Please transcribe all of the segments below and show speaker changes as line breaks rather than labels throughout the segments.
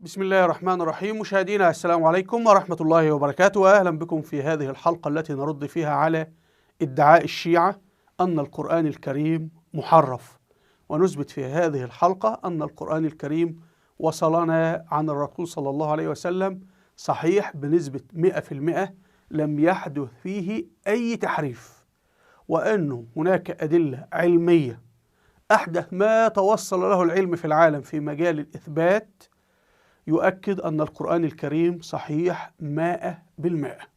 بسم الله الرحمن الرحيم. مشاهدينا السلام عليكم ورحمة الله وبركاته، وأهلا بكم في هذه الحلقة التي نرد فيها على ادعاء الشيعة أن القرآن الكريم محرف، ونثبت في هذه الحلقة أن القرآن الكريم وصلنا عن الرسول صلى الله عليه وسلم صحيح بنسبة 100%، لم يحدث فيه أي تحريف، وأنه هناك أدلة علمية أحدث ما توصل له العلم في العالم في مجال الإثبات يؤكد أن القرآن الكريم صحيح 100%،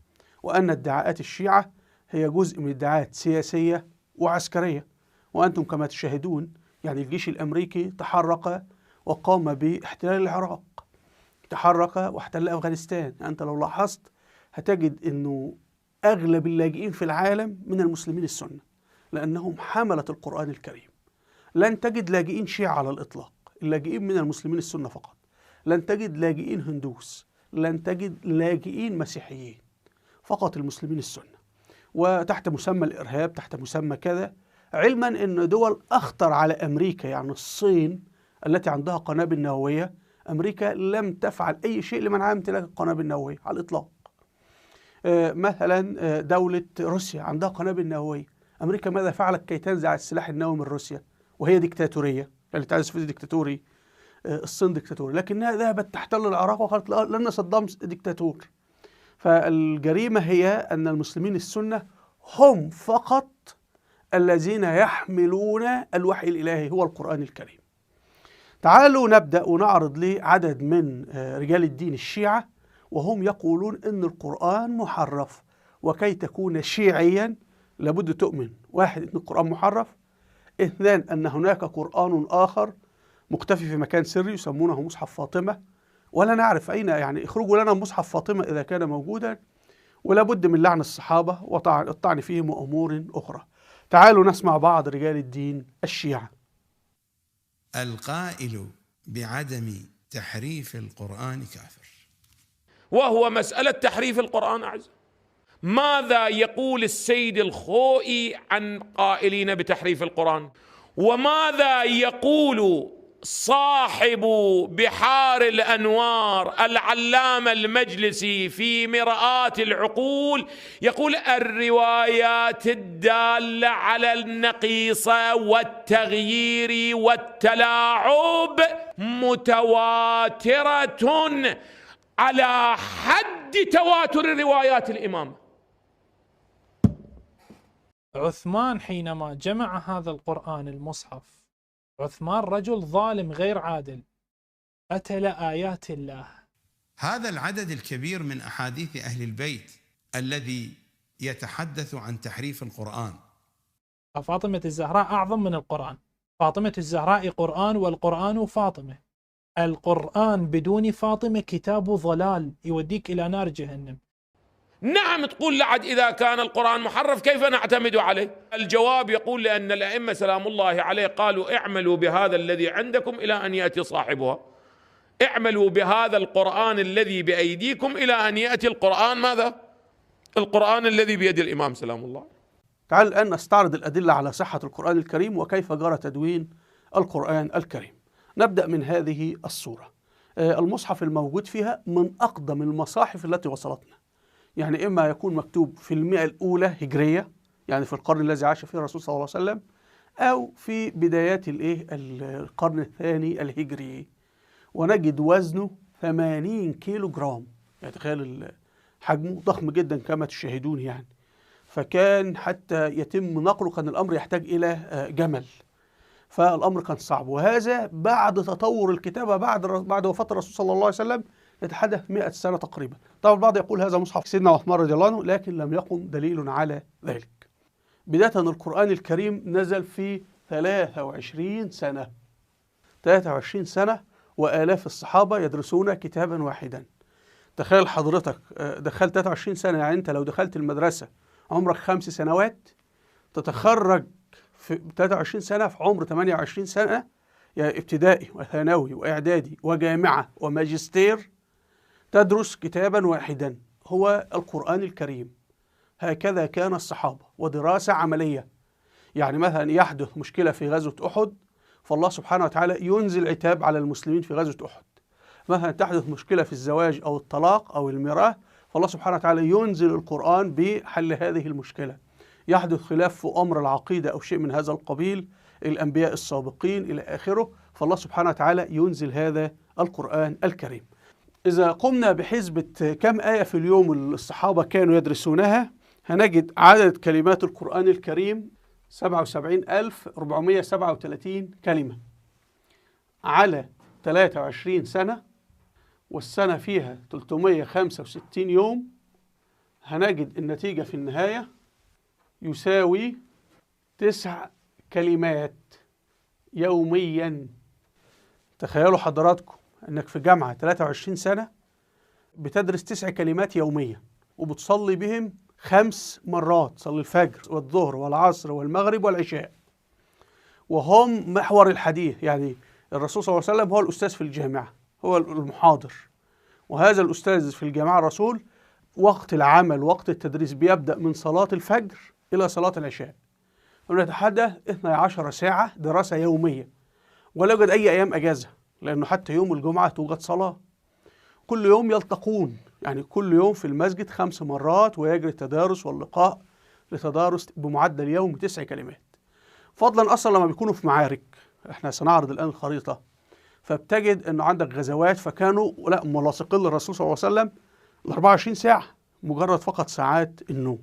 وأن ادعاءات الشيعة هي جزء من ادعاءات سياسية وعسكرية. وأنتم كما تشاهدون يعني الجيش الأمريكي تحرك وقام باحتلال العراق، تحرك واحتل أفغانستان. أنت لو لاحظت هتجد أنه أغلب اللاجئين في العالم من المسلمين السنة، لأنهم حملة القرآن الكريم. لن تجد لاجئين شيعة على الإطلاق، اللاجئين من المسلمين السنة فقط. لن تجد لاجئين هندوس، لن تجد لاجئين مسيحيين، فقط المسلمين السنة، وتحت مسمى الإرهاب، تحت مسمى كذا. علما أن دول أخطر على أمريكا، يعني الصين التي عندها قنابل نووية، أمريكا لم تفعل أي شيء لمنع امتلاك القنابل النووية على الإطلاق. مثلا دولة روسيا عندها قنابل نووية، أمريكا ماذا فعلت كي تنزع السلاح النووي من روسيا وهي ديكتاتورية؟ يعني الاتحاد السوفيتي ديكتاتوري، الصين ديكتاتوري، لكنها ذهبت تحتل العراق وقالت لن صدام ديكتاتور. فالجريمة هي أن المسلمين السنة هم فقط الذين يحملون الوحي الإلهي هو القرآن الكريم. تعالوا نبدأ ونعرض لعدد من رجال الدين الشيعة وهم يقولون أن القرآن محرف، وكي تكون شيعيا لابد تؤمن: واحد، أن القرآن محرف؛ اثنان، أن هناك قرآن آخر مختفي في مكان سري يسمونه مصحف فاطمة، ولا نعرف أين، يعني اخرجوا لنا مصحف فاطمة إذا كان موجودا. ولا بد من لعن الصحابة والطعن فيهم وأمور أخرى. تعالوا نسمع بعض رجال الدين الشيعة.
القائل بعدم تحريف القرآن كافر،
وهو مسألة تحريف القرآن أعزائي. ماذا يقول السيد الخوئي عن قائلين بتحريف القرآن؟ وماذا يقول صاحب بحار الأنوار العلامة المجلسي في مرآة العقول؟ يقول: الروايات الدالة على النقيصة والتغيير والتلاعب متواترة على حد تواتر روايات الإمام.
عثمان حينما جمع هذا القرآن المصحف، عثمان رجل ظالم غير عادل، قتل آيات الله.
هذا العدد الكبير من أحاديث أهل البيت الذي يتحدث عن تحريف القرآن.
فاطمة الزهراء أعظم من القرآن، فاطمة الزهراء قرآن والقرآن فاطمة. القرآن بدون فاطمة كتاب ضلال يوديك إلى نار جهنم.
نعم، تقول لعد إذا كان القرآن محرف كيف نعتمد عليه؟ الجواب يقول: لأن الأئمة سلام الله عليه قالوا اعملوا بهذا الذي عندكم إلى أن يأتي صاحبها، اعملوا بهذا القرآن الذي بأيديكم إلى أن يأتي القرآن ماذا؟ القرآن الذي بيد الإمام سلام الله.
تعال الآن نستعرض الأدلة على صحة القرآن الكريم وكيف جرى تدوين القرآن الكريم. نبدأ من هذه الصورة. المصحف الموجود فيها من أقدم المصاحف التي وصلتنا، يعني إما يكون مكتوب في 100 الأولى هجرية، يعني في القرن الذي عاش فيه الرسول صلى الله عليه وسلم، أو في بدايات القرن الثاني الهجري، ونجد وزنه 80 كيلو جرام. يعني تخيل حجمه ضخم جدا كما تشاهدون يعني. فكان حتى يتم نقله كان الأمر يحتاج إلى جمل، فالأمر كان صعب. وهذا بعد تطور الكتابة بعد وفاة الرسول صلى الله عليه وسلم، نتحدث 100 سنة تقريبا. طبعا البعض يقول هذا مصحف سيدنا عثمان رضي الله عنه، لكن لم يقم دليل على ذلك. بداية القرآن الكريم نزل في 23 سنة، 23 سنة، وآلاف الصحابة يدرسون كتابا واحدا. تخيل حضرتك دخلت 23 سنة، يعني أنت لو دخلت المدرسة عمرك 5 سنوات تتخرج في 23 سنة في عمر 28 سنة، يعني ابتدائي وثانوي وإعدادي وجامعة وماجستير، تدرس كتابا واحدا هو القرآن الكريم. هكذا كان الصحابة، ودراسة عملية. يعني مثلا يحدث مشكلة في غزوة أحد، فالله سبحانه وتعالى ينزل عتاب على المسلمين في غزوة أحد. مثلا تحدث مشكلة في الزواج أو الطلاق أو الميراث، فالله سبحانه وتعالى ينزل القرآن بحل هذه المشكلة. يحدث خلاف في أمر العقيدة أو شيء من هذا القبيل، الأنبياء السابقين إلى آخره، فالله سبحانه وتعالى ينزل هذا القرآن الكريم. إذا قمنا بحسبة كم آية في اليوم الصحابة كانوا يدرسونها، هنجد عدد كلمات القرآن الكريم 77437 كلمة على 23 سنة، والسنة فيها 365 يوم. هنجد النتيجة في النهاية يساوي 9 كلمات يوميا. تخيلوا حضراتكم أنك في جامعة 23 سنة بتدرس 9 كلمات يوميا، وبتصلي بهم 5 مرات، صلي الفجر والظهر والعصر والمغرب والعشاء، وهم محور الحديث. يعني الرسول صلى الله عليه وسلم هو الأستاذ في الجامعة، هو المحاضر، وهذا الأستاذ في الجامعة الرسول وقت العمل وقت التدريس بيبدأ من صلاة الفجر إلى صلاة العشاء، ونتحدث 12 ساعة دراسة يومية، ولا يوجد أي أيام أجازة، لأنه حتى يوم الجمعة توجد صلاة. كل يوم يلتقون، يعني كل يوم في المسجد 5 مرات، ويجري التدارس واللقاء لتدارس بمعدل يوم 9 كلمات. فضلا أصلا لما بيكونوا في معارك، احنا سنعرض الآن الخريطة، فبتجد أنه عندك غزوات، فكانوا لا ملاصقين للرسول صلى الله عليه وسلم 24 ساعة، مجرد فقط ساعات النوم.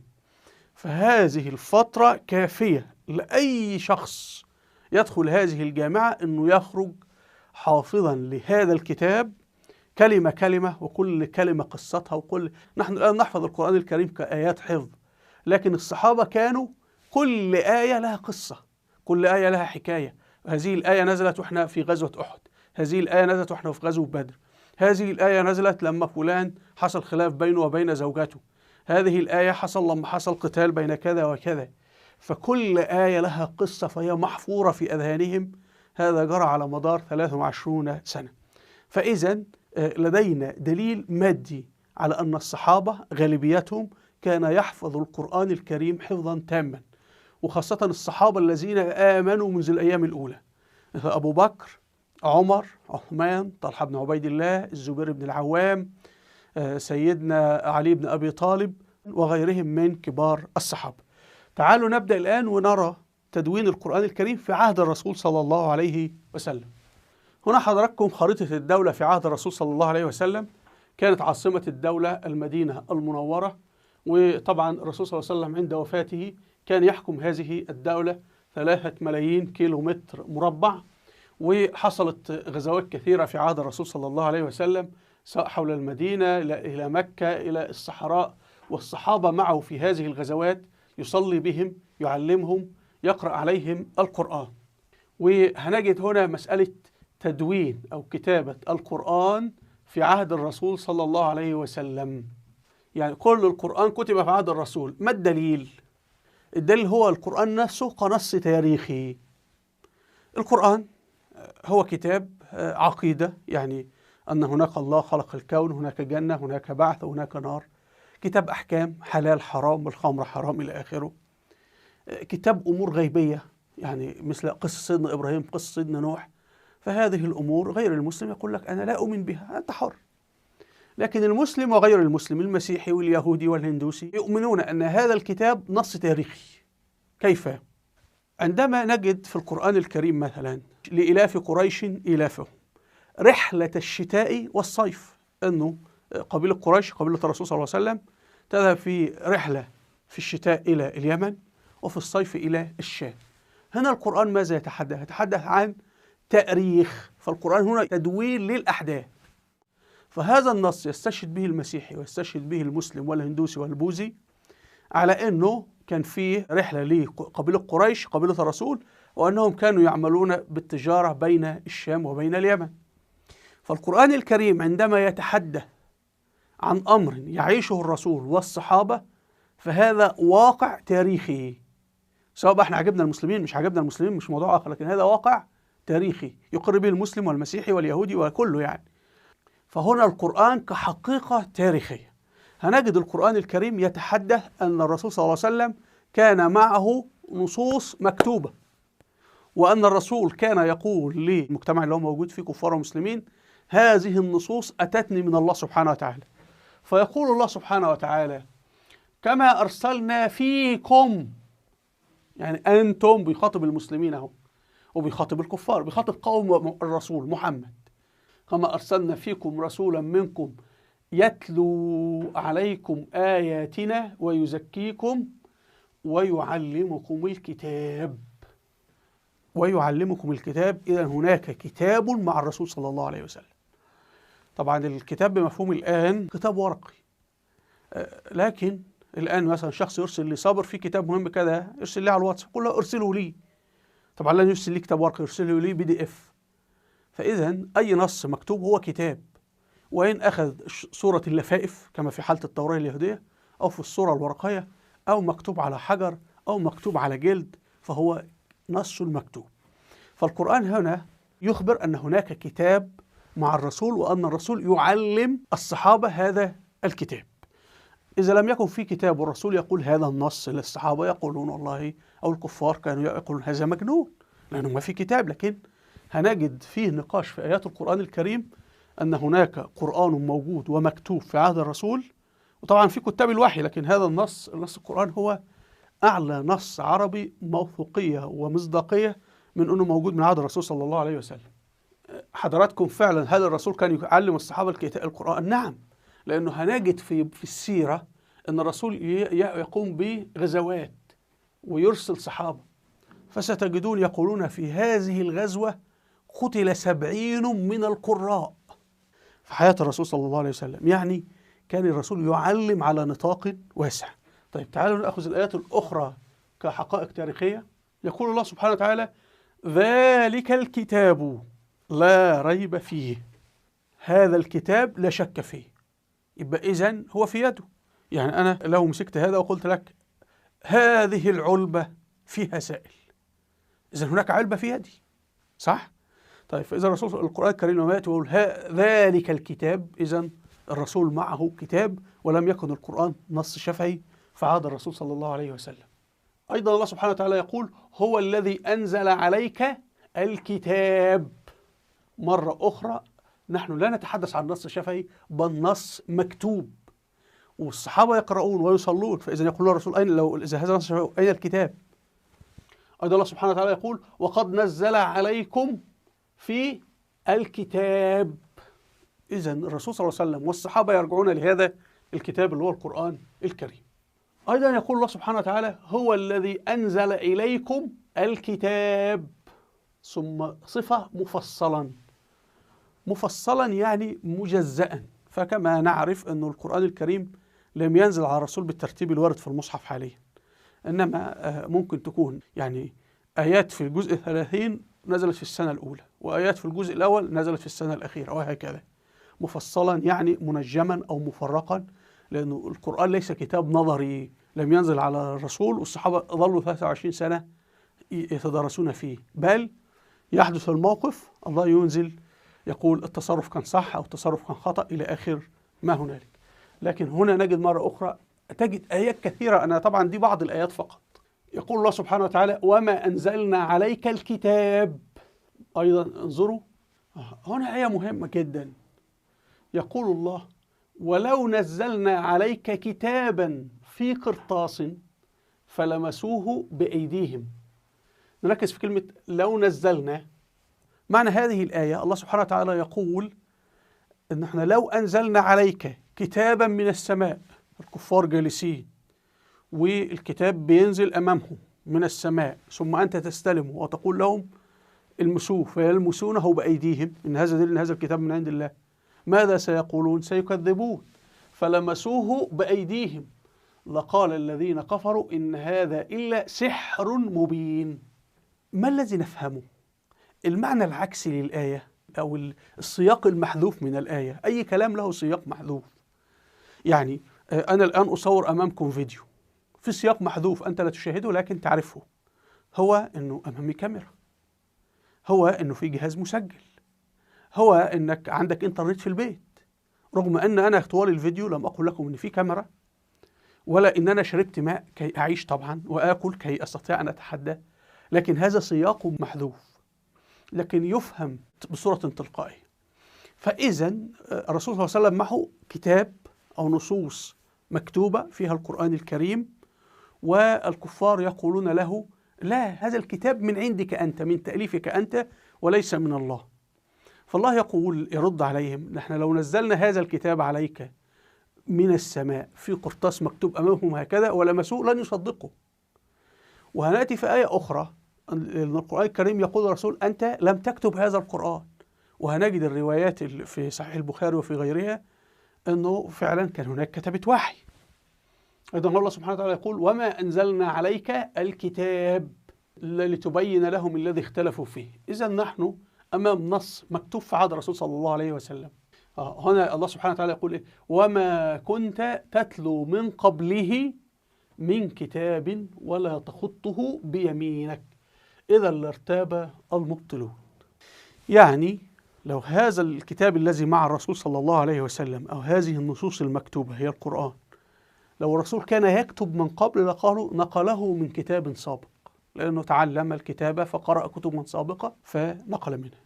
فهذه الفترة كافية لأي شخص يدخل هذه الجامعة أنه يخرج حافظا لهذا الكتاب كلمة كلمة، وكل كلمة قصتها. وكل نحن الآن نحفظ القرآن الكريم كآيات حفظ، لكن الصحابة كانوا كل آية لها قصة، كل آية لها حكاية. هذه الآية نزلت وإحنا في غزوة أحد، هذه الآية نزلت وإحنا في غزوة بدر، هذه الآية نزلت لما فلان حصل خلاف بينه وبين زوجته، هذه الآية حصل لما حصل قتال بين كذا وكذا. فكل آية لها قصة، فهي محفورة في أذهانهم. هذا جرى على مدار 23 سنة. فإذا لدينا دليل مادي على أن الصحابة غالبيتهم كان يحفظ القرآن الكريم حفظا تاما، وخاصة الصحابة الذين آمنوا منذ الأيام الأولى، مثل أبو بكر، عمر، عثمان، طلحة بن عبيد الله، الزبير بن العوام، سيدنا علي بن أبي طالب، وغيرهم من كبار الصحابة. تعالوا نبدأ الآن ونرى تدوين القرآن الكريم في عهد الرسول صلى الله عليه وسلم. هنا حضراتكم خريطة الدولة في عهد الرسول صلى الله عليه وسلم. كانت عاصمة الدولة المدينة المنورة، وطبعا الرسول صلى الله عليه وسلم عند وفاته كان يحكم هذه الدولة 3 ملايين كيلومتر مربع. وحصلت غزوات كثيرة في عهد الرسول صلى الله عليه وسلم، سواء حول المدينة إلى مكة إلى الصحراء، والصحابة معه في هذه الغزوات، يصلي بهم، يعلمهم، يقرأ عليهم القرآن. وهنجد هنا مسألة تدوين أو كتابة القرآن في عهد الرسول صلى الله عليه وسلم. يعني كل القرآن كتب في عهد الرسول. ما الدليل؟ الدليل هو القرآن نفسه كنص تاريخي. القرآن هو كتاب عقيدة، يعني أن هناك الله خلق الكون، هناك جنة، هناك بعث، هناك نار. كتاب أحكام، حلال حرام، الخمر حرام إلى آخره. كتاب أمور غيبية، يعني مثل قصة سيدنا إبراهيم، قصة سيدنا نوح. فهذه الأمور غير المسلم يقول لك أنا لا أؤمن بها، أنت حر. لكن المسلم وغير المسلم، المسيحي واليهودي والهندوسي، يؤمنون أن هذا الكتاب نص تاريخي. كيف؟ عندما نجد في القرآن الكريم مثلا لإلاف قريش إلافهم رحلة الشتاء والصيف، أنه قبيلة قريش، قبيلة الرسول صلى الله عليه وسلم، تذهب في رحلة في الشتاء إلى اليمن وفي الصيف إلى الشام. هنا القرآن ماذا يتحدث؟ يتحدث عن تأريخ، فالقرآن هنا تدوين للأحداث. فهذا النص يستشهد به المسيحي ويستشهد به المسلم والهندوسي والبوذي على أنه كان فيه رحلة لقبيلة قريش، قبيلة الرسول، وأنهم كانوا يعملون بالتجارة بين الشام وبين اليمن. فالقرآن الكريم عندما يتحدث عن أمر يعيشه الرسول والصحابة فهذا واقع تاريخي، سواء بقى احنا عجبنا المسلمين مش عجبنا المسلمين مش موضوع آخر، لكن هذا واقع تاريخي يقر به المسلم والمسيحي واليهودي وكله يعني. فهنا القرآن كحقيقة تاريخية. هنجد القرآن الكريم يتحدث أن الرسول صلى الله عليه وسلم كان معه نصوص مكتوبة، وأن الرسول كان يقول للمجتمع اللي هو موجود فيه كفار ومسلمين: هذه النصوص أتتني من الله سبحانه وتعالى. فيقول الله سبحانه وتعالى: كما أرسلنا فيكم، يعني أنتم، بيخاطب المسلمين أهو وبيخاطب الكفار، بيخاطب قوم الرسول محمد. كما أرسلنا فيكم رسولا منكم يتلو عليكم آياتنا ويزكيكم ويعلمكم الكتاب. ويعلمكم الكتاب، إذن هناك كتاب مع الرسول صلى الله عليه وسلم. طبعا الكتاب بمفهوم الآن كتاب ورقي، لكن الآن مثلا شخص يرسل لي صابر في كتاب مهم كذا، يرسل لي على الواتس، يقول له ارسله لي. طبعا لن يرسل لي كتاب ورقي، يرسله لي PDF. فإذا أي نص مكتوب هو كتاب، وإن أخذ صورة اللفائف كما في حالة التوراة اليهودية، أو في الصورة الورقية، أو مكتوب على حجر، أو مكتوب على جلد، فهو نص مكتوب. فالقرآن هنا يخبر أن هناك كتاب مع الرسول، وأن الرسول يعلم الصحابة هذا الكتاب. إذا لم يكن في كتاب والرسول يقول هذا النص للصحابة، يقولون والله، أو الكفار كانوا يقولون هذا مجنون لأنه ما في كتاب. لكن هنجد فيه نقاش في آيات القرآن الكريم أن هناك قرآن موجود ومكتوب في عهد الرسول، وطبعا في كتاب الوحي، لكن هذا النص، نص القرآن، هو أعلى نص عربي موثوقية ومصداقية من أنه موجود من عهد الرسول صلى الله عليه وسلم. حضراتكم فعلا هل الرسول كان يعلم الصحابة القرآن؟ نعم، لأنه هنجد في السيرة أن الرسول يقوم بغزوات ويرسل صحابة، فستجدون يقولون في هذه الغزوة قتل 70 من القراء في حياة الرسول صلى الله عليه وسلم. يعني كان الرسول يعلم على نطاق واسع. طيب تعالوا نأخذ الآيات الأخرى كحقائق تاريخية. يقول الله سبحانه وتعالى: ذلك الكتاب لا ريب فيه. هذا الكتاب لا شك فيه، يبقى إذن هو في يده. يعني أنا لو مسكت هذا وقلت لك هذه العلبة فيها سائل، إذن هناك علبة في يدي، صح؟ طيب فإذا الرسول القرآن الكريم لما يأتي ويقول ذلك الكتاب، إذن الرسول معه كتاب، ولم يكن القرآن نص شفهي فعاد الرسول صلى الله عليه وسلم. أيضا الله سبحانه وتعالى يقول: هو الذي أنزل عليك الكتاب. مرة أخرى نحن لا نتحدث عن نص شفهي، بل نص مكتوب، والصحابة يقرؤون ويصلون، فإذا يقول الرسول أين، لو إذا هذا نص شفهي أين الكتاب؟ أيضا الله سبحانه وتعالى يقول: وقد نزل عليكم في الكتاب. إذا الرسول صلى الله عليه وسلم والصحابة يرجعون لهذا الكتاب اللي هو القرآن الكريم. أيضا يقول الله سبحانه وتعالى: هو الذي أنزل إليكم الكتاب، ثم صفة مفصلا. مفصلا يعني مجزأ، فكما نعرف أن القرآن الكريم لم ينزل على الرسول بالترتيب الوارد في المصحف حاليا، إنما ممكن تكون يعني آيات في الجزء 30 نزلت في السنة الأولى، وآيات في الجزء الأول نزلت في السنة الأخيرة، وهكذا. مفصلا يعني منجما أو مفرقا، لأنه القرآن ليس كتاب نظري لم ينزل على الرسول والصحابة ظلوا 23 سنة يتدارسون فيه، بل يحدث الموقف الله ينزل يقول التصرف كان صح أو التصرف كان خطأ إلى آخر ما هنالك. لكن هنا نجد مرة أخرى تجد آيات كثيرة، أنا طبعا دي بعض الآيات فقط. يقول الله سبحانه وتعالى: وما أنزلنا عليك الكتاب. أيضا انظروا هنا آية مهمة جدا، يقول الله: ولو نزلنا عليك كتابا في قرطاس فلمسوه بأيديهم. نركز في كلمة لو نزلنا. معنى هذه الآية الله سبحانه وتعالى يقول إن احنا لو أنزلنا عليك كتابا من السماء، الكفار جالسين والكتاب بينزل أمامهم من السماء، ثم أنت تستلمه وتقول لهم المسوه فيلمسونه بأيديهم، إن هذا دليل إن هذا الكتاب من عند الله. ماذا سيقولون؟ سيكذبون. فلمسوه بأيديهم لقال الذين كفروا إن هذا إلا سحر مبين. ما الذي نفهمه؟ المعنى العكسي للآية أو السياق المحذوف من الآية. أي كلام له سياق محذوف. يعني أنا الآن أصور أمامكم فيديو في سياق محذوف أنت لا تشاهده لكن تعرفه، هو أنه أمامي كاميرا، هو أنه في جهاز مسجل، هو أنك عندك إنترنت في البيت، رغم أن أنا طوال الفيديو لم أقل لكم أن في كاميرا ولا أن أنا شربت ماء كي أعيش طبعا وآكل كي أستطيع أن أتحدى، لكن هذا سياق محذوف لكن يفهم بصورة تلقائية. فإذا الرسول صلى الله عليه وسلم معه كتاب أو نصوص مكتوبة فيها القرآن الكريم، والكفار يقولون له لا، هذا الكتاب من عندك أنت، من تأليفك أنت وليس من الله. فالله يقول، يرد عليهم، نحن لو نزلنا هذا الكتاب عليك من السماء في قرطاس مكتوب أمامهم هكذا ولمسوه لن يصدقوا. وهنأتي في آية أخرى أن القرآن الكريم يقول الرسول أنت لم تكتب هذا القرآن، وهنجد الروايات في صحيح البخاري وفي غيرها أنه فعلا كان هناك كتبة وحي. أيضا الله سبحانه وتعالى يقول وما أنزلنا عليك الكتاب لتبين لهم الذي اختلفوا فيه. إذا نحن أمام نص مكتوب في عهد الرسول صلى الله عليه وسلم. هنا الله سبحانه وتعالى يقول إيه؟ وما كنت تتلو من قبله من كتاب ولا تخطه بيمينك إذا لارتاب المبطلون. يعني لو هذا الكتاب الذي مع الرسول صلى الله عليه وسلم أو هذه النصوص المكتوبة هي القرآن، لو الرسول كان يكتب من قبل لقالوا نقله من كتاب سابق، لأنه تعلم الكتابة فقرأ كتبا سابقة فنقل منها.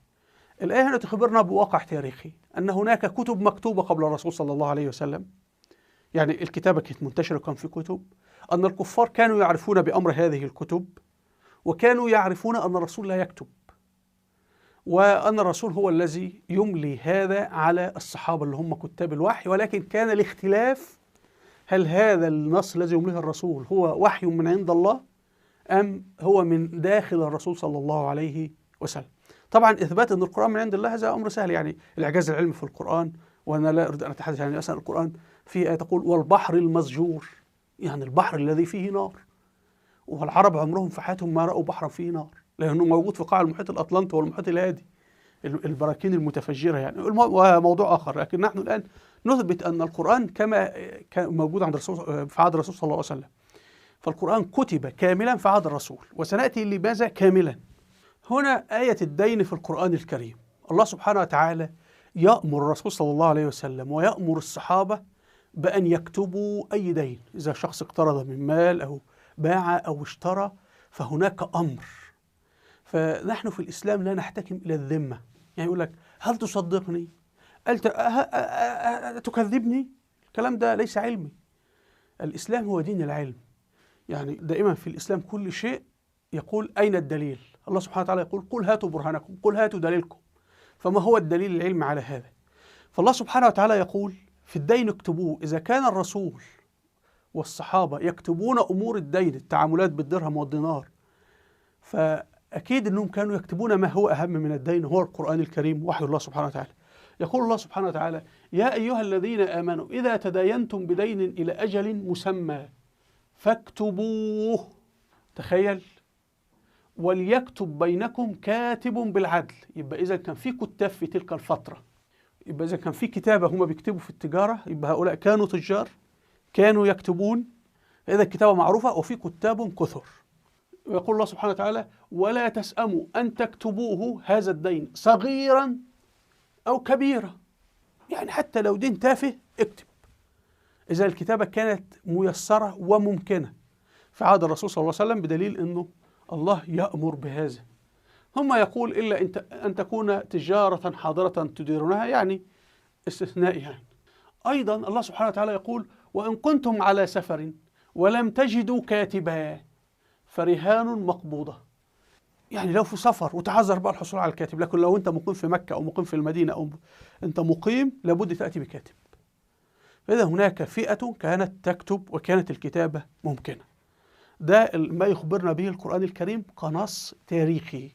الآية هنا تخبرنا بواقع تاريخي أن هناك كتب مكتوبة قبل الرسول صلى الله عليه وسلم، يعني الكتابة كانت منتشرة، كان في كتب، أن الكفار كانوا يعرفون بأمر هذه الكتب، وكانوا يعرفون أن الرسول لا يكتب، وأن الرسول هو الذي يملي هذا على الصحابة اللي هم كتاب الوحي. ولكن كان الاختلاف هل هذا النص الذي يمليه الرسول هو وحي من عند الله أم هو من داخل الرسول صلى الله عليه وسلم. طبعا إثبات أن القرآن من عند الله هذا أمر سهل، يعني الإعجاز العلمي في القرآن، وأنا لا أريد أن أتحدث، يعني مثلا القرآن في آية تقول والبحر المسجور، يعني البحر الذي فيه نار، والعرب عمرهم في حياتهم ما رأوا بحرا فيه نار، لأنه موجود في قاع المحيط الأطلنطي والمحيط الهادي، البراكين المتفجرة يعني، وموضوع آخر. لكن نحن الآن نثبت أن القرآن كما كان موجود عند الرسول في عهد الرسول صلى الله عليه وسلم، فالقرآن كتب كاملا في عهد الرسول، وسنأتي لماذا كاملا. هنا آية الدين في القرآن الكريم، الله سبحانه وتعالى يأمر الرسول صلى الله عليه وسلم ويأمر الصحابة بأن يكتبوا أي دين، إذا شخص اقترض من مال أو باع أو اشترى فهناك أمر. فنحن في الإسلام لا نحتكم إلى الذمة، يعني يقول لك هل تصدقني؟ هل تكذبني؟ الكلام ده ليس علمي. الإسلام هو دين العلم، يعني دائما في الإسلام كل شيء يقول أين الدليل؟ الله سبحانه وتعالى يقول قل هاتوا برهانكم، قل هاتوا دليلكم. فما هو الدليل العلمي على هذا؟ فالله سبحانه وتعالى يقول في الدين اكتبوه. إذا كان الرسول والصحابة يكتبون أمور الدين، التعاملات بالدرهم والدينار، فأكيد أنهم كانوا يكتبون ما هو أهم من الدين، هو القرآن الكريم وحي الله سبحانه وتعالى. يقول الله سبحانه وتعالى يا أيها الذين آمنوا إذا تداينتم بدين إلى أجل مسمى فاكتبوه. تخيل، وليكتب بينكم كاتب بالعدل. يبقى إذا كان في كتاب في تلك الفترة، يبقى إذا كان في كتابة هم بيكتبوا في التجارة، يبقى هؤلاء كانوا تجار، كانوا يكتبون، فإذا الكتابة معروفة وفي كتاب كثر. ويقول الله سبحانه وتعالى ولا تسأموا أن تكتبوه هذا الدين صغيرا أو كبيرا، يعني حتى لو دين تافه اكتب. إذا الكتابة كانت ميسرة وممكنة في عهد الرسول صلى الله عليه وسلم، بدليل أنه الله يأمر بهذا. ثم يقول إلا أن تكون تجارة حاضرة تديرونها، يعني استثناء يعني. أيضا الله سبحانه وتعالى يقول وإن كنتم على سفر ولم تجدوا كاتبا فرهان مقبوضة. يعني لو في سفر وتعذر بقى الحصول على الكاتب، لكن لو أنت مقيم في مكة أو مقيم في المدينة أو أنت مقيم لابد تأتي بكاتب. فإذا هناك فئة كانت تكتب وكانت الكتابة ممكنة. ده ما يخبرنا به القرآن الكريم كنص تاريخي.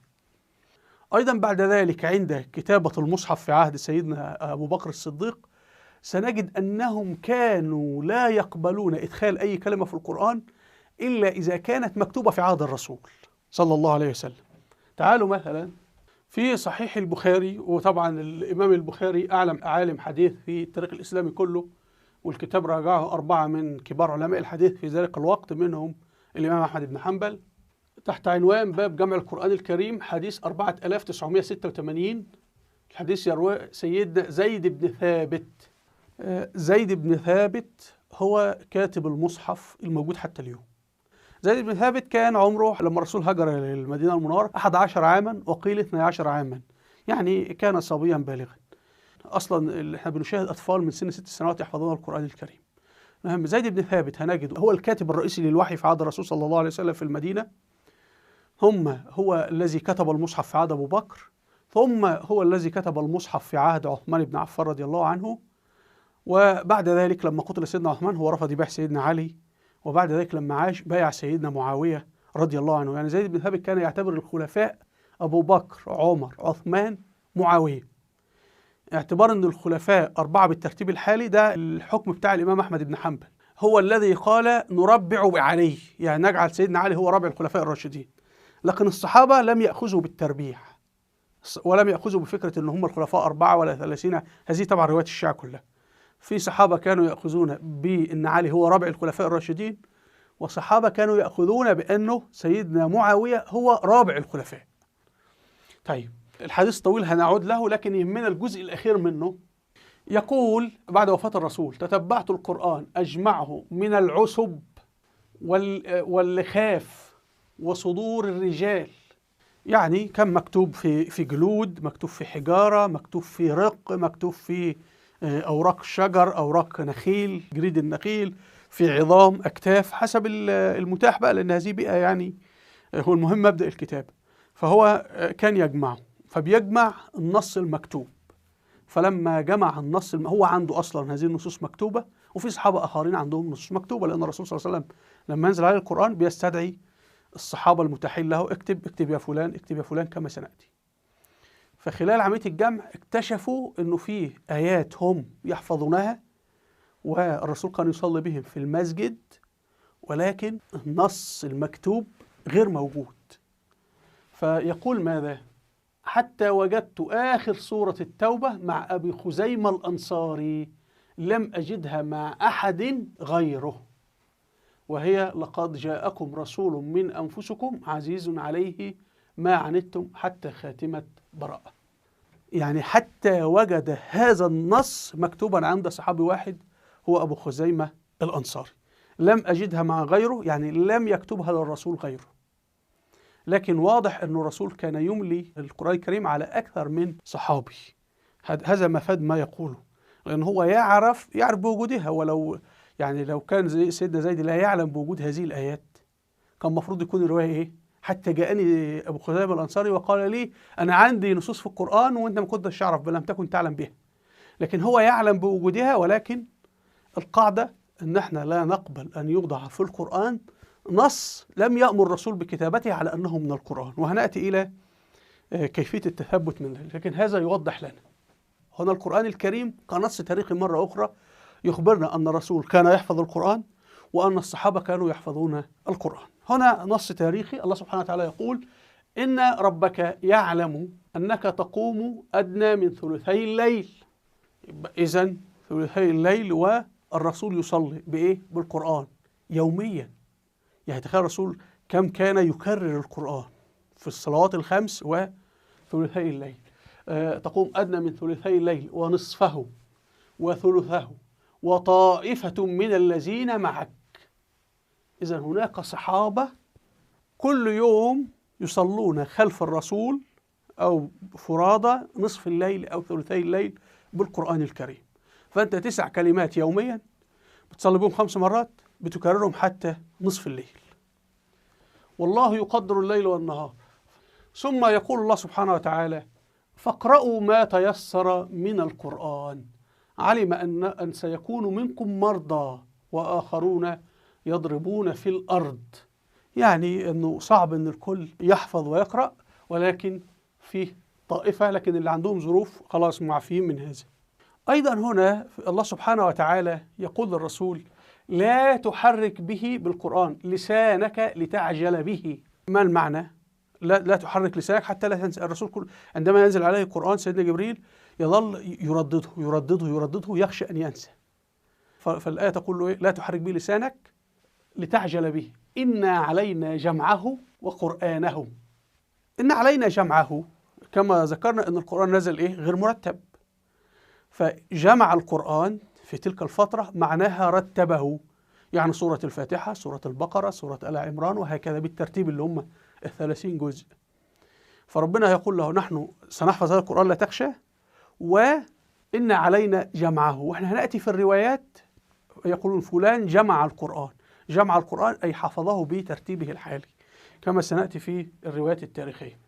أيضا بعد ذلك عند كتابة المصحف في عهد سيدنا أبو بكر الصديق سنجد أنهم كانوا لا يقبلون إدخال أي كلمة في القرآن إلا إذا كانت مكتوبة في عهد الرسول صلى الله عليه وسلم. تعالوا مثلا في صحيح البخاري، وطبعا الإمام البخاري أعلم عالم حديث في التاريخ الإسلامي كله، والكتاب راجعه 4 من كبار علماء الحديث في ذلك الوقت، منهم الإمام أحمد بن حنبل، تحت عنوان باب جمع القرآن الكريم، حديث 4986. الحديث يروي سيدنا زيد بن ثابت. زيد بن ثابت هو كاتب المصحف الموجود حتى اليوم. زيد بن ثابت كان عمره لما الرسول هاجر للمدينة المنورة 11 عاما وقيل 12 عاما، يعني كان صبيا بالغا. أصلا احنا بنشاهد أطفال من سن 6 سنوات يحفظون القرآن الكريم. المهم زيد بن ثابت هنجد هو الكاتب الرئيسي للوحي في عهد الرسول صلى الله عليه وسلم في المدينة، ثم هو الذي كتب المصحف في عهد أبو بكر، ثم هو الذي كتب المصحف في عهد عثمان بن عفان رضي الله عنه. وبعد ذلك لما قتل سيدنا عثمان هو رفض يبيع سيدنا علي، وبعد ذلك لما عاش بايع سيدنا معاوية رضي الله عنه. يعني زيد بن ثابت كان يعتبر الخلفاء أبو بكر، عمر، عثمان، معاوية، اعتبار أن الخلفاء 4 بالترتيب الحالي. ده الحكم بتاع الإمام أحمد بن حنبل، هو الذي قال نربع بعلي، يعني نجعل سيدنا علي هو رابع الخلفاء الراشدين. لكن الصحابة لم يأخذوا بالتربيع ولم يأخذوا بفكرة أن هم الخلفاء 4 ولا 30، هذه طبعا روايات الشيعة كلها. في صحابة كانوا يأخذون بأن علي هو رابع الخلفاء الراشدين، وصحابة كانوا يأخذون بأنه سيدنا معاوية هو رابع الخلفاء. طيب الحديث طويل هنعود له، لكن يهمنا الجزء الأخير منه. يقول بعد وفاة الرسول: تتبعت القرآن أجمعه من العسب واللخاف وصدور الرجال. يعني كان مكتوب في جلود، مكتوب في حجارة، مكتوب في رق، مكتوب في أوراق شجر، أوراق نخيل، جريد النخيل، في عظام، أكتاف، حسب المتاح بقى، لأن هذه بيئة يعني هو المهم مبدأ الكتاب. فهو كان يجمعه، فبيجمع النص المكتوب. فلما جمع النص هو عنده أصلا هذه النصوص مكتوبة، وفي صحابة آخرين عندهم نصوص مكتوبة، لأن الرسول صلى الله عليه وسلم لما ينزل عليه القرآن بيستدعي الصحابة المتاحين له: اكتب، اكتب يا فلان، اكتب يا فلان، كما سنأتي. فخلال عملية الجمع اكتشفوا أنه فيه آيات هم يحفظونها والرسول كان يصلي بهم في المسجد، ولكن النص المكتوب غير موجود. فيقول ماذا؟ حتى وجدت آخر سورة التوبة مع أبي خزيمة الأنصاري لم أجدها مع أحد غيره، وهي لقد جاءكم رسول من أنفسكم عزيز عليه ما عنتم حتى خاتمة براءة. يعني حتى وجد هذا النص مكتوبا عند صحابي واحد هو أبو خزيمة الأنصاري، لم أجدها مع غيره، يعني لم يكتبها للرسول غيره. لكن واضح أن الرسول كان يملي القرآن الكريم على أكثر من صحابي. هذا مفاد ما يقوله، لأن هو يعرف بوجودها. ولو يعني لو كان سيدنا زيد لا يعلم بوجود هذه الآيات كان المفروض يكون الرواية إيه؟ حتى جاءني أبو خزيمة الأنصاري وقال لي أنا عندي نصوص في القرآن وأنت ما كنتش تعرف، بل لم تكن تعلم بها. لكن هو يعلم بوجودها، ولكن القاعدة أن احنا لا نقبل أن يوضع في القرآن نص لم يأمر الرسول بكتابته على أنه من القرآن. وهنأتي إلى كيفية التثبت من ذلك، لكن هذا يوضح لنا هنا القرآن الكريم كنص تاريخي مرة أخرى يخبرنا أن الرسول كان يحفظ القرآن وأن الصحابة كانوا يحفظون القرآن. هنا نص تاريخي، الله سبحانه وتعالى يقول: إن ربك يعلم أنك تقوم أدنى من ثلثي الليل. إذن ثلثي الليل والرسول يصلي بإيه؟ بالقرآن يوميا. يعني تخيل الرسول كم كان يكرر القرآن في الصلوات الخمس وثلثي الليل. تقوم أدنى من ثلثي الليل ونصفه وثلثه وطائفة من الذين معك. إذن هناك صحابة كل يوم يصلون خلف الرسول أو فرادى نصف الليل أو ثلثي الليل بالقرآن الكريم. فأنت 9 كلمات يوميا بتصلي بهم 5 مرات، بتكررهم حتى نصف الليل. والله يقدر الليل والنهار. ثم يقول الله سبحانه وتعالى: فاقرأوا ما تيسر من القرآن، علم أن سيكون منكم مرضى وآخرون يضربون في الأرض. يعني أنه صعب أن الكل يحفظ ويقرأ، ولكن فيه طائفة، لكن اللي عندهم ظروف خلاص معفيين من هذا. أيضا هنا الله سبحانه وتعالى يقول للرسول: لا تحرك به بالقرآن لسانك لتعجل به. ما المعنى؟ لا تحرك لسانك حتى لا تنسى. الرسول كل عندما ينزل عليه القرآن سيدنا جبريل يظل يردده يردده يردده، يخشى أن ينسى. فالآية تقول له إيه؟ لا تحرك به لسانك لتعجل به، إن علينا جمعه وقرآنه. إن علينا جمعه، كما ذكرنا أن القرآن نزل إيه؟ غير مرتب. فجمع القرآن في تلك الفترة معناها رتبه، يعني سورة الفاتحة، سورة البقرة، سورة آل عمران، وهكذا بالترتيب اللي هم 30 جزء. فربنا يقول له: نحن سنحفظ هذا القرآن لا تخشى، إن علينا جمعه، وإحنا هنأتي في الروايات يقولون فلان جمع القرآن، جمع القرآن أي حفظه بترتيبه الحالي، كما سنأتي في الروايات التاريخية.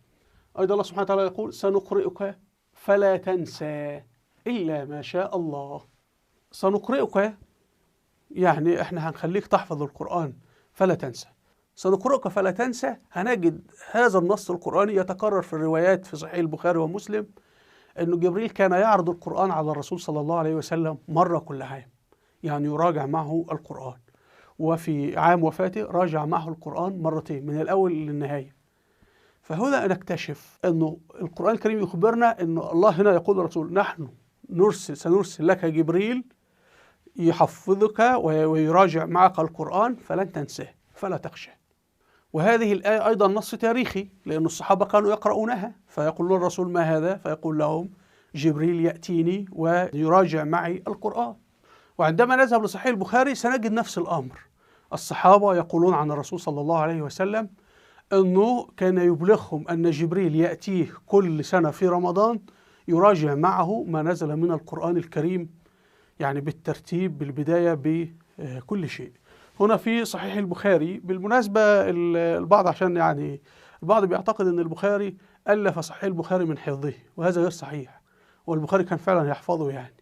أيضا الله سبحانه وتعالى يقول سنقرئك فلا تنسى إلا ما شاء الله. سنقرئك يعني إحنا هنخليك تحفظ القرآن فلا تنسى. سنقرئك فلا تنسى، هنجد هذا النص القرآني يتكرر في الروايات في صحيح البخاري ومسلم، أنه جبريل كان يعرض القرآن على الرسول صلى الله عليه وسلم مرة كل عام، يعني يراجع معه القرآن، وفي عام وفاته راجع معه القرآن مرتين من الأول للنهاية. فهنا نكتشف أنه القرآن الكريم يخبرنا أن الله هنا يقول للرسول نحن سنرسل لك جبريل يحفظك ويراجع معك القرآن فلن تنساه فلا تخشى. وهذه الآية أيضا نص تاريخي، لأن الصحابة كانوا يقرؤونها فيقول الرسول ما هذا؟ فيقول لهم جبريل يأتيني ويراجع معي القرآن. وعندما نذهب لصحيح البخاري سنجد نفس الأمر، الصحابة يقولون عن الرسول صلى الله عليه وسلم أنه كان يبلغهم أن جبريل يأتيه كل سنة في رمضان يراجع معه ما نزل من القرآن الكريم، يعني بالترتيب بالبداية بكل شيء. هنا في صحيح البخاري بالمناسبة، البعض عشان يعني البعض بيعتقد أن البخاري ألف صحيح البخاري من حفظه، وهذا غير صحيح، والبخاري كان فعلا يحفظه يعني،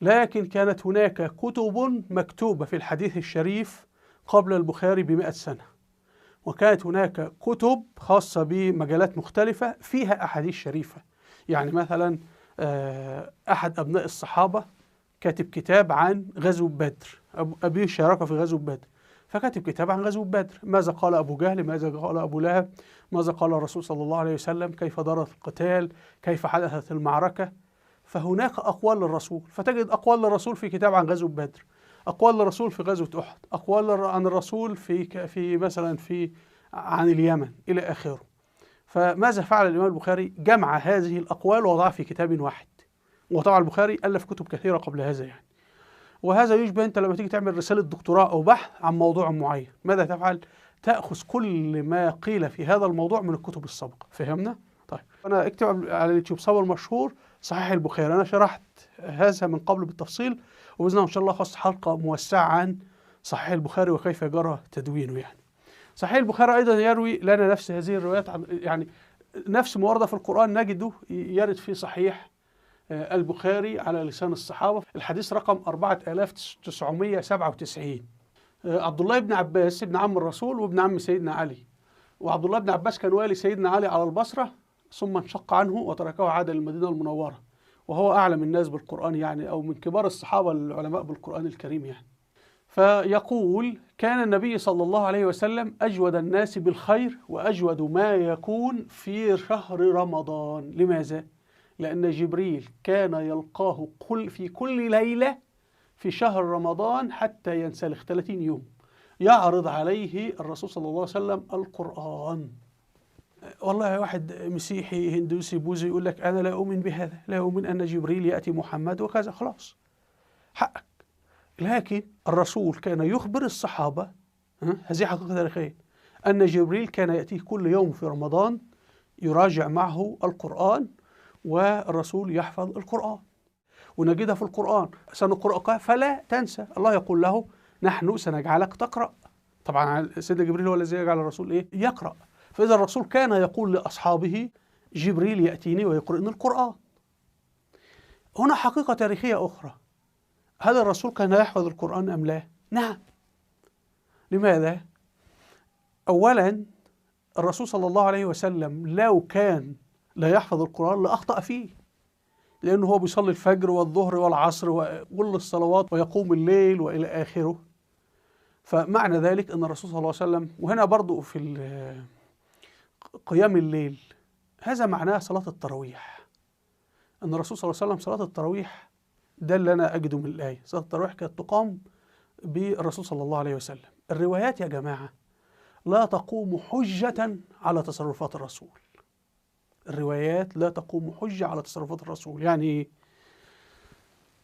لكن كانت هناك كتب مكتوبة في الحديث الشريف قبل البخاري ب100 سنة، وكانت هناك كتب خاصة بمجالات مختلفة فيها أحاديث شريفة. يعني مثلا أحد أبناء الصحابة كاتب كتاب عن غزو بدر، أبيه شارك في غزو بدر، فكاتب كتاب عن غزو بدر، ماذا قال أبو جهل، ماذا قال أبو لهب، ماذا قال الرسول صلى الله عليه وسلم، كيف دارت القتال، كيف حدثت المعركة. فهناك أقوال للرسول، فتجد أقوال للرسول في كتاب عن غزو بدر، أقوال للرسول في غزوة أحد، أقوال عن الرسول في مثلا في عن اليمن إلى آخره. فماذا فعل الإمام البخاري؟ جمع هذه الأقوال ووضعها في كتاب واحد. وطبعا البخاري ألف كتب كثيرة قبل هذا يعني. وهذا يشبه أنت لما تيجي تعمل رسالة دكتوراه أو بحث عن موضوع معين، ماذا تفعل؟ تأخذ كل ما قيل في هذا الموضوع من الكتب السابقة. فهمنا؟ طيب أنا اكتب على اليوتيوب صبر مشهور صحيح البخاري، أنا شرحت هذا من قبل بالتفصيل، وبإذن الله إن شاء الله خص حلقة موسعة عن صحيح البخاري وكيف جرى تدوينه يعني. صحيح البخاري أيضا يروي لنا نفس هذه الروايات، عن يعني نفس ما ورد في القرآن نجده يرد في صحيح البخاري على لسان الصحابة. الحديث رقم 4997، عبد الله بن عباس ابن عم الرسول وابن عم سيدنا علي، وعبد الله بن عباس كان والي سيدنا علي على البصرة، ثم انشق عنه وتركه عاد للمدينة المنورة، وهو أعلم الناس بالقرآن يعني، أو من كبار الصحابة العلماء بالقرآن الكريم يعني. فيقول كان النبي صلى الله عليه وسلم أجود الناس بالخير وأجود ما يكون في شهر رمضان. لماذا؟ لأن جبريل كان يلقاه في كل ليلة في شهر رمضان حتى ينسلخ 30 يوم، يعرض عليه الرسول صلى الله عليه وسلم القرآن. والله واحد مسيحي هندوسي بوذي يقول لك أنا لا أؤمن بهذا، لا أؤمن أن جبريل يأتي محمد وكذا، خلاص حقك. لكن الرسول كان يخبر الصحابة، هذه حقيقة تاريخية، أن جبريل كان يأتيه كل يوم في رمضان يراجع معه القرآن، والرسول يحفظ القرآن، ونجدها في القرآن سنقرأك فلا تنسى. الله يقول له نحن سنجعلك تقرأ. طبعا سيدنا جبريل هو الذي يجعل الرسول إيه؟ يقرأ. فإذا الرسول كان يقول لأصحابه جبريل يأتيني ويقرأني القرآن. هنا حقيقة تاريخية أخرى، هل الرسول كان يحفظ القرآن أم لا؟ نعم. لماذا؟ أولا الرسول صلى الله عليه وسلم لو كان لا يحفظ القرآن لأخطأ فيه، لأنه هو بيصلي الفجر والظهر والعصر وكل الصلوات ويقوم الليل وإلى آخره. فمعنى ذلك أن الرسول صلى الله عليه وسلم، وهنا برضو في قيام الليل، هذا معناه صلاة التراويح، أن الرسول صلى الله عليه وسلم صلاة التراويح، ده اللي أنا أجده من الآية، صلاة التراويح كانت تقام بالرسول صلى الله عليه وسلم. الروايات يا جماعة لا تقوم حجة على تصرفات الرسول. الروايات لا تقوم حجة على تصرفات الرسول. يعني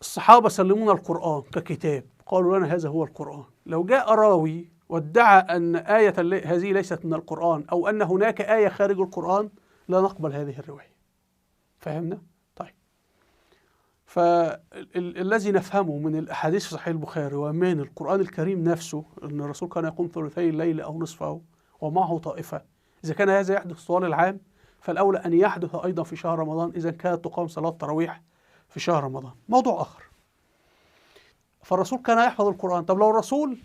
الصحابة سلمونا القرآن ككتاب، قالوا لنا هذا هو القرآن. لو جاء راوي وادعى أن آية هذه ليست من القرآن أو أن هناك آية خارج القرآن، لا نقبل هذه الرواية. فهمنا؟ طيب، فالذي نفهمه من الأحاديث في صحيح البخاري ومن القرآن الكريم نفسه أن الرسول كان يقوم ثلثي الليل أو نصفه ومعه طائفة. إذا كان هذا يحدث طوال العام فالأولى أن يحدث أيضا في شهر رمضان إذا كانت تقام صلاة التراويح في شهر رمضان. موضوع آخر، فالرسول كان يحفظ القرآن. طب لو الرسول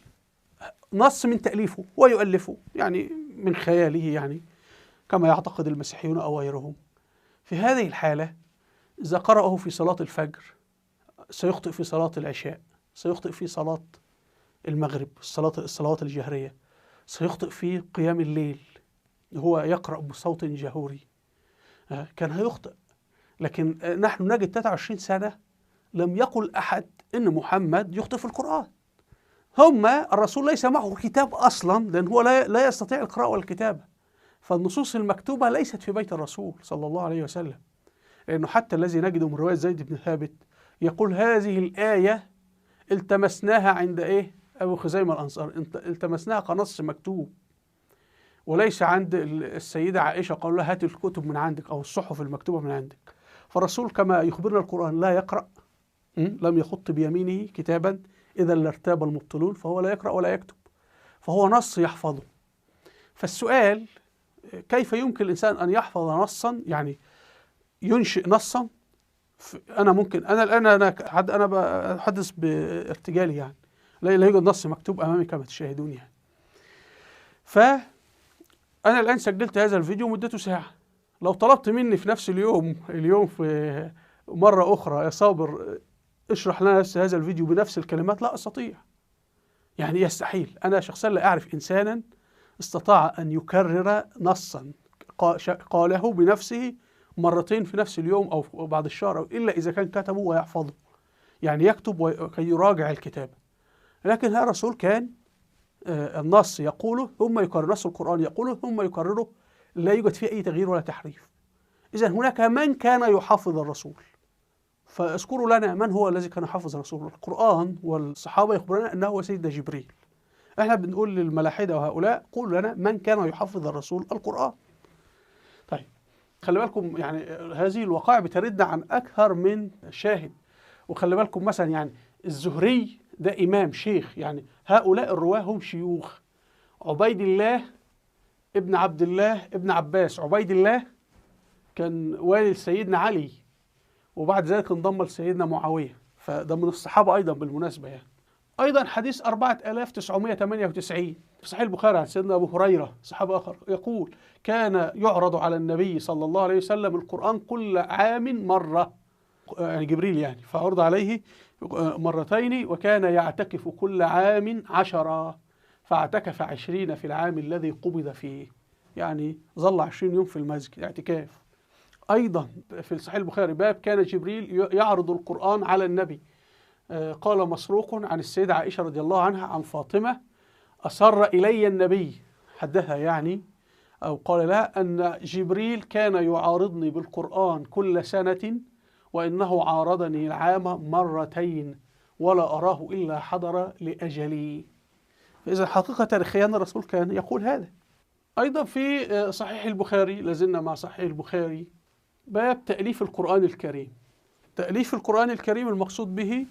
نص من تأليفه ويؤلفه يعني من خياله، يعني كما يعتقد المسيحيون أو غيرهم، في هذه الحالة إذا قرأه في صلاة الفجر سيخطئ في صلاة العشاء، سيخطئ في صلاة المغرب، الصلوات الجهرية، سيخطئ في قيام الليل، هو يقرأ بصوت جهوري، كان هيخطئ. لكن نحن نجد 23 سنة لم يقل أحد إن محمد يخطئ في القرآن. هم الرسول ليس معه كتاب أصلا، لأن هو لا يستطيع القراءة والكتابة، فالنصوص المكتوبة ليست في بيت الرسول صلى الله عليه وسلم. لأنه حتى الذي نجده من رواية زيد بن ثابت يقول هذه الآية التمسناها عند إيه؟ أبو خزيمة الأنصار، التمسناها كنص مكتوب، وليس عند السيدة عائشة قالوا لها هات الكتب من عندك أو الصحف المكتوبة من عندك. فالرسول كما يخبرنا القرآن لا يقرأ، لم يخط بيمينه كتابا، إذا لارتاب المبطلون، فهو لا يقرأ ولا يكتب، فهو نص يحفظه. فالسؤال كيف يمكن الإنسان أن يحفظ نصا، يعني ينشئ نصا؟ أنا ممكن، أنا الآن أنا بحدث بارتجالي، يعني لا يوجد نص مكتوب أمامي كما تشاهدون يعني. فأنا الآن سجلت هذا الفيديو مدته ساعة، لو طلبت مني في نفس اليوم في مرة أخرى يا صابر اشرح لنا نفس هذا الفيديو بنفس الكلمات، لا أستطيع، يعني يستحيل. أنا شخصيا لا أعرف إنسانا استطاع أن يكرر نصا قاله بنفسه مرتين في نفس اليوم أو بعد الشهر، أو إلا إذا كان كتبه ويحفظه، يعني يكتب وكي يراجع الكتابة. لكن هذا الرسول كان النص يقوله ثم يكرر، نص القرآن يقوله ثم يكرره، لا يوجد فيه أي تغيير ولا تحريف. إذا هناك من كان يحافظ الرسول، فاذكروا لنا من هو الذي كان يحافظ الرسول. القرآن والصحابة يخبرنا أنه هو سيدنا جبريل. احنا بنقول للملاحدة وهؤلاء قولوا لنا من كان يحافظ الرسول القرآن. طيب خلي بالكم، يعني هذه الوقائع بترد عن أكثر من شاهد. وخلي بالكم مثلا يعني الزهري ده إمام شيخ، يعني هؤلاء الرواة هم شيوخ. عبيد الله ابن عبد الله ابن عباس، عبيد الله كان والد سيدنا علي، وبعد ذلك انضم لسيدنا معاوية، فده من الصحابة أيضا بالمناسبة يعني. أيضا حديث 4998 في صحيح البخاري عن سيدنا أبو هريرة صحابي آخر يقول كان يعرض على النبي صلى الله عليه وسلم القرآن كل عام مرة، يعني جبريل يعني، فعرض عليه مرتين، وكان يعتكف كل عام 10، فاعتكف 20 في العام الذي قبض فيه، يعني ظل 20 يوم في المسجد اعتكاف. أيضا في صحيح البخاري باب كان جبريل يعرض القرآن على النبي. قال مسروق عن السيدة عائشة رضي الله عنها عن فاطمة أسر إلي النبي، حدثها يعني أو قال لها أن جبريل كان يعارضني بالقرآن كل سنة، وإنه عارضني العام مرتين ولا أراه إلا حضر لأجلي. فإذا حقيقة تاريخيا الرسول كان يقول هذا. أيضا في صحيح البخاري، لازلنا مع صحيح البخاري، باب تأليف القرآن الكريم. تأليف القرآن الكريم المقصود به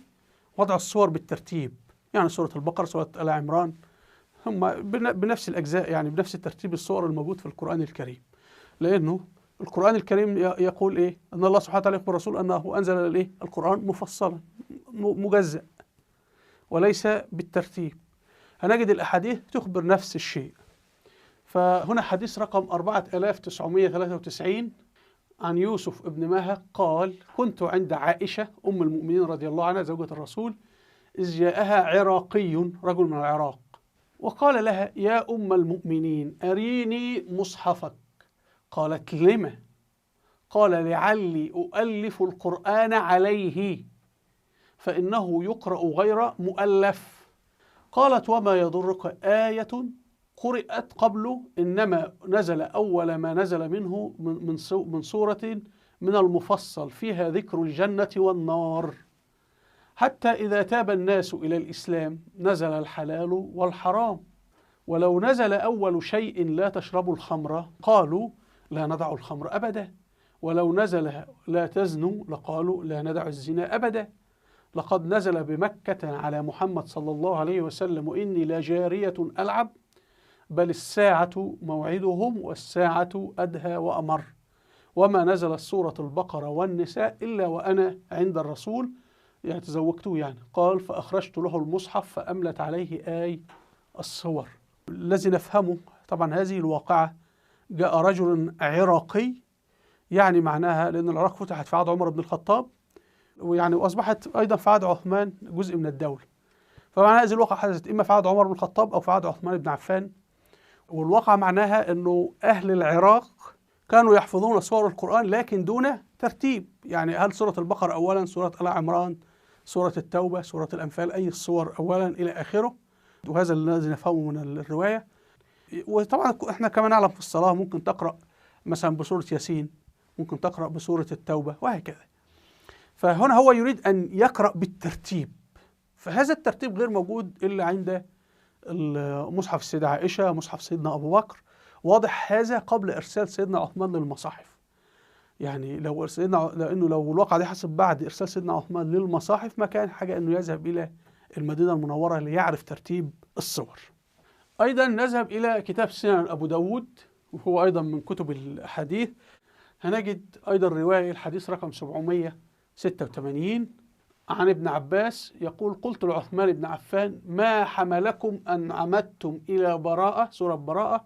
وضع الصور بالترتيب، يعني سورة البقرة، سورة آل عمران، هم بنفس الأجزاء، يعني بنفس الترتيب الصور الموجود في القرآن الكريم. لأنه القرآن الكريم يقول إيه؟ أن الله سبحانه وتعالى يخبر الرسول أنه أنزل الإيه؟ القرآن مفصلا مجزأ وليس بالترتيب. هنجد الأحاديث تخبر نفس الشيء. فهنا حديث رقم 4993 عن يوسف ابن ماهك قال كنت عند عائشة أم المؤمنين رضي الله عنها زوجة الرسول، إذ جاءها عراقي رجل من العراق وقال لها يا أم المؤمنين أريني مصحفك. قالت لما؟ قال لعلي أؤلف القرآن عليه فإنه يقرأ غير مؤلف. قالت وما يضرك آية قرأت قبله، إنما نزل أول ما نزل منه من سورة من المفصل فيها ذكر الجنة والنار، حتى إذا تاب الناس إلى الإسلام نزل الحلال والحرام، ولو نزل أول شيء لا تشربوا الخمر قالوا لا ندع الخمر أبدا، ولو نزل لا تزنوا لقالوا لا ندع الزنا أبدا. لقد نزل بمكة على محمد صلى الله عليه وسلم وإني لجارية ألعب، بل الساعة موعدهم والساعة أدهى وأمر. وما نزلت سورة البقرة والنساء إلا وأنا عند الرسول، يعني تزوجته يعني. قال فأخرجت له المصحف فأملت عليه آي الصور. الذي نفهمه طبعا هذه الواقعة، جاء رجل عراقي، يعني معناها لأن العراق فتحت في عهد عمر بن الخطاب، ويعني وأصبحت أيضا في عهد عثمان جزء من الدولة. فمعنى هذه الواقعة حدثت إما في عهد عمر بن الخطاب أو في عهد عثمان بن عفان. والواقعة معناها أنه أهل العراق كانوا يحفظون سور القرآن لكن دون ترتيب، يعني هل سورة البقرة أولا، سورة آل عمران، سورة التوبة، سورة الأنفال، أي السور أولا إلى آخره. وهذا الذي نفهمه من الرواية. وطبعا احنا كما نعلم في الصلاة ممكن تقرأ مثلا بسورة ياسين، ممكن تقرأ بسورة التوبة وهكذا. فهنا هو يريد أن يقرأ بالترتيب، فهذا الترتيب غير موجود إلا عند مصحف السيدة عائشة، مصحف سيدنا أبو بكر. واضح هذا قبل إرسال سيدنا عثمان للمصاحف. يعني لو سيدنا، لأنه لو الواقعة دي حصلت بعد إرسال سيدنا عثمان للمصاحف ما كان حاجة أنه يذهب إلى المدينة المنورة ليعرف ترتيب الصور. أيضا نذهب إلى كتاب سنن أبو داود، وهو أيضا من كتب الحديث. هنجد أيضا رواية الحديث رقم 786 عن ابن عباس يقول: قلت لعثمان بن عفان: ما حملكم أن عمدتم إلى براءة، سورة براءة،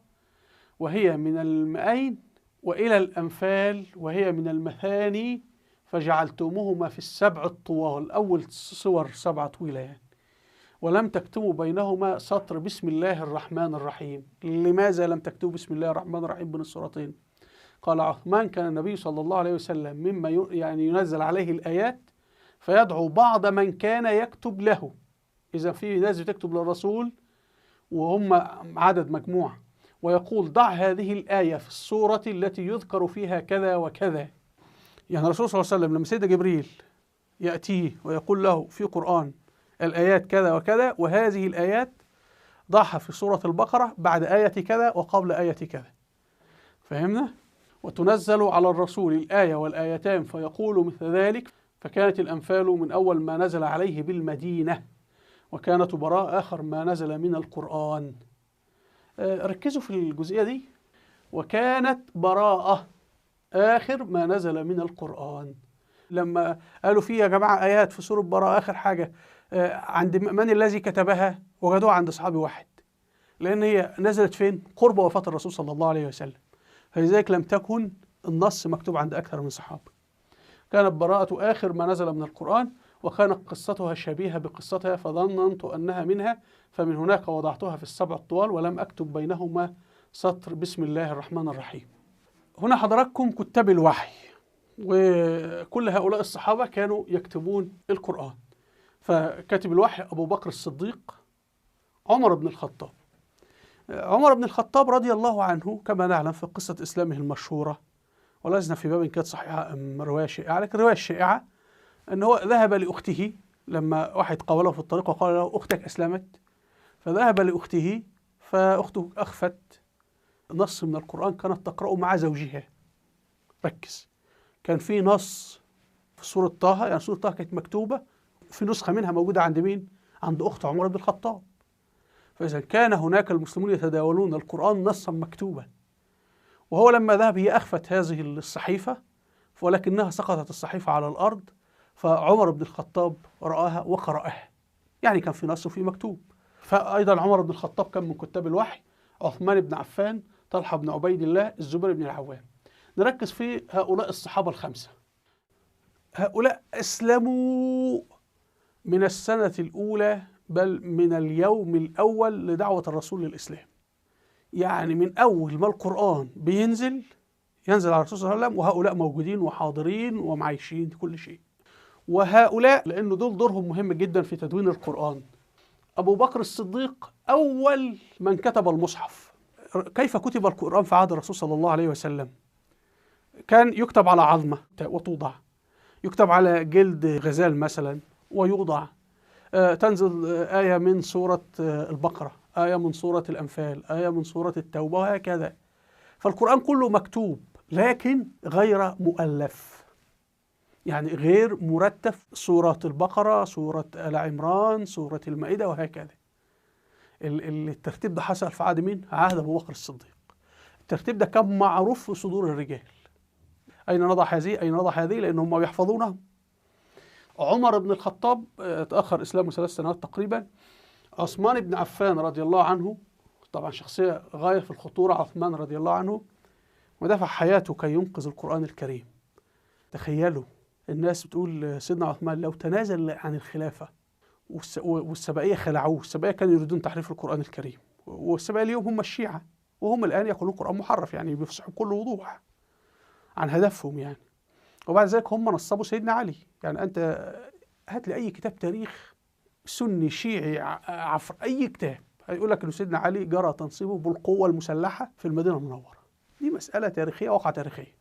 وهي من المئين، وإلى الأنفال وهي من المثاني، فجعلتموهما في السبع الطوال، أول صور سبعة طويلة يعني، ولم تكتبوا بينهما سطر بسم الله الرحمن الرحيم. لماذا لم تكتبوا بسم الله الرحمن الرحيم بين السورتين؟ قال عثمان: كان النبي صلى الله عليه وسلم مما يعني ينزل عليه الآيات فيدعو بعض من كان يكتب له. إذا في ناس بتكتب للرسول وهم عدد مجموعة، ويقول: ضع هذه الآية في السورة التي يذكر فيها كذا وكذا. يعني الرسول صلى الله عليه وسلم لما سيدنا جبريل يأتيه ويقول له في قرآن الآيات كذا وكذا، وهذه الآيات ضعها في سورة البقرة بعد آية كذا وقبل آية كذا. فهمنا؟ وتنزل على الرسول الآية والآيتان فيقول مثل ذلك. فكانت الأنفال من أول ما نزل عليه بالمدينة، وكانت براءة آخر ما نزل من القرآن. ركزوا في الجزئية دي، وكانت براءة آخر ما نزل من القرآن. لما قالوا فيه يا جماعة آيات في سورة براءة آخر حاجة، عند من الذي كتبها؟ وجدوها عند صحابي واحد، لأن هي نزلت فين؟ قرب وفاة الرسول صلى الله عليه وسلم، فلذلك لم تكن النص مكتوب عند أكثر من صحابي. كانت براءة آخر ما نزل من القرآن، وكانت قصتها شبيهة بقصتها، فظننت أنها منها، فمن هناك وضعتها في السبع الطوال، ولم أكتب بينهما سطر بسم الله الرحمن الرحيم. هنا حضراتكم كتاب الوحي، وكل هؤلاء الصحابة كانوا يكتبون القرآن. فكاتب الوحي أبو بكر الصديق، عمر بن الخطاب. عمر بن الخطاب رضي الله عنه كما نعلم في قصة إسلامه المشهورة، ولسنا في باب كانت صحيحة أم رواية شائعة، لكن الرواية الشائعة أنه هو ذهب لأخته لما واحد قابله في الطريق وقال له أختك أسلمت، فذهب لأخته، فأخته أخفت نص من القرآن كانت تقرأه مع زوجها. ركز، كان في نص في سورة طه، يعني سورة طه كانت مكتوبة في نسخة منها موجودة عند مين؟ عند أخت عمر بن الخطاب. فإذا كان هناك المسلمون يتداولون القرآن نصا مكتوبا، وهو لما ذهب هي أخفت هذه الصحيفة، ولكنها سقطت الصحيفة على الأرض، فعمر بن الخطاب رآها وقرأها. يعني كان في نص وفي مكتوب. فأيضا عمر بن الخطاب كان من كتاب الوحي، عثمان بن عفان، طلحة بن عبيد الله، الزبير بن العوام. نركز في هؤلاء الصحابة الخمسة. هؤلاء أسلموا من السنة الأولى، بل من اليوم الأول لدعوة الرسول للإسلام. يعني من أول ما القرآن بينزل ينزل على الرسول صلى الله عليه وسلم، وهؤلاء موجودين وحاضرين ومعايشين كل شيء. وهؤلاء لأنه دول دورهم مهم جدا في تدوين القرآن. أبو بكر الصديق أول من كتب المصحف. كيف كتب القرآن في عهد الرسول صلى الله عليه وسلم؟ كان يكتب على عظمة وتوضع، يكتب على جلد غزال مثلا ويوضع، تنزل آية من سورة البقرة، آية من سورة الأنفال، آية من سورة التوبة، وهكذا. فالقرآن كله مكتوب. لكن غير مؤلف، يعني غير مرتب، سورة البقرة، سورة آل عمران، سورة المائدة، وهكذا. الترتيب ده حصل في عهد مين؟ عهد أبو بكر الصديق. الترتيب ده كان معروف في صدور الرجال، أين نضع هذه أين نضع هذه، لأنهم يحفظونها. عمر بن الخطاب تأخر إسلامه 3 سنوات تقريبا. عثمان بن عفان رضي الله عنه، طبعا شخصية غاية في الخطورة عثمان رضي الله عنه، ودفع حياته كي ينقذ القرآن الكريم. تخيلوا الناس بتقول سيدنا عثمان لو تنازل عن الخلافة والسبائية خلعوه، السبائية كانوا يريدون تحريف القرآن الكريم، والسبائية اليوم هم الشيعة، وهم الآن يقولون القرآن محرف، يعني بيفصحوا بكل وضوح عن هدفهم يعني. وبعد ذلك هم نصبوا سيدنا علي. يعني أنت هات لي أي كتاب تاريخ سني شيعي عفر، أي كتاب هيقول لك إنه سيدنا علي جرى تنصيبه بالقوة المسلحة في المدينة المنورة. دي مسألة تاريخية، واقعة تاريخية.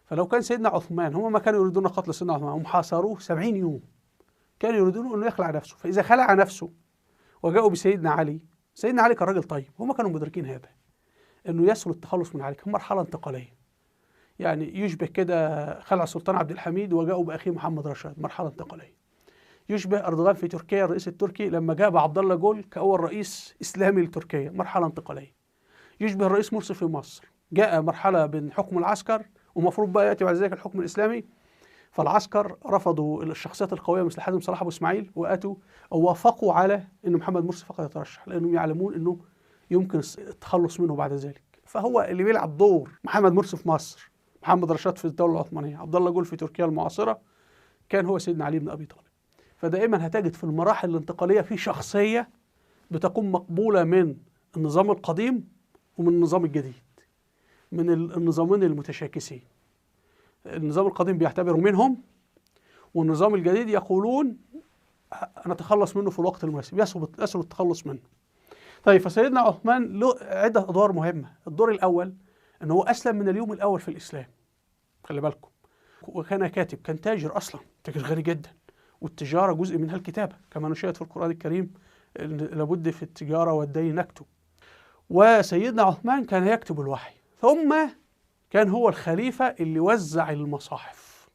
فلو كان سيدنا عثمان، هم ما كانوا يريدون قتل سيدنا عثمان، هم حاصروه 70 يوم، كانوا يريدون أنه يخلع نفسه. فإذا خلع نفسه وجاءوا بسيدنا علي، سيدنا علي كان راجل طيب، هم كانوا مدركين هذا، أنه يسهل التخلص من علي، كان مرحلة انتقالية، يعني يشبه كده خلع السلطان عبد الحميد وجاءوا بأخيه محمد رشاد، مرحلة انتقالية. يشبه أردوغان في تركيا، الرئيس التركي لما جاب عبد الله جول كأول رئيس إسلامي لتركيا، مرحلة انتقالية. يشبه الرئيس مرسي في مصر، جاء مرحلة بين حكم العسكر ومفروض بقى يأتي بعد ذلك الحكم الإسلامي، فالعسكر رفضوا الشخصيات القوية مثل حازم صلاح أبو إسماعيل، وأتوا ووافقوا على أن محمد مرسي فقط يترشح، لأنهم يعلمون أنه يمكن التخلص منه بعد ذلك. فهو اللي بيلعب دور محمد مرسي في مصر، محمد رشاد في الدولة العثمانية، عبد الله جول في تركيا المعاصرة، كان هو سيدنا علي بن أبي طالب. فدائما هتجد في المراحل الانتقالية في شخصية بتكون مقبولة من النظام القديم ومن النظام الجديد، من النظامين المتشاكسين. النظام القديم بيعتبروا منهم، والنظام الجديد يقولون نتخلص منه في الوقت المناسب، يسهل التخلص منه. طيب، فسيدنا عثمان له عدة أدوار مهمة. الدور الأول أنه هو أسلم من اليوم الأول في الإسلام، خلي بالكم، وكان كاتب، كان تاجر أصلا، تاجر غني جدا، والتجارة جزء منها الكتابة كما نشاهد في القرآن الكريم، لابد في التجارة والدين نكتب. وسيدنا عثمان كان يكتب الوحي، ثم كان هو الخليفة اللي وزع المصاحف.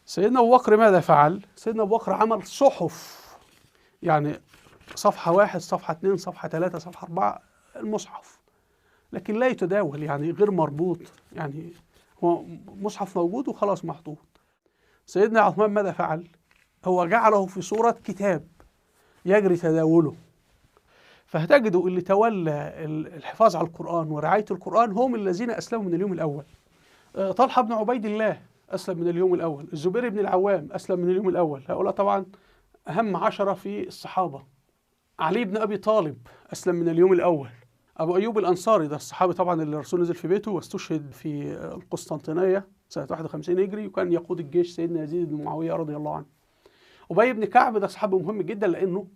سيدنا أبو بكر ماذا فعل؟ سيدنا أبو بكر عمل صحف، يعني صفحة 1، صفحة 2، صفحة 3، صفحة 4، المصحف، لكن لا يتداول، يعني غير مربوط، يعني هو مصحف موجود وخلاص محطوط. سيدنا عثمان ماذا فعل؟ هو جعله في صورة كتاب يجري تداوله. فهتجدوا اللي تولى الحفاظ على القرآن ورعاية القرآن هم الذين أسلموا من اليوم الأول. طلحة بن عبيد الله أسلم من اليوم الأول، الزبير بن العوام أسلم من اليوم الأول، هؤلاء طبعا أهم 10 في الصحابة. علي بن أبي طالب أسلم من اليوم الأول. أبو أيوب الأنصاري ده الصحابي طبعا اللي الرسول نزل في بيته واستشهد في القسطنطينية سنة 51 هجري، وكان يقود الجيش سيدنا يزيد بن معاوية رضي الله عنه. أبي بن كعب ده صحابي مهم جدا، لأنه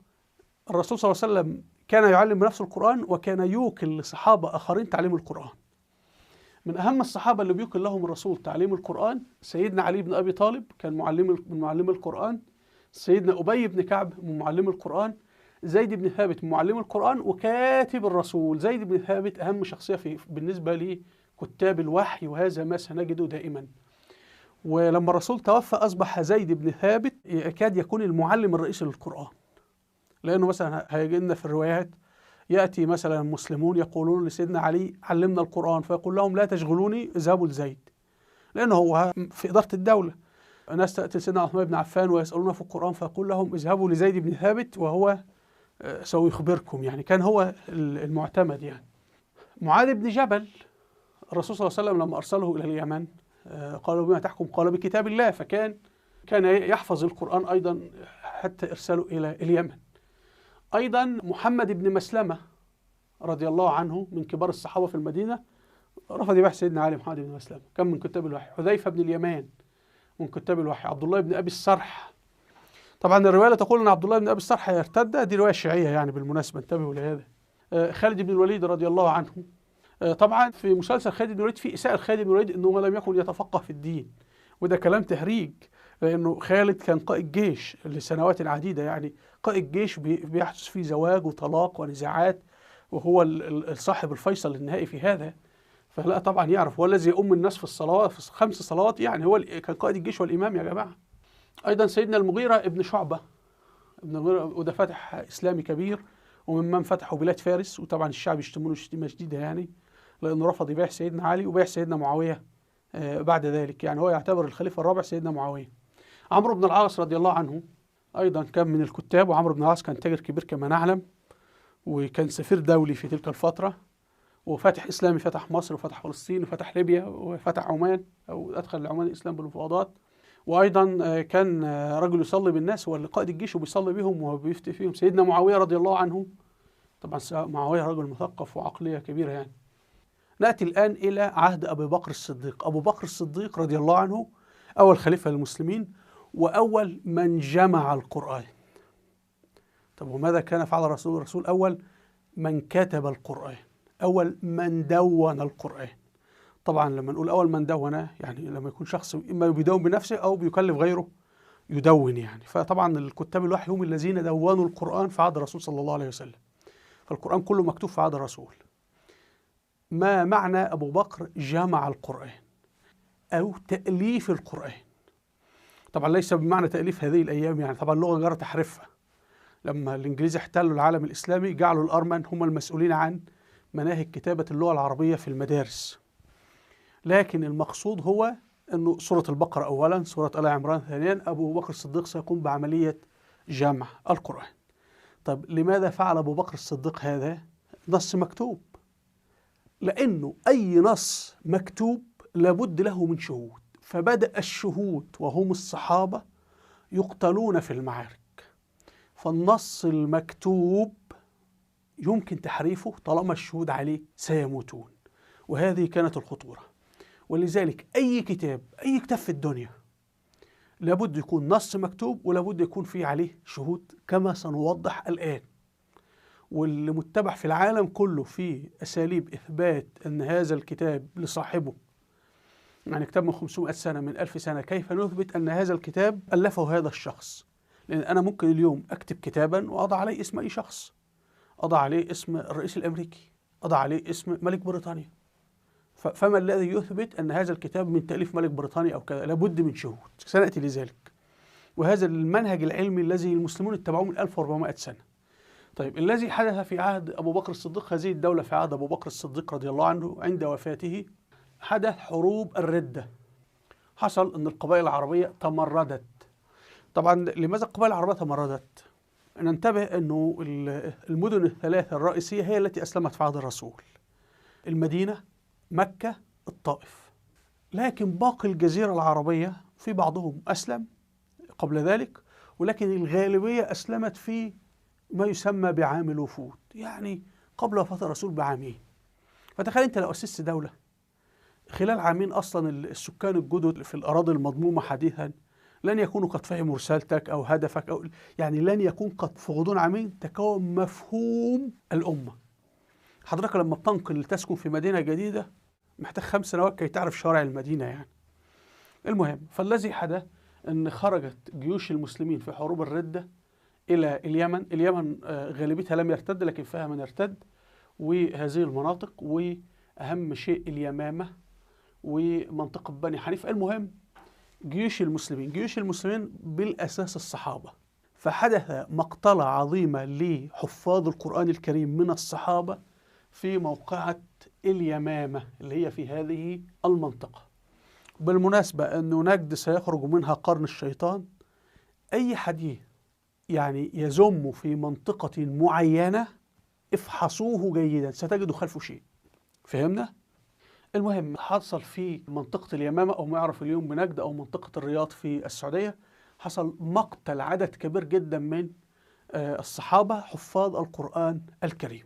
الرسول صلى الله عليه وسلم كان يعلم نفسه القرآن وكان يوكل لصحابة آخرين تعليم القرآن. من أهم الصحابة اللي بيوكل لهم الرسول تعليم القرآن سيدنا علي بن أبي طالب، كان معلم من معلم القرآن، سيدنا أبي بن كعب من معلم القرآن، زيد بن ثابت من معلم القرآن وكاتب الرسول. زيد بن ثابت أهم شخصية بالنسبة لكتاب الوحي، وهذا ما سنجده دائما. ولما الرسول توفى أصبح زيد بن ثابت يكاد يكون المعلم الرئيسي للقرآن، لأنه مثلا هيجي لنا في الروايات يأتي مثلا المسلمون يقولون لسيدنا علي علمنا القرآن، فيقول لهم لا تشغلوني اذهبوا لزيد، لأنه هو في إدارة الدولة. ناس تأتي سيدنا عثمان بن عفان ويسألونه في القرآن فيقول لهم اذهبوا لزيد بن ثابت وهو سيخبركم، يعني كان هو المعتمد. يعني معاذ بن جبل الرسول صلى الله عليه وسلم لما أرسله إلى اليمن قالوا بما تحكم؟ قال بكتاب الله، فكان يحفظ القرآن أيضا حتى إرساله إلى اليمن. أيضا محمد بن مسلمة رضي الله عنه من كبار الصحابة في المدينة رفض يبيع سيدنا علي. محمد بن مسلمة كان من كتاب الوحي. حذيفة بن اليمان من كتاب الوحي. عبد الله بن أبي السرح، طبعا الرواية تقول أن عبد الله بن أبي السرح يرتد، دي رواية شيعية يعني بالمناسبة، انتبهوا لهذا. خالد بن الوليد رضي الله عنه، طبعا في مسلسل خالد بن الوليد في إساءة لخالد بن الوليد أنه لم يكن يتفقه في الدين، وده كلام تهريج، لأنه خالد كان قائد جيش لسنوات عديدة، يعني قائد جيش بيحدث فيه زواج وطلاق ونزاعات، وهو صاحب الفيصل النهائي في هذا. فلا طبعا يعرف، هو الذي يؤم الناس في الصلوات، في 5 صلوات، يعني هو كان قائد الجيش والإمام يا جماعة. أيضا سيدنا المغيرة ابن شعبة، ابن المغيرة وده فاتح إسلامي كبير وممن فتحوا بلاد فارس، وطبعا الشعب يشتمونه شتيمة شديدة يعني، لأنه رفض يبيع سيدنا علي وبيع سيدنا معاوية بعد ذلك، يعني هو يعتبر الخليفة الرابع سيدنا معاوية. عمرو بن العاص رضي الله عنه أيضا كان من الكتاب، وعمرو بن العاص كان تاجر كبير كما نعلم، وكان سفير دولي في تلك الفترة، وفاتح إسلامي، فتح مصر وفتح فلسطين وفتح ليبيا وفتح عمان، أو أدخل عمان الإسلام بالمفاوضات. وأيضا كان رجل يصلي بالناس، هو اللي قائد الجيش وبيصلي بهم وبيفتي فيهم. سيدنا معاوية رضي الله عنه، طبعا معاوية رجل مثقف وعقلية كبيرة يعني. نأتي الآن إلى عهد أبي بكر الصديق. أبو بكر الصديق رضي الله عنه أول خليفة للمسلمين وأول من جمع القرآن. طب وماذا كان فعل الرسول؟ الرسول أول من كتب القرآن، أول من دون القرآن. طبعا لما نقول أول من دون، يعني لما يكون شخص إما بيدون بنفسه أو بيكلف غيره يدون يعني. فطبعا الكتاب الوحي هم الذين دونوا القرآن في عهد الرسول صلى الله عليه وسلم، فالقرآن كله مكتوب في عهد الرسول. ما معنى أبو بكر جمع القرآن أو تأليف القرآن؟ طبعا ليس بمعنى تأليف هذه الأيام يعني، طبعا اللغة جرى تحريفها. لما الإنجليز احتلوا العالم الإسلامي جعلوا الأرمن هم المسؤولين عن مناهج كتابة اللغة العربية في المدارس، لكن المقصود هو أنه سورة البقرة أولا، سورة آل عمران ثانيا، أبو بكر الصديق سيقوم بعملية جمع القرآن. طب لماذا فعل أبو بكر الصديق هذا؟ نص مكتوب، لأنه أي نص مكتوب لابد له من شهود، فبدأ الشهود وهم الصحابة يقتلون في المعارك، فالنص المكتوب يمكن تحريفه طالما الشهود عليه سيموتون، وهذه كانت الخطورة. ولذلك أي كتاب، أي كتاب في الدنيا لابد يكون نص مكتوب ولابد يكون فيه عليه شهود كما سنوضح الآن. واللي متبع في العالم كله في أساليب إثبات أن هذا الكتاب لصاحبه، يعني كتاب من 500 سنة، من 1000 سنة، كيف نثبت أن هذا الكتاب ألفه هذا الشخص؟ لأن أنا ممكن اليوم أكتب كتابا وأضع عليه اسم أي شخص، أضع عليه اسم الرئيس الأمريكي، أضع عليه اسم ملك بريطانيا، فما الذي يثبت أن هذا الكتاب من تأليف ملك بريطانيا أو كذا؟ لابد من شهود، سنأتي لذلك. وهذا المنهج العلمي الذي المسلمون اتبعوه من 1400 سنة. طيب الذي حدث في عهد أبو بكر الصديق، هذه الدولة في عهد أبو بكر الصديق رضي الله عنه عند وفاته حدث حروب الردة. حصل أن القبائل العربية تمردت. طبعا لماذا القبائل العربية تمردت؟ ننتبه أنه المدن الثلاثة الرئيسية هي التي أسلمت في عهد الرسول، المدينة، مكة، الطائف. لكن باقي الجزيرة العربية في بعضهم أسلم قبل ذلك، ولكن الغالبية أسلمت في ما يسمى بعام الوفود، يعني قبل وفاة الرسول بعامين. فتخيل أنت لو أسست دولة خلال عامين أصلا السكان الجدد في الأراضي المضمومة حديثا لن يكونوا قد فهموا رسالتك أو هدفك، أو يعني لن يكون قد في غضون عامين تكون مفهوم الأمة. حضرتك لما بتنقل لتسكن في مدينة جديدة محتاج 5 سنوات كي تعرف شوارع المدينة يعني. المهم فالذي حدث أن خرجت جيوش المسلمين في حروب الردة إلى اليمن. اليمن غالبيتها لم يرتد، لكن فيها من ارتد، وهذه المناطق، وأهم شيء اليمامة ومنطقة بني حنيفة. المهم جيوش المسلمين، جيوش المسلمين بالأساس الصحابة، فحدث مقتلة عظيمة لحفاظ القرآن الكريم من الصحابة في موقعة اليمامة اللي هي في هذه المنطقة. بالمناسبة أنه نجد سيخرج منها قرن الشيطان. أي حديث يعني يزم في منطقة معينة افحصوه جيدا ستجدوا خلفه شيء. فهمنا؟ المهم حصل في منطقة اليمامة أو ما يعرف اليوم بنجد أو منطقة الرياض في السعودية، حصل مقتل عدد كبير جدا من الصحابة حفاظ القرآن الكريم.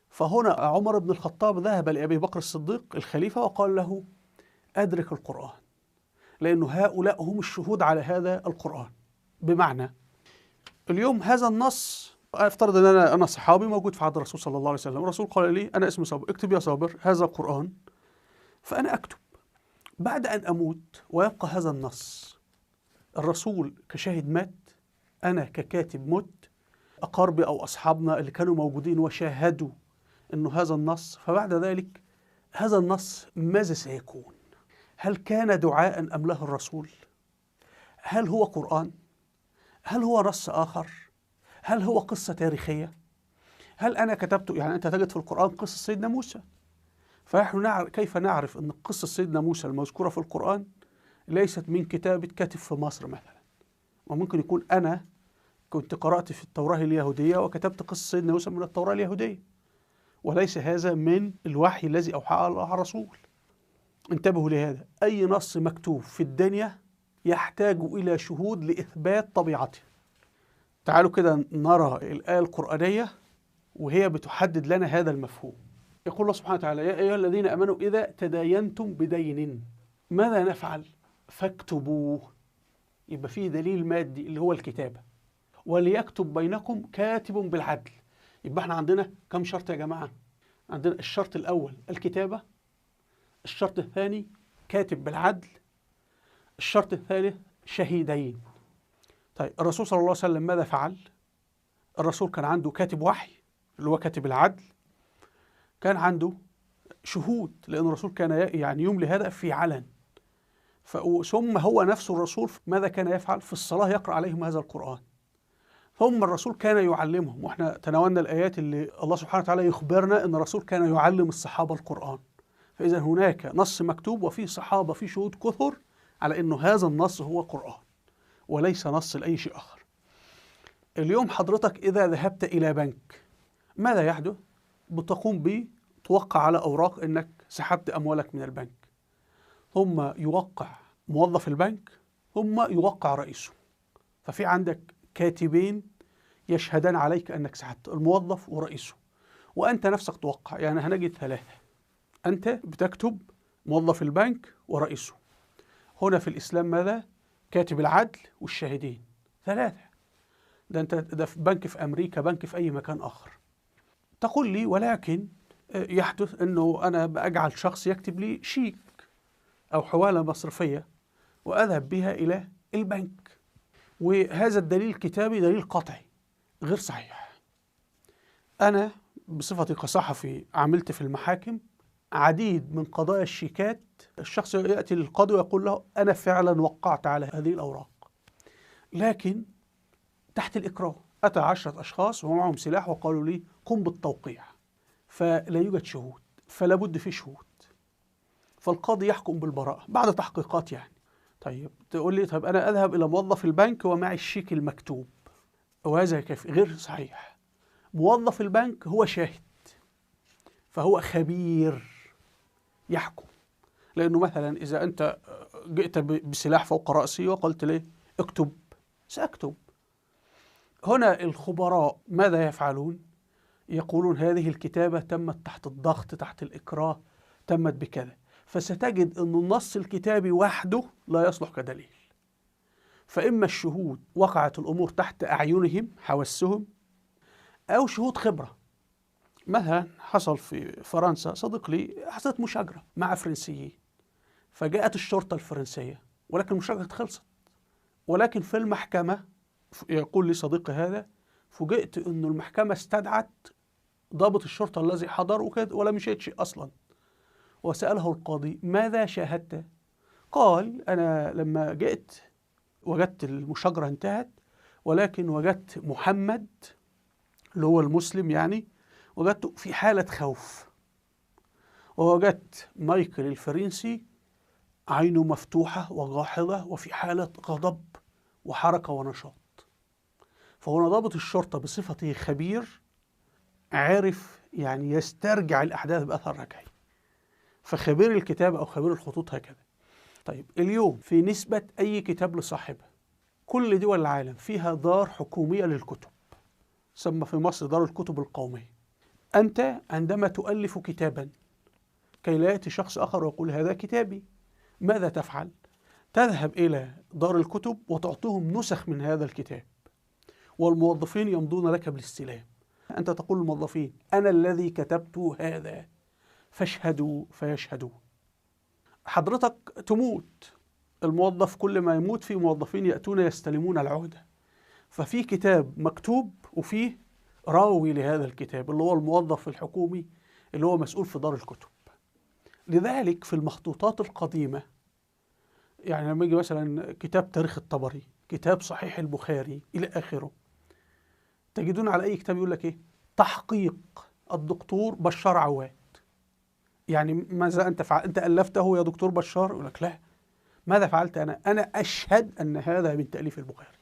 فهنا عمر بن الخطاب ذهب لأبي بكر الصديق الخليفة وقال له أدرك القرآن، لأن هؤلاء هم الشهود على هذا القرآن. بمعنى اليوم هذا النص، افترض ان انا صحابي موجود في عهد الرسول صلى الله عليه وسلم، الرسول قال لي انا اسمي صابر، اكتب يا صابر هذا القرآن، فانا اكتب. بعد ان اموت ويبقى هذا النص، الرسول كشاهد مات، انا ككاتب مت، اقاربي او اصحابنا اللي كانوا موجودين وشاهدوا انه هذا النص، فبعد ذلك هذا النص ماذا سيكون؟ هل كان دعاء أم له الرسول؟ هل هو قرآن؟ هل هو نص آخر؟ هل هو قصة تاريخية؟ هل أنا كتبته؟ يعني أنت تجد في القرآن قصة سيدنا موسى، فنحن كيف نعرف أن قصة سيدنا موسى المذكورة في القرآن ليست من كتابة كاتب في مصر مثلا؟ وممكن يكون أنا كنت قرأت في التوراة اليهودية وكتبت قصة سيدنا موسى من التوراة اليهودية، وليس هذا من الوحي الذي أوحاه الله على الرسول. انتبهوا لهذا، أي نص مكتوب في الدنيا يحتاج إلى شهود لإثبات طبيعته. تعالوا كده نرى الآية القرآنية وهي بتحدد لنا هذا المفهوم. يقول الله سبحانه وتعالى: يا أيها الذين آمنوا إذا تداينتم بدين ماذا نفعل؟ فاكتبوه. يبقى فيه دليل مادي اللي هو الكتابة. وليكتب بينكم كاتب بالعدل. يبقى احنا عندنا كم شرط يا جماعة؟ عندنا الشرط الأول الكتابة، الشرط الثاني كاتب بالعدل، الشرط الثالث شهيدين. طيب الرسول صلى الله عليه وسلم ماذا فعل؟ الرسول كان عنده كاتب وحي اللي هو كاتب العدل، كان عنده شهود لأن الرسول كان يعني يملي هذا في علن. ثم هو نفسه الرسول ماذا كان يفعل؟ في الصلاة يقرأ عليهم هذا القرآن. ثم الرسول كان يعلمهم، واحنا تناولنا الآيات اللي الله سبحانه وتعالى يخبرنا أن الرسول كان يعلم الصحابة القرآن. فإذا هناك نص مكتوب وفي صحابة في شهود كثر على أنه هذا النص هو قرآن وليس نص لأي شيء آخر. اليوم حضرتك إذا ذهبت إلى بنك ماذا يحدث؟ بتقوم به توقع على أوراق أنك سحبت أموالك من البنك، ثم يوقع موظف البنك، ثم يوقع رئيسه. ففي عندك كاتبين يشهدان عليك أنك سحبت، الموظف ورئيسه، وأنت نفسك توقع. يعني هنجد ثلاثة، أنت بتكتب، موظف البنك ورئيسه. هنا في الإسلام ماذا؟ كاتب العدل والشاهدين، ثلاثة. ده أنت ده في بنك في أمريكا، بنك في أي مكان آخر. تقول لي ولكن يحدث أنه أنا بأجعل شخص يكتب لي شيك أو حوالة مصرفية وأذهب بها إلى البنك، وهذا الدليل الكتابي دليل قطعي غير صحيح. أنا بصفتي كصحفي عملت في المحاكم عديد من قضايا الشيكات، الشخص يأتي للقاضي ويقول له أنا فعلا وقعت على هذه الأوراق، لكن تحت الإكراه. أتى 10 أشخاص ومعهم سلاح وقالوا لي قم بالتوقيع، فلا يوجد شهود، فلا بد في شهود، فالقاضي يحكم بالبراءة بعد تحقيقات يعني. طيب تقول لي طيب أنا أذهب إلى موظف البنك ومعي الشيك المكتوب، وهذا كيف؟ غير صحيح. موظف البنك هو شاهد، فهو خبير يحكم، لأنه مثلا إذا أنت جئت بسلاح فوق رأسي وقلت لي اكتب، سأكتب. هنا الخبراء ماذا يفعلون؟ يقولون هذه الكتابة تمت تحت الضغط، تحت الإكراه، تمت بكذا. فستجد أن النص الكتابي وحده لا يصلح كدليل. فإما الشهود وقعت الأمور تحت أعينهم حواسهم، أو شهود خبرة. مثلا حصل في فرنسا، صديق لي حصلت مشاجرة مع فرنسيين، فجاءت الشرطة الفرنسية ولكن المشاجرة خلصت، ولكن في المحكمة يقول لي صديقي هذا فوجئت أن المحكمة استدعت ضابط الشرطة الذي حضر وكده ولم يشهد شيء أصلا. وسأله القاضي ماذا شاهدت؟ قال أنا لما جئت وجدت المشاجرة انتهت، ولكن وجدت محمد اللي هو المسلم يعني وجدته في حالة خوف، ووجدت مايكل الفرنسي عينه مفتوحة وجاحظة وفي حالة غضب وحركة ونشاط. فهنا ضابط الشرطة بصفته خبير عارف يعني يسترجع الأحداث بأثر رجعي، فخبير الكتاب أو خبير الخطوط هكذا. طيب اليوم في نسبة أي كتاب لصاحبه، كل دول العالم فيها دار حكومية للكتب، سمى في مصر دار الكتب القومية. أنت عندما تؤلف كتابا كي لا يأتي شخص آخر ويقول هذا كتابي، ماذا تفعل؟ تذهب إلى دار الكتب وتعطيهم نسخ من هذا الكتاب، والموظفين يمضون لك بالاستلام. أنت تقول للموظفين أنا الذي كتبت هذا فاشهدوا، فيشهدون. حضرتك تموت، الموظف كل ما يموت في موظفين يأتون يستلمون العهدة، ففي كتاب مكتوب وفيه راوي لهذا الكتاب اللي هو الموظف الحكومي اللي هو مسؤول في دار الكتب. لذلك في المخطوطات القديمة، يعني لما يجي مثلا كتاب تاريخ الطبري، كتاب صحيح البخاري إلى آخره، تجدون على أي كتاب يقول لك إيه؟ تحقيق الدكتور بشار عواد. يعني ماذا أنت فعلت؟ أنت ألفته يا دكتور بشار؟ يقول لك لا، ماذا فعلت أنا؟ أنا أشهد أن هذا من تأليف البخاري.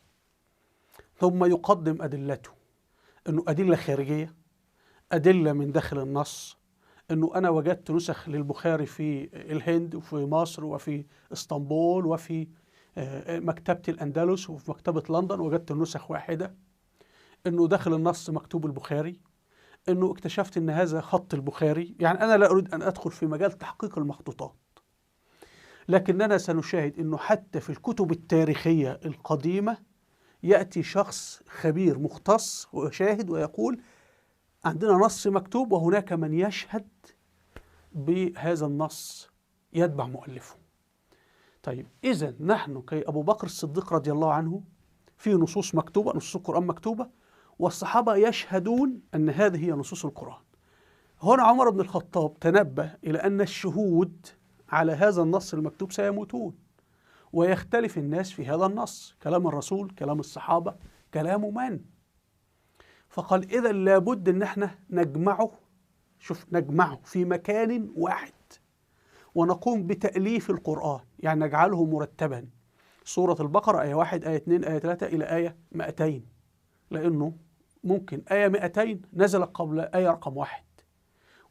ثم يقدم أدلته، أنه أدلة خارجية، أدلة من داخل النص، أنه أنا وجدت نسخ للبخاري في الهند وفي مصر وفي اسطنبول وفي مكتبة الأندلس وفي مكتبة لندن، وجدت النسخ واحدة، أنه داخل النص مكتوب البخاري، أنه اكتشفت أن هذا خط البخاري. يعني أنا لا أريد أن أدخل في مجال تحقيق المخطوطات، لكننا سنشاهد أنه حتى في الكتب التاريخية القديمة يأتي شخص خبير مختص وشاهد ويقول عندنا نص مكتوب وهناك من يشهد بهذا النص يتبع مؤلفه. طيب إذا نحن كي أبو بكر الصديق رضي الله عنه في نصوص مكتوبة، نصوص القرآن مكتوبة، والصحابة يشهدون أن هذه هي نصوص القرآن. هنا عمر بن الخطاب تنبه إلى أن الشهود على هذا النص المكتوب سيموتون، ويختلف الناس في هذا النص، كلام الرسول، كلام الصحابة، كلام من؟ فقال إذا لابد أن احنا نجمعه، شوف، نجمعه في مكان واحد ونقوم بتأليف القرآن، يعني نجعله مرتبا. سورة البقرة آية 1 آية 2 آية 3 إلى آية 200، لأنه ممكن آية 200 نزلت قبل آية رقم 1،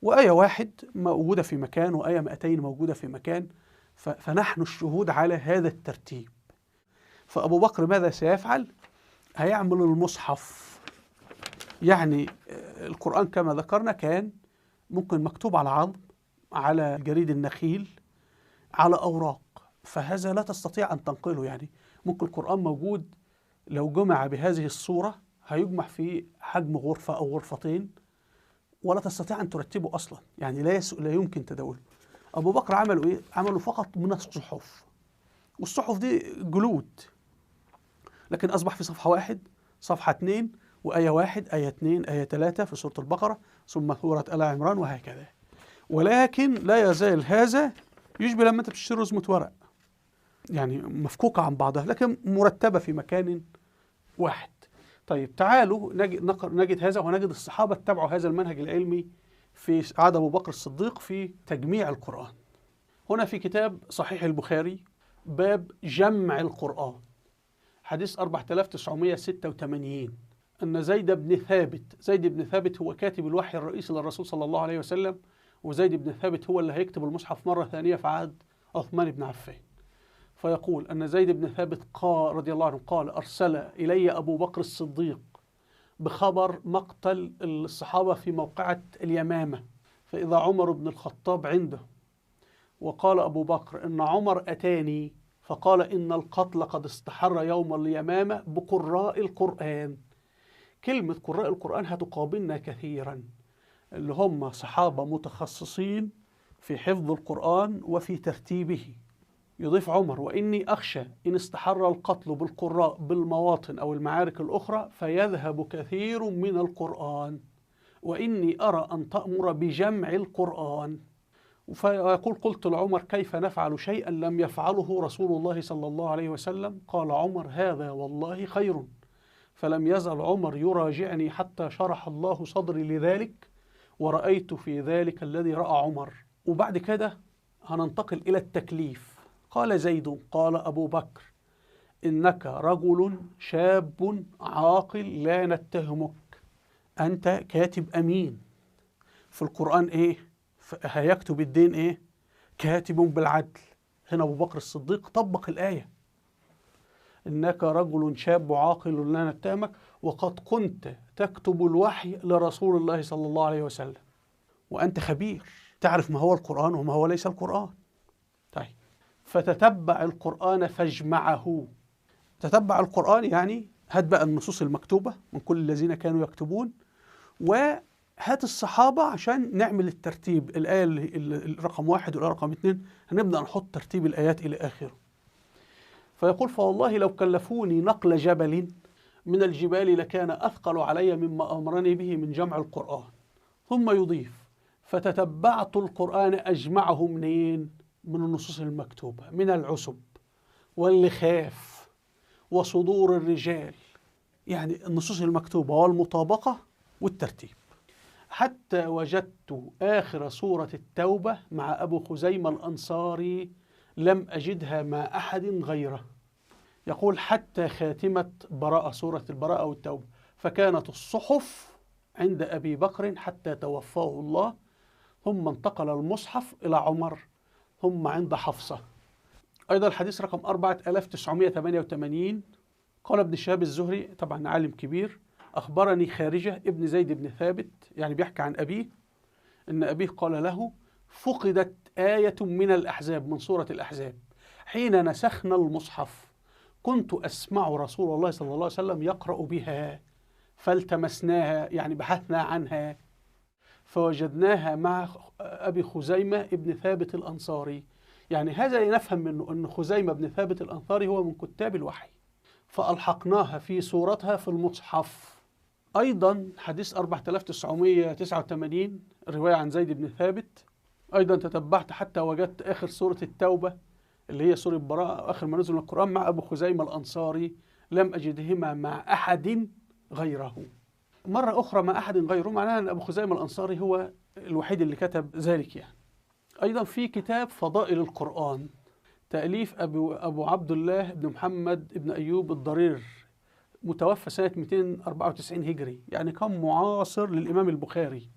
وآية 1 موجودة في مكان وآية 200 موجودة في مكان، فنحن الشهود على هذا الترتيب. فأبو بكر ماذا سيفعل؟ هيعمل المصحف. يعني القرآن كما ذكرنا كان ممكن مكتوب على عظم، على جريد النخيل، على أوراق، فهذا لا تستطيع أن تنقله. يعني ممكن القرآن موجود لو جمع بهذه الصورة هيجمع في حجم غرفة أو غرفتين، ولا تستطيع أن ترتبه أصلا، يعني لا يمكن تداوله. أبو بكر عملوا إيه؟ عملوا فقط من الصحف، والصحف دي جلود، لكن أصبح في صفحة 1، صفحة 2، وآية 1، آية 2، آية 3 في سورة البقرة، ثم سورة آل عمران، وهكذا. ولكن لا يزال هذا يشبه لما أنت بتشتري رزمة ورق، يعني مفكوكة عن بعضها لكن مرتبة في مكان واحد. طيب تعالوا نجد هذا، ونجد الصحابة اتبعوا هذا المنهج العلمي في عهد أبو بكر الصديق في تجميع القرآن. هنا في كتاب صحيح البخاري باب جمع القرآن، حديث 4986، أن زيد بن ثابت، زيد بن ثابت هو كاتب الوحي الرئيسي للرسول صلى الله عليه وسلم، وزيد بن ثابت هو اللي هيكتب المصحف مرة ثانية في عهد عثمان بن عفان. فيقول أن زيد بن ثابت قال رضي الله عنه قال: أرسل إلي أبو بكر الصديق بخبر مقتل الصحابة في موقعة اليمامة، فإذا عمر بن الخطاب عنده، وقال أبو بكر إن عمر أتاني فقال إن القتل قد استحر يوم اليمامة بقراء القرآن. كلمة قراء القرآن هتقابلنا كثيرا، اللي هم صحابة متخصصين في حفظ القرآن وفي ترتيبه. يضيف عمر: وإني أخشى إن استحر القتل بالقراء بالمواطن أو المعارك الأخرى فيذهب كثير من القرآن، وإني أرى أن تأمر بجمع القرآن. فيقول: قلت لعمر: كيف نفعل شيئا لم يفعله رسول الله صلى الله عليه وسلم؟ قال عمر: هذا والله خير. فلم يزل عمر يراجعني حتى شرح الله صدري لذلك، ورأيت في ذلك الذي رأى عمر. وبعد كده هننتقل إلى التكليف. قال زيد: قال أبو بكر: إنك رجل شاب عاقل لا نتهمك، أنت كاتب أمين. في القرآن إيه؟ هيكتب الدين إيه؟ كاتب بالعدل. هنا أبو بكر الصديق طبق الآية: إنك رجل شاب عاقل لا نتهمك، وقد كنت تكتب الوحي لرسول الله صلى الله عليه وسلم، وأنت خبير تعرف ما هو القرآن وما هو ليس القرآن. طيب، فتتبع القرآن فاجمعه. تتبع القرآن يعني هات بقى النصوص المكتوبة من كل الذين كانوا يكتبون، وهات الصحابة عشان نعمل الترتيب، الآية الرقم 1 والآية رقم 2 هنبدأ نحط ترتيب الآيات إلى آخره. فيقول: فوالله لو كلفوني نقل جبل من الجبال لكان أثقل علي مما أمرني به من جمع القرآن. ثم يضيف: فتتبعت القرآن أجمعه منين؟ من النصوص المكتوبة، من العسب واللخاف وصدور الرجال، يعني النصوص المكتوبة والمطابقة والترتيب، حتى وجدت آخر سورة التوبة مع أبو خزيمة الأنصاري لم أجدها مع أحد غيره. يقول حتى خاتمة براءة، سورة البراءة والتوبة، فكانت الصحف عند أبي بكر حتى توفاه الله، ثم انتقل المصحف إلى عمر، ثم عند حفصة. أيضا الحديث رقم 4988 قال ابن شهاب الزهري، طبعا عالم كبير، أخبرني خارجة ابن زيد بن ثابت، يعني بيحكي عن أبيه، إن أبيه قال له فقدت آية من الأحزاب، من سورة الأحزاب، حين نسخنا المصحف كنت أسمع رسول الله صلى الله عليه وسلم يقرأ بها فالتمسناها، يعني بحثنا عنها فوجدناها مع أبي خزيمة ابن ثابت الأنصاري. يعني هذا نفهم منه أن خزيمة بن ثابت الأنصاري هو من كتاب الوحي، فألحقناها في صورتها في المصحف. أيضا حديث 4989 رواية عن زيد بن ثابت، أيضا تتبعت حتى وجدت آخر سورة التوبة اللي هي سورة براءة، آخر ما نزل من القرآن، مع أبو خزيمة الأنصاري، لم أجدهما مع أحد غيره. مرة أخرى مع أحد غيره معناها أن أبو خزيمة الأنصاري هو الوحيد اللي كتب ذلك يعني. أيضا في كتاب فضائل القرآن تأليف أبو عبد الله بن محمد بن أيوب الضرير، متوفى سنة 294 هجري، يعني كان معاصر للإمام البخاري.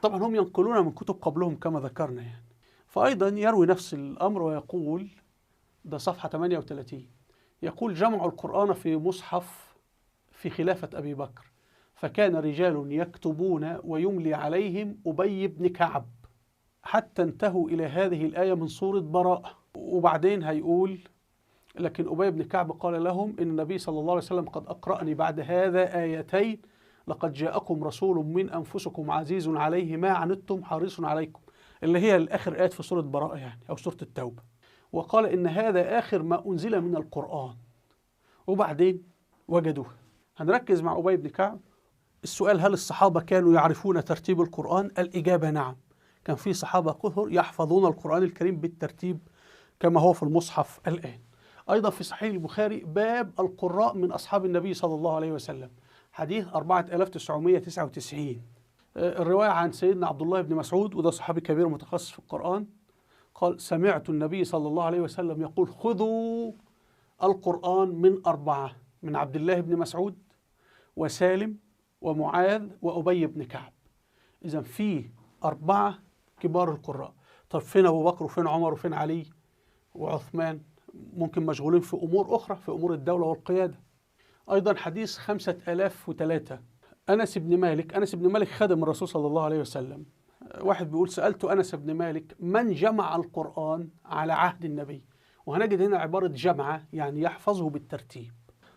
طبعا هم ينقلون من كتب قبلهم كما ذكرنا يعني. فأيضا يروي نفس الأمر ويقول، ده صفحة 38، يقول جمعوا القرآن في مصحف في خلافة أبي بكر، فكان رجال يكتبون ويملي عليهم أبي بن كعب حتى انتهوا إلى هذه الآية من سورة براءة. وبعدين هيقول لكن أبي بن كعب قال لهم إن النبي صلى الله عليه وسلم قد أقرأني بعد هذا آيتين، لقد جاءكم رسول من أنفسكم عزيز عليه ما عنتم حريص عليكم، اللي هي الآخر آيات في سورة براءة يعني أو سورة التوبة. وقال إن هذا آخر ما أنزل من القرآن. وبعدين وجدوه. هنركز مع أبي بن كعب. السؤال، هل الصحابة كانوا يعرفون ترتيب القرآن؟ الإجابة نعم، كان في صحابة كثر يحفظون القرآن الكريم بالترتيب كما هو في المصحف الآن. أيضا في صحيح البخاري باب القراء من أصحاب النبي صلى الله عليه وسلم، حديث 4999، الرواية عن سيدنا عبد الله بن مسعود، وده صحابي كبير متخصص في القرآن، قال سمعت النبي صلى الله عليه وسلم يقول خذوا القرآن من أربعة، من عبد الله بن مسعود وسالم ومعاذ وأبي بن كعب. إذا في أربعة كبار القراء. طب فين أبو بكر وفين عمر وفين علي وعثمان؟ ممكن مشغولين في أمور أخرى، في أمور الدولة والقيادة. أيضا حديث 5003، أنس بن مالك، أنس بن مالك خادم الرسول صلى الله عليه وسلم. واحد بيقول سألت أنس بن مالك من جمع القرآن على عهد النبي، وهنجد هنا عبارة جمع يعني يحفظه بالترتيب،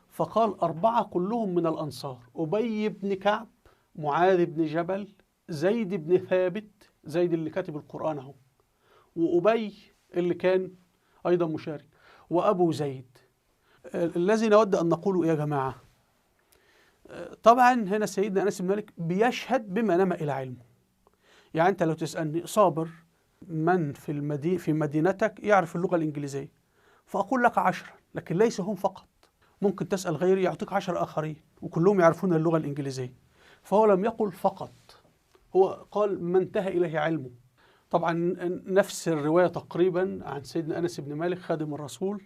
فقال أربعة كلهم من الأنصار، أبي بن كعب، معاذ بن جبل، زيد بن ثابت، زيد اللي كاتب القرآن أهو، وأبي اللي كان أيضا مشارك، وأبو زيد. الذي نود أن نقوله يا جماعة، طبعا هنا سيدنا أنس بن مالك بيشهد بما نما إلى علمه. يعني أنت لو تسألني صابر من في في مدينتك يعرف اللغة الإنجليزية، فأقول لك 10، لكن ليس هم فقط، ممكن تسأل غيري يعطيك 10 آخرين وكلهم يعرفون اللغة الإنجليزية. فهو لم يقل فقط، هو قال ما انتهى إليه علمه. طبعا نفس الرواية تقريبا عن سيدنا أنس بن مالك خادم الرسول،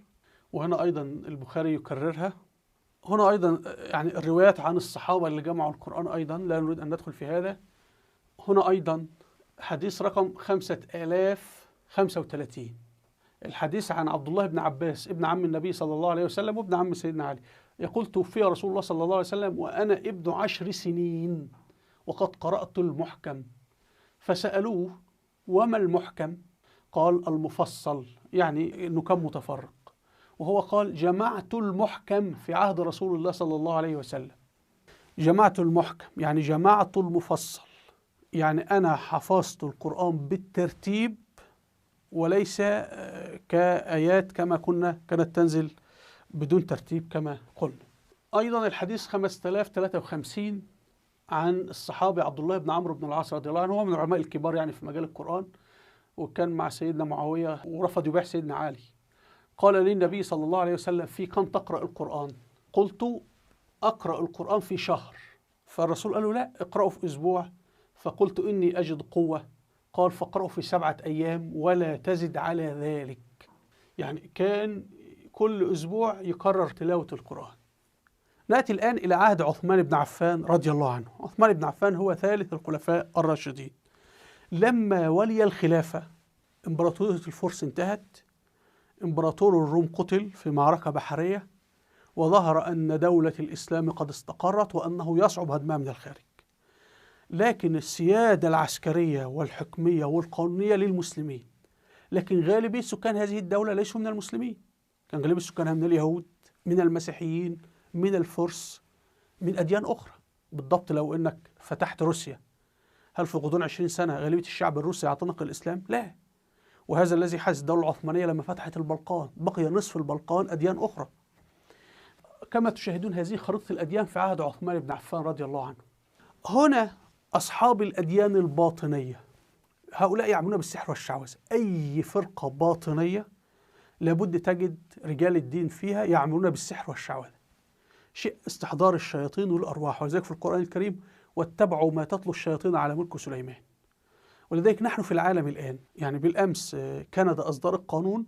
وهنا أيضا البخاري يكررها. هنا أيضا يعني الروايات عن الصحابة اللي جمعوا القرآن أيضا، لا نريد أن ندخل في هذا. هنا أيضا حديث رقم 5035، الحديث عن عبد الله بن عباس ابن عم النبي صلى الله عليه وسلم وابن عم سيدنا علي، يقول توفي رسول الله صلى الله عليه وسلم وأنا ابن 10 سنين وقد قرأت المحكم، فسألوه وما المحكم؟ قال المفصل، يعني أنه كان متفرق، وهو قال جمعت المحكم في عهد رسول الله صلى الله عليه وسلم. جمعت المحكم يعني جمعت المفصل، يعني أنا حفظت القرآن بالترتيب وليس كآيات كما كانت تنزل بدون ترتيب كما قلنا. أيضا الحديث 5053 عن الصحابي عبد الله بن عمرو بن العاص رضي الله عنه، هو من العلماء الكبار يعني في مجال القرآن، وكان مع سيدنا معاوية ورفض يبيع سيدنا علي. قال للنبي صلى الله عليه وسلم: في كم تقرأ القرآن؟ قلت: أقرأ القرآن في شهر. فالرسول قال له: لا، اقرأه في أسبوع. فقلت: إني أجد قوة. قال: فاقرأه في 7 أيام ولا تزد على ذلك. يعني كان كل أسبوع يكرر تلاوة القرآن. نأتي الآن إلى عهد عثمان بن عفان رضي الله عنه. عثمان بن عفان هو ثالث الخلفاء الراشدين. لما ولي الخلافة إمبراطورية الفرس انتهت، إمبراطور الروم قتل في معركة بحرية، وظهر أن دولة الإسلام قد استقرت وأنه يصعب هدمها من الخارج. لكن السيادة العسكرية والحكمية والقانونية للمسلمين، لكن غالبية سكان هذه الدولة ليسوا من المسلمين. كان غالبية سكانها من اليهود، من المسيحيين، من الفرس، من أديان أخرى. بالضبط لو أنك فتحت روسيا، هل في غضون 20 سنة غالبية الشعب الروسي يعتنق الإسلام؟ لا. وهذا الذي حدث الدولة العثمانية لما فتحت البلقان، بقي نصف البلقان أديان أخرى. كما تشاهدون هذه خريطة الأديان في عهد عثمان بن عفان رضي الله عنه. هنا أصحاب الأديان الباطنية، هؤلاء يعملون بالسحر والشعوذة. أي فرقة باطنية لابد تجد رجال الدين فيها يعملون بالسحر والشعوذة، شيء استحضار الشياطين والأرواح. ولذلك في القرآن الكريم: واتبعوا ما تتلو الشياطين على ملك سليمان. ولذلك نحن في العالم الآن، يعني بالأمس كندا أصدرت قانون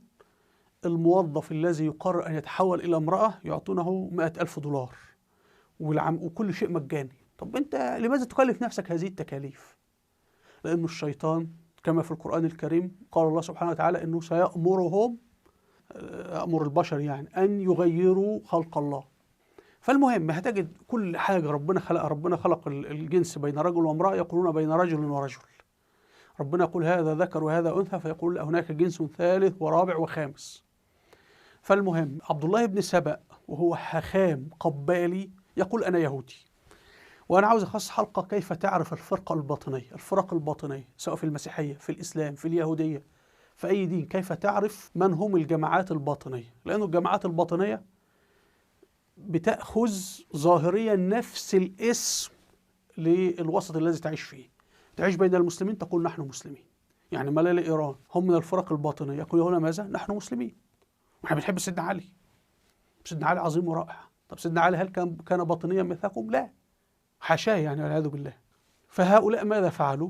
الموظف الذي يقرر أن يتحول إلى امرأة يعطونه $100,000 وكل شيء مجاني. طب أنت لماذا تكلف نفسك هذه التكاليف؟ لأن الشيطان كما في القرآن الكريم قال الله سبحانه وتعالى أنه سيأمرهم، أمر البشر يعني، أن يغيروا خلق الله. فالمهم هتجد كل حاجة ربنا خلقها. ربنا خلق الجنس بين رجل وامرأة، يقولون بين رجل ورجل. ربنا يقول هذا ذكر وهذا أنثى، فيقول هناك جنس ثالث ورابع وخامس. فالمهم عبد الله بن سبأ وهو حخام قبالي يقول أنا يهودي. وأنا عاوز أخصص حلقة كيف تعرف الفرقة الباطنية، الفرق الباطنية سواء في المسيحية، في الإسلام، في اليهودية، في أي دين، كيف تعرف من هم الجماعات الباطنية؟ لأن الجماعات الباطنية بتأخذ ظاهريا نفس الاسم للوسط الذي تعيش فيه. تعيش بين المسلمين تقول نحن مسلمين. يعني ملال إيران هم من الفرق الباطنية، يقولون ماذا؟ نحن مسلمين ونحن بنحب سيدنا علي، سيدنا علي عظيم ورائع. طب سيدنا علي هل كان باطنيا مثلكم؟ لا، حاشاه يعني، والعياذ بالله. فهؤلاء ماذا فعلوا؟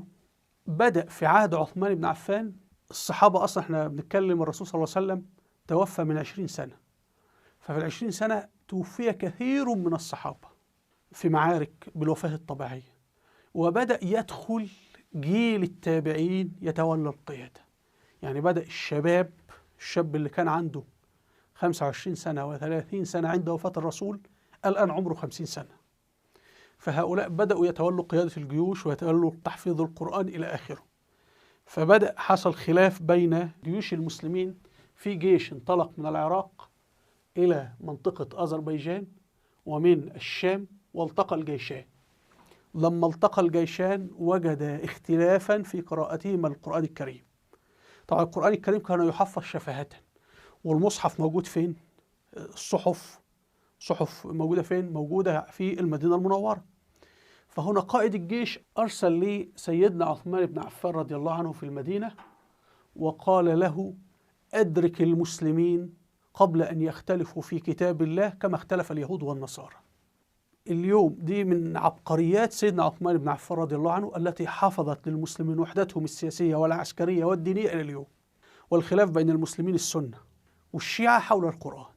بدأ في عهد عثمان بن عفان الصحابة، أصلا احنا بنتكلم الرسول صلى الله عليه وسلم توفى من 20 سنة، ففي 20 سنة توفي كثير من الصحابة في معارك بالوفاة الطبيعية، وبدأ يدخل جيل التابعين يتولى القيادة. يعني بدأ الشباب، الشاب اللي كان عنده 25 سنة و30 سنة عند وفاة الرسول الآن عمره 50 سنة. فهؤلاء بدأوا يتولوا قيادة الجيوش ويتولوا تحفيظ القرآن إلى آخره. فبدأ حصل خلاف بين جيوش المسلمين. في جيش انطلق من العراق إلى منطقة أذربيجان ومن الشام، والتقى الجيشان. لما التقى الجيشان وجد اختلافا في قراءتهما القرآن الكريم. طبعا القرآن الكريم كان يحفظ شفاهة، والمصحف موجود فين؟ الصحف، صحف موجودة فين؟ موجودة في المدينة المنورة. فهنا قائد الجيش أرسل لي سيدنا عثمان بن عفان رضي الله عنه في المدينة وقال له: أدرك المسلمين قبل أن يختلفوا في كتاب الله كما اختلف اليهود والنصارى. اليوم دي من عبقريات سيدنا عثمان بن عفان رضي الله عنه التي حافظت للمسلمين وحدتهم السياسية والعسكرية والدينية إلى اليوم. والخلاف بين المسلمين السنة والشيعة حول القرآن.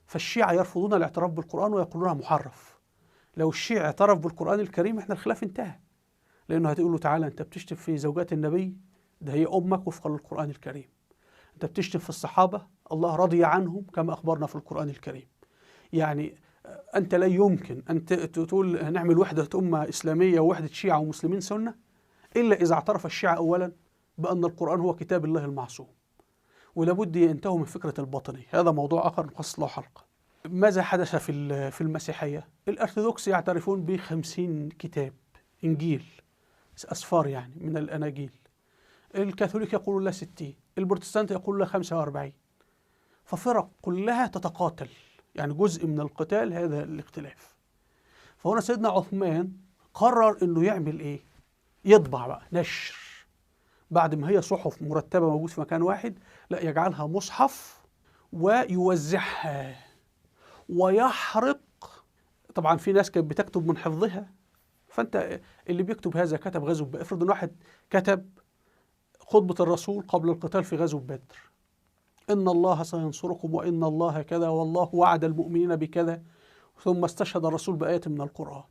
فالشيعة يرفضون الاعتراف بالقرآن ويقولونها محرف. لو الشيعة اعترف بالقرآن الكريم احنا الخلاف انتهى، لأنه هتقول له تعالى أنت بتشتم في زوجات النبي، ده هي أمك وفقا للقرآن الكريم. أنت بتشتم في الصحابة، الله رضي عنهم كما أخبرنا في القرآن الكريم. يعني أنت لا يمكن أن تقول نعمل وحدة أمة إسلامية ووحدة شيعة ومسلمين سنة إلا إذا اعترف الشيعة أولا بأن القرآن هو كتاب الله المعصوم، ولابد ينتهوا من فكرة الباطنية. هذا موضوع آخر نخصص له حلقة. ماذا حدث في المسيحية؟ الأرثوذكس يعترفون ب50 كتاب إنجيل، أسفار يعني من الأناجيل. الكاثوليك يقولون لا 60، البروتستانت يقولون لا 45. ففرق كلها تتقاتل، يعني جزء من القتال هذا الاختلاف. فهنا سيدنا عثمان قرر إنه يعمل إيه؟ يطبع بقى، نشر. بعد ما هي صحف مرتبة موجود في مكان واحد، لا، يجعلها مصحف ويوزعها ويحرق. طبعا في ناس كانت بتكتب من حفظها، فأنت اللي بيكتب هذا كتب غزوة بدر. افرض إن واحد كتب خطبة الرسول قبل القتال في غزوة بدر، إن الله سينصركم وإن الله كذا والله وعد المؤمنين بكذا، ثم استشهد الرسول بآية من القرآن.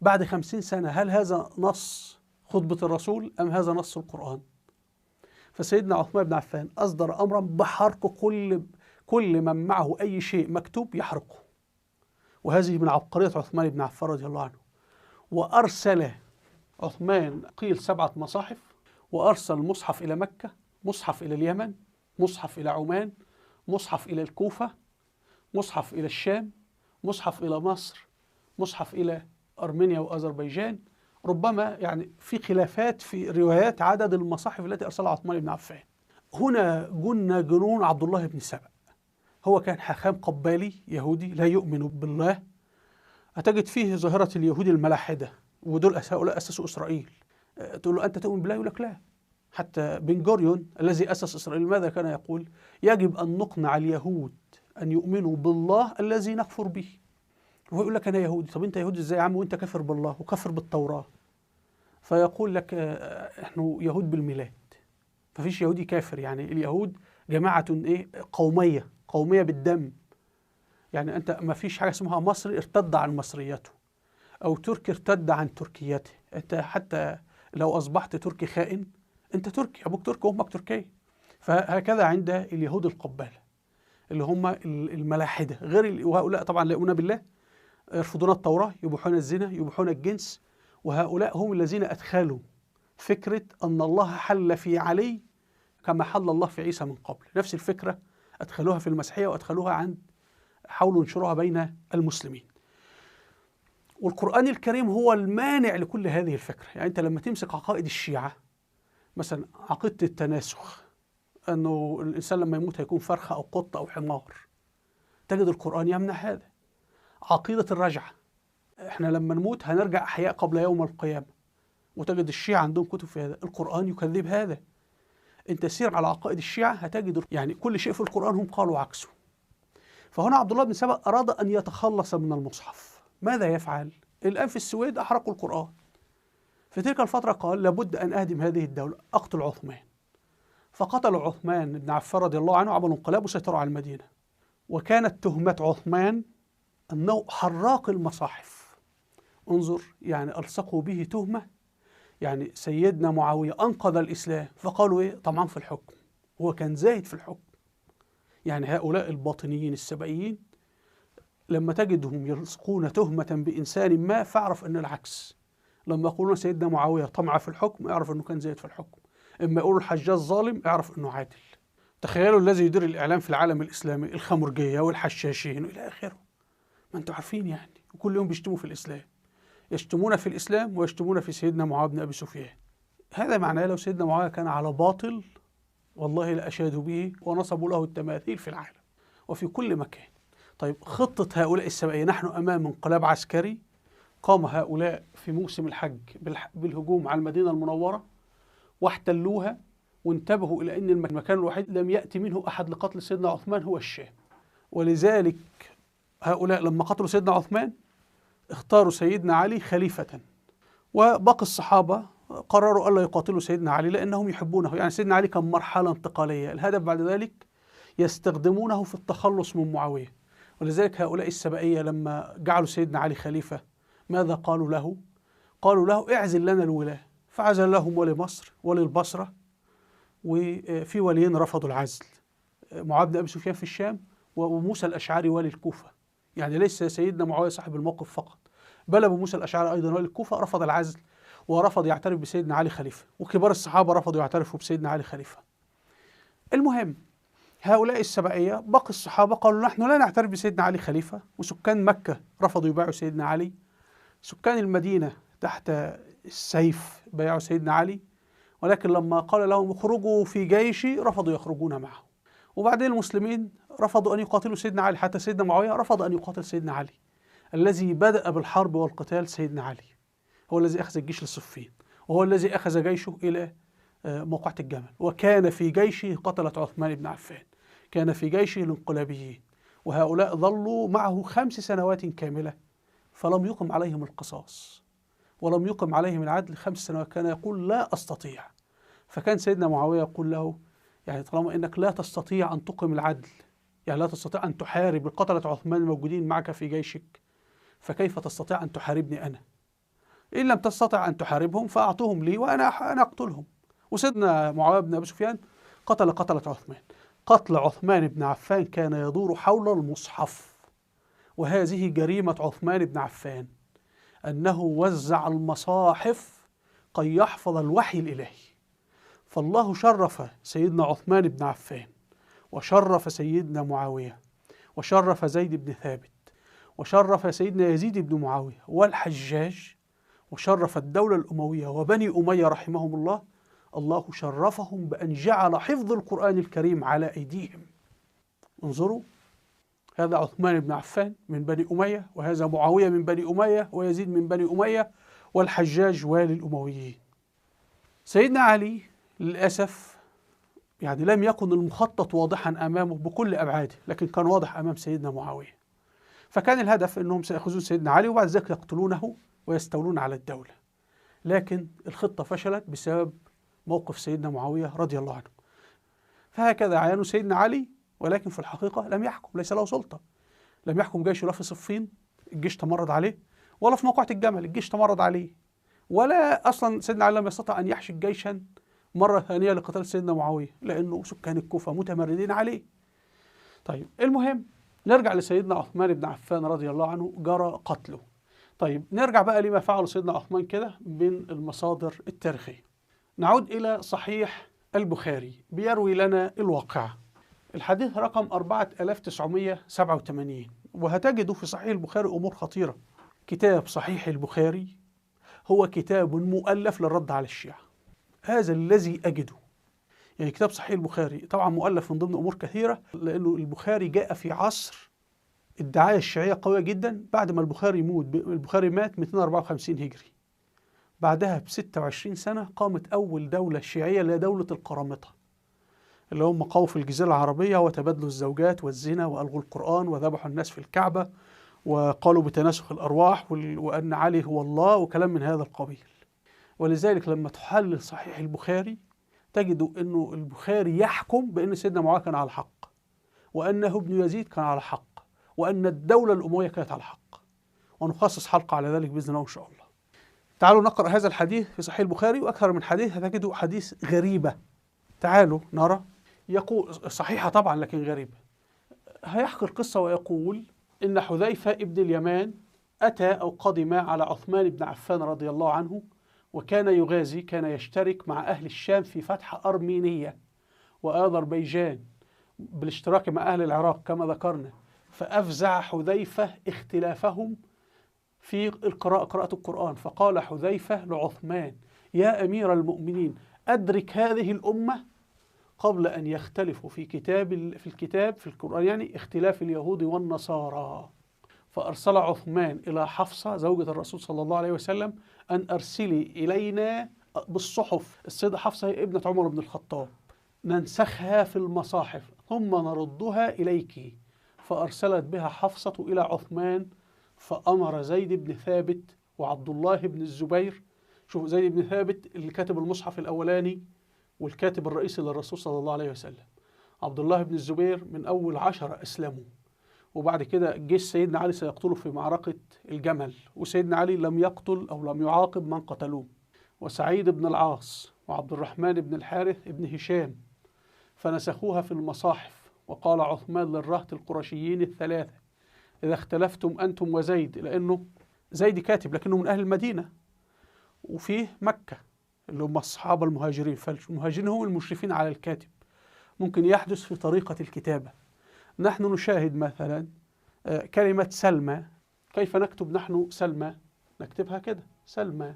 بعد 50 سنة هل هذا نص خطبة الرسول أم هذا نص القرآن؟ فسيدنا عثمان بن عفان أصدر أمرا بحرق كل من معه أي شيء مكتوب يحرقه، وهذه من عبقرية عثمان بن عفان رضي الله عنه. وأرسل عثمان قيل 7 مصاحف، وأرسل مصحف إلى مكة، مصحف إلى اليمن، مصحف إلى عمان، مصحف إلى الكوفة، مصحف إلى الشام، مصحف إلى مصر، مصحف إلى أرمينيا وأذربيجان. ربما يعني في خلافات في روايات عدد المصاحف التي أرسلها عثمان بن عفان. هنا جن جنون عبد الله بن سبأ. هو كان حاخام قبالي يهودي لا يؤمن بالله. هتجد فيه ظاهرة اليهود الملاحدة، ودول هؤلاء أسسوا إسرائيل. تقول له أنت تؤمن بالله؟ يقول لك لا. حتى بن جوريون الذي أسس إسرائيل ماذا كان يقول؟ يجب أن نقنع اليهود أن يؤمنوا بالله الذي نكفر به. وهو يقول لك أنا يهودي. طب أنت يهودي إزاي يا عم وأنت كافر بالله وكافر بالتوراة؟ فيقول لك نحن يهود بالميلاد، ففيش يهودي كافر. يعني اليهود جماعة إيه؟ قومية، قومية بالدم. يعني أنت ما فيش حاجة اسمها مصري ارتد عن مصريته أو تركي ارتد عن تركيته. أنت حتى لو أصبحت تركي خائن أنت تركي، أبوك تركي وأمك تركية. فهكذا عند اليهود القبالة اللي هم الملاحدة، غير وهؤلاء طبعا لا يؤمنون بالله، يرفضون التوراة، يبيحون الزنا، يبيحون الجنس. وهؤلاء هم الذين أدخلوا فكرة أن الله حل في علي كما حل الله في عيسى من قبل. نفس الفكرة أدخلوها في المسيحية وأدخلوها عند، حاولوا ينشروها بين المسلمين. والقرآن الكريم هو المانع لكل هذه الفكرة. يعني أنت لما تمسك عقائد الشيعة مثلا، عقيدة التناسخ، أنه الإنسان لما يموت هيكون فرخة أو قطة أو حمار، تجد القرآن يمنع هذا. عقيدة الرجعة، احنا لما نموت هنرجع أحياء قبل يوم القيامة، وتجد الشيعة عندهم كتب في هذا. القرآن يكذب هذا. انت سير على عقائد الشيعة هتجد يعني كل شيء في القرآن هم قالوا عكسه. فهنا عبد الله بن سبأ أراد أن يتخلص من المصحف. ماذا يفعل؟ الآن في السويد أحرقوا القرآن. في تلك الفترة قال لابد أن أهدم هذه الدولة، أقتل عثمان. فقتلوا عثمان بن عفان رضي الله عنه، عملوا انقلاب وسيطروا على المدينة. وكانت تهمة عثمان أنه حراق المصاحف. انظر، يعني ألصقوا به تهمة. يعني سيدنا معاوية أنقذ الإسلام، فقالوا إيه؟ طمعان في الحكم، هو كان زاهد في الحكم. يعني هؤلاء الباطنيين السبائيين لما تجدهم يلصقون تهمة بإنسان ما فاعرف أن العكس. لما يقولون سيدنا معاوية طمع في الحكم، اعرف أنه كان زاهد في الحكم. إما يقولوا الحجاج ظالم، اعرف أنه عادل. تخيلوا الذي يدير الإعلام في العالم الإسلامي، الخمرجية والحشاشين وإلى آخره. ما أنتم عارفين يعني، وكل يوم بيشتموا في الإسلام، يشتمون في الإسلام ويشتمون في سيدنا معاوية بن أبي سفيان. هذا معناه لو سيدنا معاوية كان على باطل والله لأشادوا به ونصبوا له التماثيل في العالم وفي كل مكان. طيب خطة هؤلاء السبائية، نحن أمام انقلاب عسكري. قام هؤلاء في موسم الحج بالهجوم على المدينة المنورة واحتلوها، وانتبهوا إلى أن المكان الوحيد لم يأتي منه أحد لقتل سيدنا عثمان هو الشام. ولذلك هؤلاء لما قتلوا سيدنا عثمان اختاروا سيدنا علي خليفة، وباقي الصحابة قرروا ألا يقاتلوا سيدنا علي لأنهم يحبونه. يعني سيدنا علي كان مرحلة انتقالية، الهدف بعد ذلك يستخدمونه في التخلص من معاوية. ولذلك هؤلاء السبائية لما جعلوا سيدنا علي خليفة ماذا قالوا له؟ قالوا له اعزل لنا الولاة، فعزل لهم ولمصر وللبصرة، وفي وليين رفضوا العزل، معاذ بن أبي سفيان في الشام وموسى الأشعري والي الكوفة. يعني ليس سيدنا معاوية صاحب الموقف فقط، بل أبو موسى الأشعري أيضا والي الكوفة رفض العزل ورفض يعترف بسيدنا علي خليفة، وكبار الصحابة رفضوا يعترفوا بسيدنا علي خليفة. المهم هؤلاء السبائية باقي الصحابة قالوا نحن لا نعترف بسيدنا علي خليفة، وسكان مكة رفضوا يبايعوا سيدنا علي، سكان المدينة تحت السيف بايعوا سيدنا علي، ولكن لما قال لهم اخرجوا في جيشي رفضوا يخرجون معه. وبعدين المسلمين رفضوا أن يقاتلوا سيدنا علي، حتى سيدنا معاوية رفض أن يقاتل سيدنا علي الذي بدأ بالحرب والقتال سيدنا علي. هو الذي أخذ الجيش لصفين، وهو الذي أخذ جيشه إلى موقعة الجمل، وكان في جيشه قتلة عثمان بن عفان، كان في جيشه الانقلابيين، وهؤلاء ظلوا معه 5 سنوات كاملة فلم يقم عليهم القصاص ولم يقم عليهم العدل 5 سنوات. كان يقول لا أستطيع. فكان سيدنا معاوية يقول له يعني طالما أنك لا تستطيع أن تقم العدل، يعني لا تستطيع أن تحارب قتلة عثمان الموجودين معك في جيشك، فكيف تستطيع أن تحاربني أنا؟ إن لم تستطع أن تحاربهم فأعطوهم لي وأنا أقتلهم. وسيدنا معاوية بن أبي سفيان قتل قتلة عثمان. قتل عثمان بن عفان كان يدور حول المصحف، وهذه جريمة عثمان بن عفان، أنه وزع المصاحف كي يحفظ الوحي الإلهي. فالله شرف سيدنا عثمان بن عفان، وشرف سيدنا معاوية، وشرف زيد بن ثابت، وشرف سيدنا يزيد بن معاوية والحجاج، وشرف الدولة الأموية وبني أمية رحمهم الله. الله شرفهم بأن جعل حفظ القرآن الكريم على أيديهم. انظروا، هذا عثمان بن عفان من بني أمية، وهذا معاوية من بني أمية، ويزيد من بني أمية، والحجاج والي الأمويين. سيدنا علي للأسف يعني لم يكن المخطط واضحا أمامه بكل أبعاده، لكن كان واضح أمام سيدنا معاوية. فكان الهدف أنهم سيأخذون سيدنا علي وبعد ذلك يقتلونه ويستولون على الدولة، لكن الخطة فشلت بسبب موقف سيدنا معاوية رضي الله عنه. فهكذا عينوا سيدنا علي، ولكن في الحقيقة لم يحكم، ليس له سلطة، لم يحكم جيشه لا في صفين الجيش تمرد عليه، ولا في موقعة الجمل الجيش تمرد عليه، ولا أصلا سيدنا علي لم يستطع أن يحشد جيشا مرة ثانية لقتال سيدنا معاوية لأنه سكان الكوفة متمردين عليه. طيب المهم نرجع لسيدنا عثمان بن عفان رضي الله عنه، جرى قتله. طيب نرجع بقى لما فعله سيدنا عثمان كده من المصادر التاريخية. نعود إلى صحيح البخاري، بيروي لنا الواقعة. الحديث رقم 4987، وهتجدوا في صحيح البخاري أمور خطيرة. كتاب صحيح البخاري هو كتاب مؤلف للرد على الشيعة، هذا الذي أجده. يعني كتاب صحيح البخاري طبعا مؤلف من ضمن أمور كثيرة، لأنه البخاري جاء في عصر الدعاية الشيعية قوية جدا. بعد ما البخاري يموت، البخاري مات 254 هجري، بعدها ب 26 سنة قامت أول دولة شيعية اللي هي دولة القرامطة، اللي هم قاموا في الجزيرة العربية وتبادلوا الزوجات والزنا وألغوا القرآن وذبحوا الناس في الكعبة وقالوا بتناسخ الأرواح وأن علي هو الله وكلام من هذا القبيل. ولذلك لما تحلل صحيح البخاري تجد أنه البخاري يحكم بأن سيدنا معاوية كان على حق، وأنه ابن يزيد كان على حق، وأن الدولة الأموية كانت على حق. ونخصص حلقة على ذلك بإذن الله إن شاء الله. تعالوا نقرأ هذا الحديث في صحيح البخاري وأكثر من حديث، هتجدوا حديث غريبة. تعالوا نرى. يقول صحيحة طبعا لكن غريبة. هيحكي القصة ويقول إن حذيفة ابن اليمان أتى أو قدم على عثمان بن عفان رضي الله عنه، وكان يغازي، كان يشترك مع أهل الشام في فتح أرمينية وآذربيجان بالاشتراك مع أهل العراق كما ذكرنا. فأفزع حذيفة اختلافهم في القراءة، قراءة القرآن، فقال حذيفة لعثمان: يا أمير المؤمنين، أدرك هذه الأمة قبل أن يختلفوا في كتاب، في الكتاب، في القرآن، يعني اختلاف اليهود والنصارى. فأرسل عثمان إلى حفصة زوجة الرسول صلى الله عليه وسلم أن أرسلي إلينا بالصحف. السيدة حفصة هي ابنة عمر بن الخطاب، ننسخها في المصاحف ثم نردها إليك. فأرسلت بها حفصة إلى عثمان، فأمر زيد بن ثابت وعبد الله بن الزبير. شوف، زيد بن ثابت اللي كاتب المصحف الأولاني والكاتب الرئيسي للرسول صلى الله عليه وسلم، عبد الله بن الزبير من أول 10 أسلموا، وبعد كده جيش سيدنا علي سيقتله في معركة الجمل، وسيدنا علي لم يقتل أو لم يعاقب من قتلوه، وسعيد بن العاص وعبد الرحمن بن الحارث بن هشام، فنسخوها في المصاحف. وقال عثمان للرهط القرشيين الثلاثة: إذا اختلفتم أنتم وزيد، لأنه زيد كاتب لكنه من أهل المدينة وفيه مكة اللي هم الصحابة المهاجرين، فالمهاجرين هم المشرفين على الكاتب، ممكن يحدث في طريقة الكتابة. نحن نشاهد مثلا كلمة سلمى، كيف نكتب نحن سلمى؟ نكتبها كده سلمى،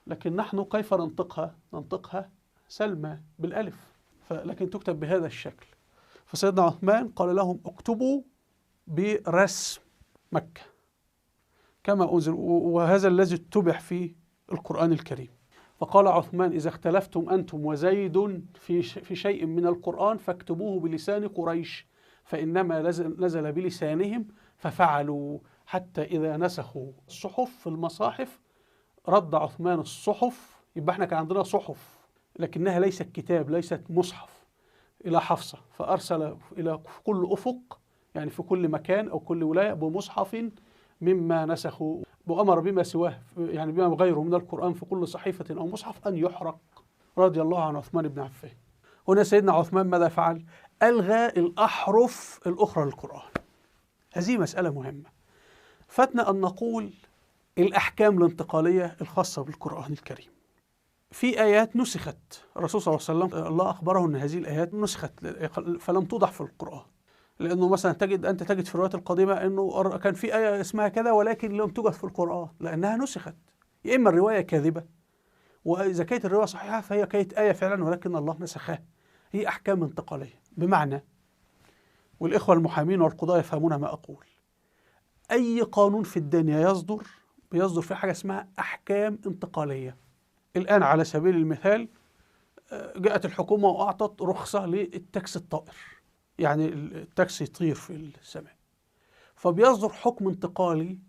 لكن نحن كيف ننطقها؟ ننطقها سلمى بالألف، لكن تكتب بهذا الشكل. فسيدنا عثمان قال لهم: اكتبوا برسم مكة، كما أنزل، وهذا الذي اتبع في القرآن الكريم. فقال عثمان: إذا اختلفتم أنتم وزيد في شيء من القرآن فاكتبوه بلسان قريش، فإنما نزل بلسانهم. ففعلوا حتى إذا نسخوا الصحف في المصاحف رد عثمان الصحف. يبقى احنا كان عندنا صحف لكنها ليست كتاب، ليست مصحف، إلى حفصة، فأرسل إلى كل أفق، يعني في كل مكان أو كل ولاية، بمصحف مما نسخوا، وأمر بما سواه، يعني بما غيره من القرآن في كل صحيفة أو مصحف أن يحرق. رضي الله عن عثمان بن عفان. هنا سيدنا عثمان ماذا فعل؟ ألغى الأحرف الأخرى للقرآن. هذه مسألة مهمة. فاتنا أن نقول الأحكام الانتقالية الخاصة بالقرآن الكريم. في آيات نسخت، الرسول صلى الله عليه وسلم الله أخبره أن هذه الآيات نسخت فلم توضح في القرآن، لأنه مثلا أنت تجد في الروايات القديمة أنه كان في آية اسمها كذا ولكن لم توجد في القرآن لأنها نسخت. يا إما الرواية كاذبة، وإذا كانت الرواية صحيحة فهي كانت آية فعلا ولكن الله نسخها. هي أحكام انتقالية، بمعنى، والإخوة المحامين والقضاة يفهمون ما أقول، أي قانون في الدنيا يصدر بيصدر فيه حاجة اسمها أحكام انتقالية. الآن على سبيل المثال جاءت الحكومة وأعطت رخصة للتاكسي الطائر، يعني التاكسي يطير في السماء، فبيصدر حكم انتقالي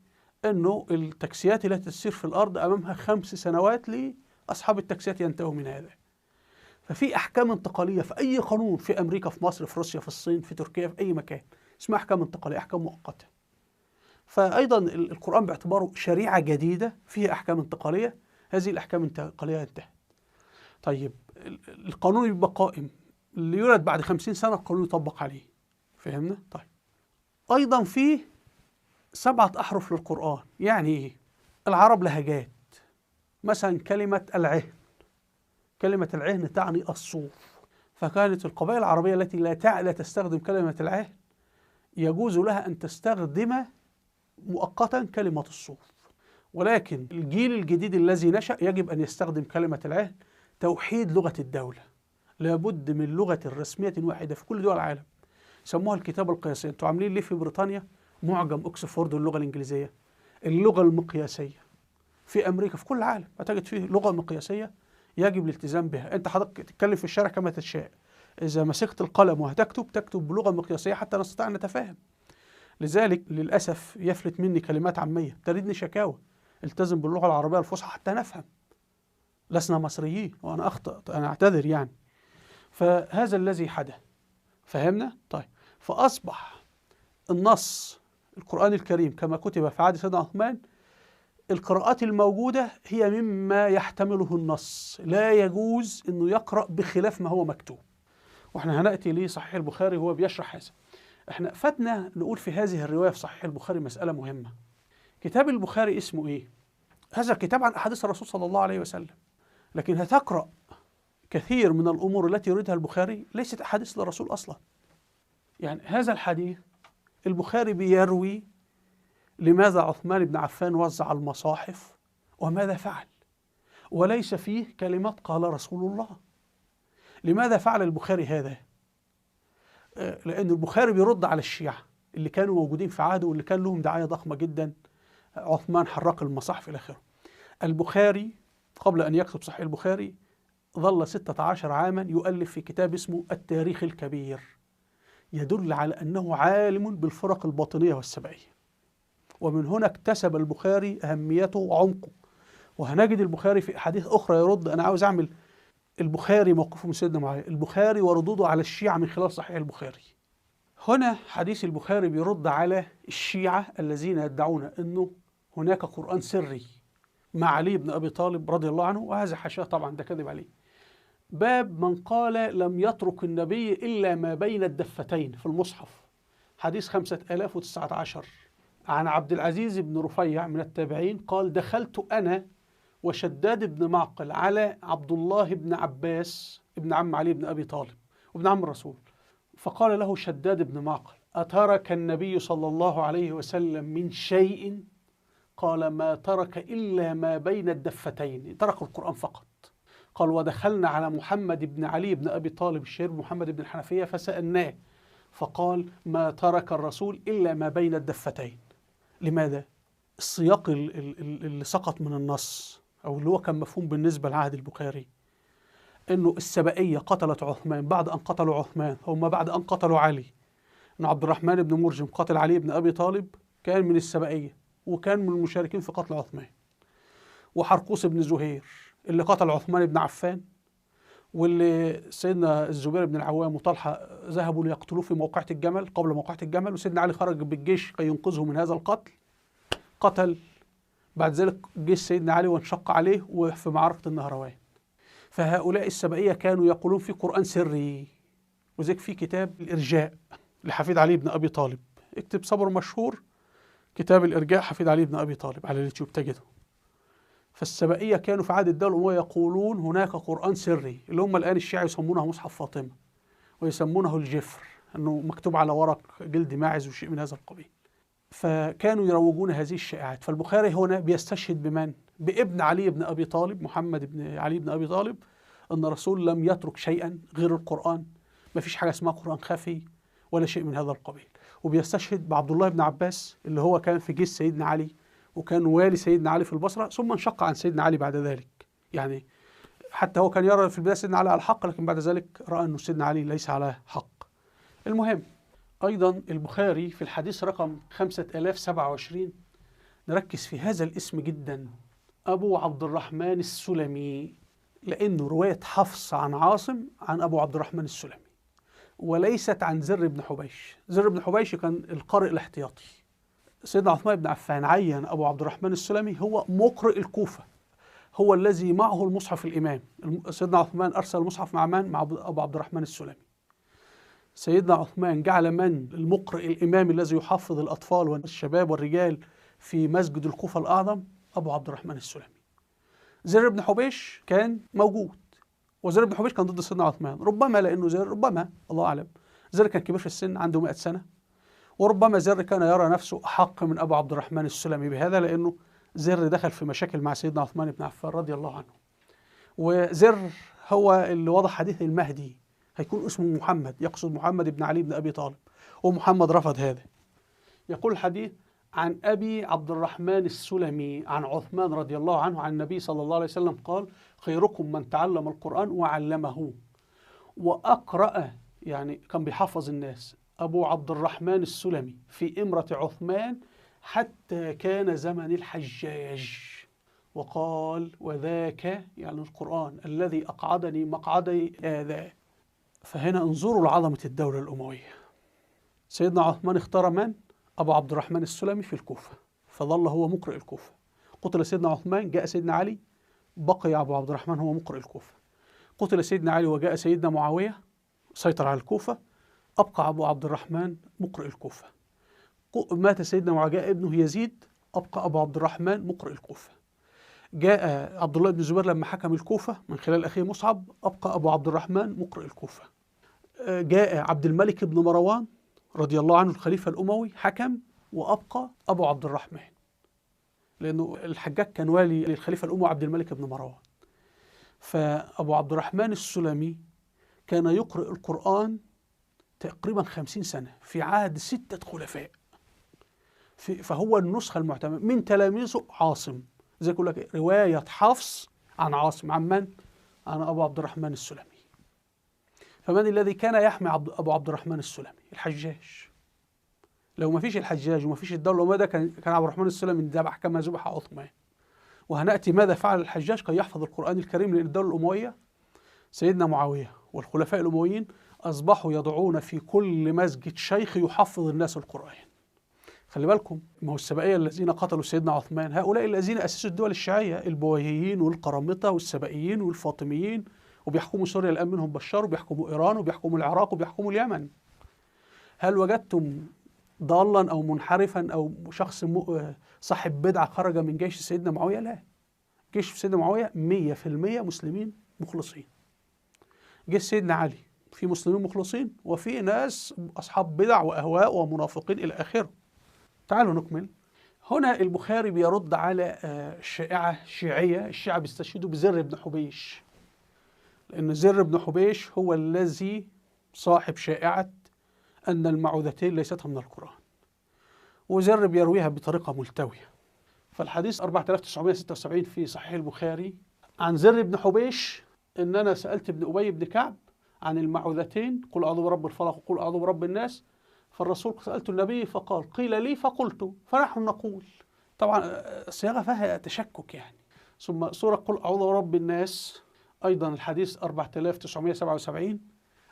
أنه التاكسيات التي تسير في الأرض أمامها 5 سنوات لأصحاب التاكسيات ينتهوا من هذا. ففي أحكام انتقالية في أي قانون، في أمريكا، في مصر، في روسيا، في الصين، في تركيا، في أي مكان، اسمها أحكام انتقالية، أحكام مؤقتة. فأيضا القرآن باعتباره شريعة جديدة فيها أحكام انتقالية، هذه الأحكام الانتقالية انتهت. طيب القانون يبقى قائم، اللي يولد بعد 50 سنة القانون يطبق عليه. فهمنا؟ طيب أيضا فيه 7 أحرف للقرآن. يعني إيه؟ العرب لهجات، مثلا كلمة العهن، كلمة العهن تعني الصوف، فكانت القبائل العربية التي لا تستخدم كلمة العهن يجوز لها أن تستخدم مؤقتا كلمة الصوف، ولكن الجيل الجديد الذي نشأ يجب أن يستخدم كلمة العهن. توحيد لغة الدولة، لابد من لغة رسمية واحدة في كل دول العالم، سموها الكتابة القياسية. انتوا عاملين ليه في بريطانيا معجم أكسفورد واللغة الإنجليزية؟ اللغة المقياسية. في أمريكا، في كل العالم هتجد فيه لغة مقياسية يجب الالتزام بها. أنت حضرتك تتكلم في الشارع كما تشاء، إذا مسكت القلم وهتكتب تكتب بلغة مقياسية حتى نستطيع أن نتفاهم. لذلك للأسف يفلت مني كلمات عامية تريدني شكاوى. التزم باللغة العربية الفصحى حتى نفهم، لسنا مصريين، وأنا أخطأ، أنا أعتذر يعني. فهذا الذي حدث، فهمنا؟ طيب فأصبح النص القرآن الكريم كما كتب في عهد سيدنا عثمان، القراءات الموجودة هي مما يحتمله النص، لا يجوز أنه يقرأ بخلاف ما هو مكتوب. وإحنا هنأتي لصحيح البخاري هو بيشرح هذا. إحنا فاتنا نقول في هذه الرواية في صحيح البخاري مسألة مهمة. كتاب البخاري اسمه إيه؟ هذا الكتاب عن أحاديث الرسول صلى الله عليه وسلم، لكن هتقرأ كثير من الأمور التي يريدها البخاري ليست أحاديث للرسول أصلا. يعني هذا الحديث البخاري بيروي لماذا عثمان بن عفان وزع المصاحف وماذا فعل، وليس فيه كلمة قال رسول الله. لماذا فعل البخاري هذا؟ لأن البخاري بيرد على الشيعة اللي كانوا موجودين في عهده واللي كان لهم دعاية ضخمة جدا، عثمان حرق المصاحف إلى آخره. البخاري قبل أن يكتب صحيح البخاري ظل 16 عاما يؤلف في كتاب اسمه التاريخ الكبير، يدل على أنه عالم بالفرق الباطنية والسبعية، ومن هنا اكتسب البخاري أهميته وعمقه. وهنجد البخاري في أحاديث أخرى يرد. أنا عاوز أعمل البخاري موقفه من سيدنا معاوية، البخاري وردوده على الشيعة من خلال صحيح البخاري. هنا حديث البخاري بيرد على الشيعة الذين يدعون أنه هناك قرآن سري مع علي بن أبي طالب رضي الله عنه، وهذا حاشاه طبعا، ده كذب عليه. باب من قال لم يترك النبي إلا ما بين الدفتين في المصحف، حديث 5019 عن عبد العزيز بن رفيع من التابعين قال: دخلت أنا وشداد بن معقل على عبد الله بن عباس ابن عم علي بن أبي طالب وابن عم الرسول، فقال له شداد بن معقل: أترك النبي صلى الله عليه وسلم من شيء؟ قال: ما ترك إلا ما بين الدفتين، ترك القرآن فقط. قال: ودخلنا على محمد بن علي بن أبي طالب الشهير محمد بن الحنفية فسألناه فقال: ما ترك الرسول إلا ما بين الدفتين. لماذا؟ السياق اللي سقط من النص أو اللي هو كان مفهوم بالنسبة لعهد البخاري، إنه السبائية قتلت عثمان بعد أن قتلوا عثمان، هم بعد أن قتلوا علي، إن عبد الرحمن بن مرجم قتل علي بن أبي طالب كان من السبائية وكان من المشاركين في قتل عثمان، وحرقوس بن زهير اللي قتل عثمان بن عفان، واللي سيدنا الزبير بن العوام وطلحة ذهبوا ليقتلوه في موقعة الجمل قبل موقعة الجمل، وسيدنا علي خرج بالجيش كي ينقذه من هذا القتل، قتل بعد ذلك جيش سيدنا علي وانشق عليه وفي معركة النهروان. فهؤلاء السبائية كانوا يقولون في قرآن سري، وذلك في كتاب الإرجاء لحفيد علي بن أبي طالب، اكتب صبر مشهور كتاب الإرجاء حفيد علي بن أبي طالب على اليوتيوب تجده. فالسبائية كانوا في عهد الدولة الأموية يقولون هناك قرآن سري، اللي هم الآن الشيعة يسمونه مصحف فاطمة ويسمونه الجفر، أنه مكتوب على ورق جلد ماعز وشيء من هذا القبيل. فكانوا يروجون هذه الشائعات. فالبخاري هنا بيستشهد بمن؟ بابن علي بن أبي طالب، محمد بن علي بن أبي طالب، أن الرسول لم يترك شيئا غير القرآن، ما فيش حاجة اسمها قرآن خفي ولا شيء من هذا القبيل. وبيستشهد بعبد الله بن عباس اللي هو كان في جيش سيدنا علي وكان والي سيدنا علي في البصرة، ثم انشق عن سيدنا علي بعد ذلك، يعني حتى هو كان يرى في البداية سيدنا علي على الحق، لكن بعد ذلك رأى أنه سيدنا علي ليس على حق. المهم أيضا البخاري في الحديث رقم 5027، نركز في هذا الاسم جدا، أبو عبد الرحمن السلمي، لأنه رواية حفص عن عاصم عن أبو عبد الرحمن السلمي وليست عن زر بن حبيش. زر بن حبيش كان القارئ الاحتياطي. سيدنا عثمان بن عفان عين أبو عبد الرحمن السلمي هو مقرئ الكوفة، هو الذي معه المصحف الإمام. سيدنا عثمان أرسل المصحف مع من؟ مع أبو عبد الرحمن السلمي. سيدنا عثمان جعل من المقرئ الإمام الذي يحفظ الأطفال والشباب والرجال في مسجد الكوفة الأعظم؟ أبو عبد الرحمن السلمي. زر بن حبيش كان موجود، وزر بن حبيش كان ضد سيدنا عثمان، ربما لأنه زر، ربما الله أعلم، زر كان كبير في السن عنده 100 سنة، وربما زر كان يرى نفسه أحق من أبو عبد الرحمن السلمي بهذا، لأنه زر دخل في مشاكل مع سيدنا عثمان بن عفان رضي الله عنه. وزر هو اللي وضع حديث المهدي هيكون اسمه محمد، يقصد محمد بن علي بن أبي طالب، ومحمد رفض هذا. يقول الحديث عن أبي عبد الرحمن السلمي عن عثمان رضي الله عنه عن النبي صلى الله عليه وسلم قال: خيركم من تعلم القرآن وعلمه وأقرأ، يعني كان بيحفظ الناس، أبو عبد الرحمن السلمي في إمرة عثمان حتى كان زمن الحجاج. وقال: وذاك، يعني القرآن، الذي أقعدني مقعدي هذا. فهنا انظروا لعظمة الدولة الأموية. سيدنا عثمان اختار من؟ أبو عبد الرحمن السلمي في الكوفة، فظل هو مقرئ الكوفة. قتل سيدنا عثمان، جاء سيدنا علي، بقي أبو عبد الرحمن هو مقرئ الكوفة. قتل سيدنا علي وجاء سيدنا معاوية، سيطر على الكوفة، أبقى أبو عبد الرحمن مقرئ الكوفة. مات سيدنا معاوية، جاء ابنه يزيد، أبقى أبو عبد الرحمن مقرئ الكوفة. جاء عبد الله بن الزبير لما حكم الكوفة من خلال أخيه مصعب، أبقى أبو عبد الرحمن مقرئ الكوفة. جاء عبد الملك بن مروان رضي الله عنه الخليفة الأموي، حكم وأبقى أبو عبد الرحمن، لأنه الحجاج كان والي للخليفة الأموي عبد الملك بن مروان. فأبو عبد الرحمن السلمي كان يقرأ القرآن تقريبا 50 سنة في عهد 6 خلفاء، فهو النسخة المعتمدة. من تلاميذه عاصم، زي يقول لك رواية حفص عن عاصم، عن من؟ عن أبو عبد الرحمن السلمي. فمن الذي كان يحمي أبو عبد الرحمن السلمي؟ الحجاج. لو ما فيش الحجاج وما فيش الدولة الأموية، كان عبد الرحمن السلمي ذبح كما ذبح عثمان. وهنأتي ماذا فعل الحجاج كي يحفظ القرآن الكريم، لأن الدولة الأموية سيدنا معاوية والخلفاء الأمويين أصبحوا يضعون في كل مسجد شيخ يحفظ الناس القرآن. خلي بالكم، ما هو السبائية الذين قتلوا سيدنا عثمان هؤلاء الذين أسسوا الدول الشيعية، البويهيين والقرامطة والسبائيين والفاطميين، وبيحكموا سوريا الآن منهم بشار، وبيحكموا إيران، وبيحكموا العراق، وبيحكموا اليمن. هل وجدتم ضالا أو منحرفا أو شخص صاحب بدعة خرج من جيش سيدنا معاوية؟ لا، جيش سيدنا معاوية 100% مسلمين مخلصين. جيش سيدنا علي في مسلمين مخلصين وفي ناس أصحاب بدع وأهواء ومنافقين إلى آخره. تعالوا نكمل. هنا البخاري بيرد على الشائعة الشيعية، الشيعة بيستشهدوا بزر بن حبيش، لأن زر بن حبيش هو الذي صاحب شائعة أن المعوذتين ليست من القرآن، وزر بيرويها بطريقة ملتوية. فالحديث 4976 في صحيح البخاري عن زر بن حبيش إن أنا سألت ابن أبي بن كعب عن المعوذتين، قل أعوذ برب الفلق وقل أعوذ برب الناس، فالرسول سألت النبي فقال قيل لي فقلت، فنحن نقول. طبعا الصياغة فيها تشكك يعني. ثم سورة قل أعوذ برب الناس أيضا الحديث 4977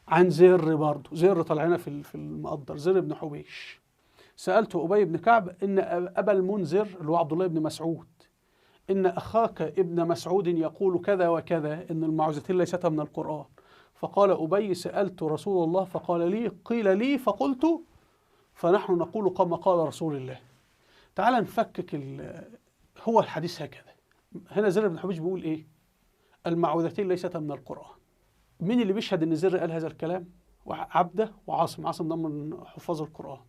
عن زر، برضه زر طلعنا في المقدر، زر بن حبيش. سألت أبي بن كعب إن أبا المنذر اللي هو عبد الله بن مسعود، إن أخاك ابن مسعود يقول كذا وكذا، إن المعوذتين ليستا من القرآن. فقال أبي سألت رسول الله فقال لي قيل لي فقلت، فنحن نقول كما قال رسول الله. تعال نفكك هو الحديث هكذا. هنا زر بن حبيش بيقول إيه؟ المعوذتين ليستا من القرآن. مين اللي بيشهد إن زر قال هذا الكلام؟ عبده وعاصم. عاصم ده من حفاظ القرآن،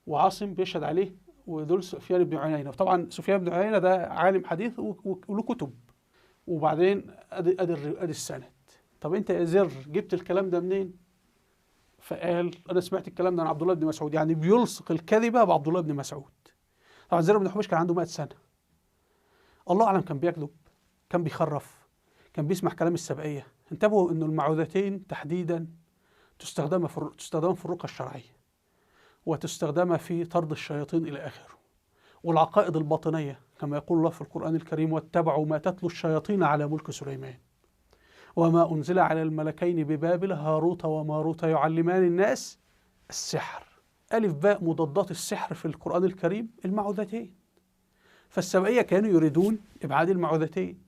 وعاصم بيشهد عليه، ودول سفيان بن عيينة. طبعا سفيان بن عيينة ده عالم حديث وله كتب. وبعدين ادي السند. طب انت يا زر جبت الكلام ده منين؟ فقال انا سمعت الكلام ده عن عبد الله بن مسعود، يعني بيلصق الكذبة بعبد الله بن مسعود. طبعا زر بن حبيش كان عنده 100 سنة، الله اعلم كان بيكذب، كان بيخرف، كان بيسمع كلام السبائيه. انتبهوا انه المعوذتين تحديدا تستخدم في الرقى الشرعية، وتستخدم في طرد الشياطين إلى آخره، والعقائد الباطنية كما يقول الله في القرآن الكريم: واتبعوا ما تتلو الشياطين على ملك سليمان وما أنزل على الملكين ببابل هاروت وماروت يعلمان الناس السحر. ألف باء مضادات السحر في القرآن الكريم المعوذتين. فالسبائية كانوا يريدون إبعاد المعوذتين،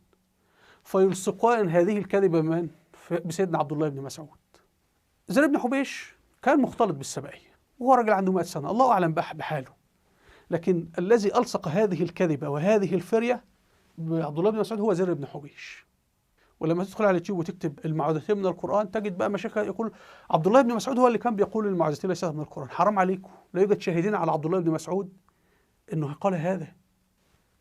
فيلصقان هذه الكذبة من؟ بسيدنا عبد الله بن مسعود. زر بن حبيش كان مختلط بالسبائية، وهو راجل عنده 100 سنة، الله أعلم بحاله. لكن الذي ألصق هذه الكذبة وهذه الفرية بعبد الله بن مسعود هو زر بن حبيش. ولما تدخل على اليوتيوب وتكتب المعوذتين من القرآن تجد بقى مشاكل، يقول عبد الله بن مسعود هو اللي كان بيقول المعوذتين ليست من القرآن. حرام عليكم، لا يوجد شاهدين على عبد الله بن مسعود إنه قال هذا.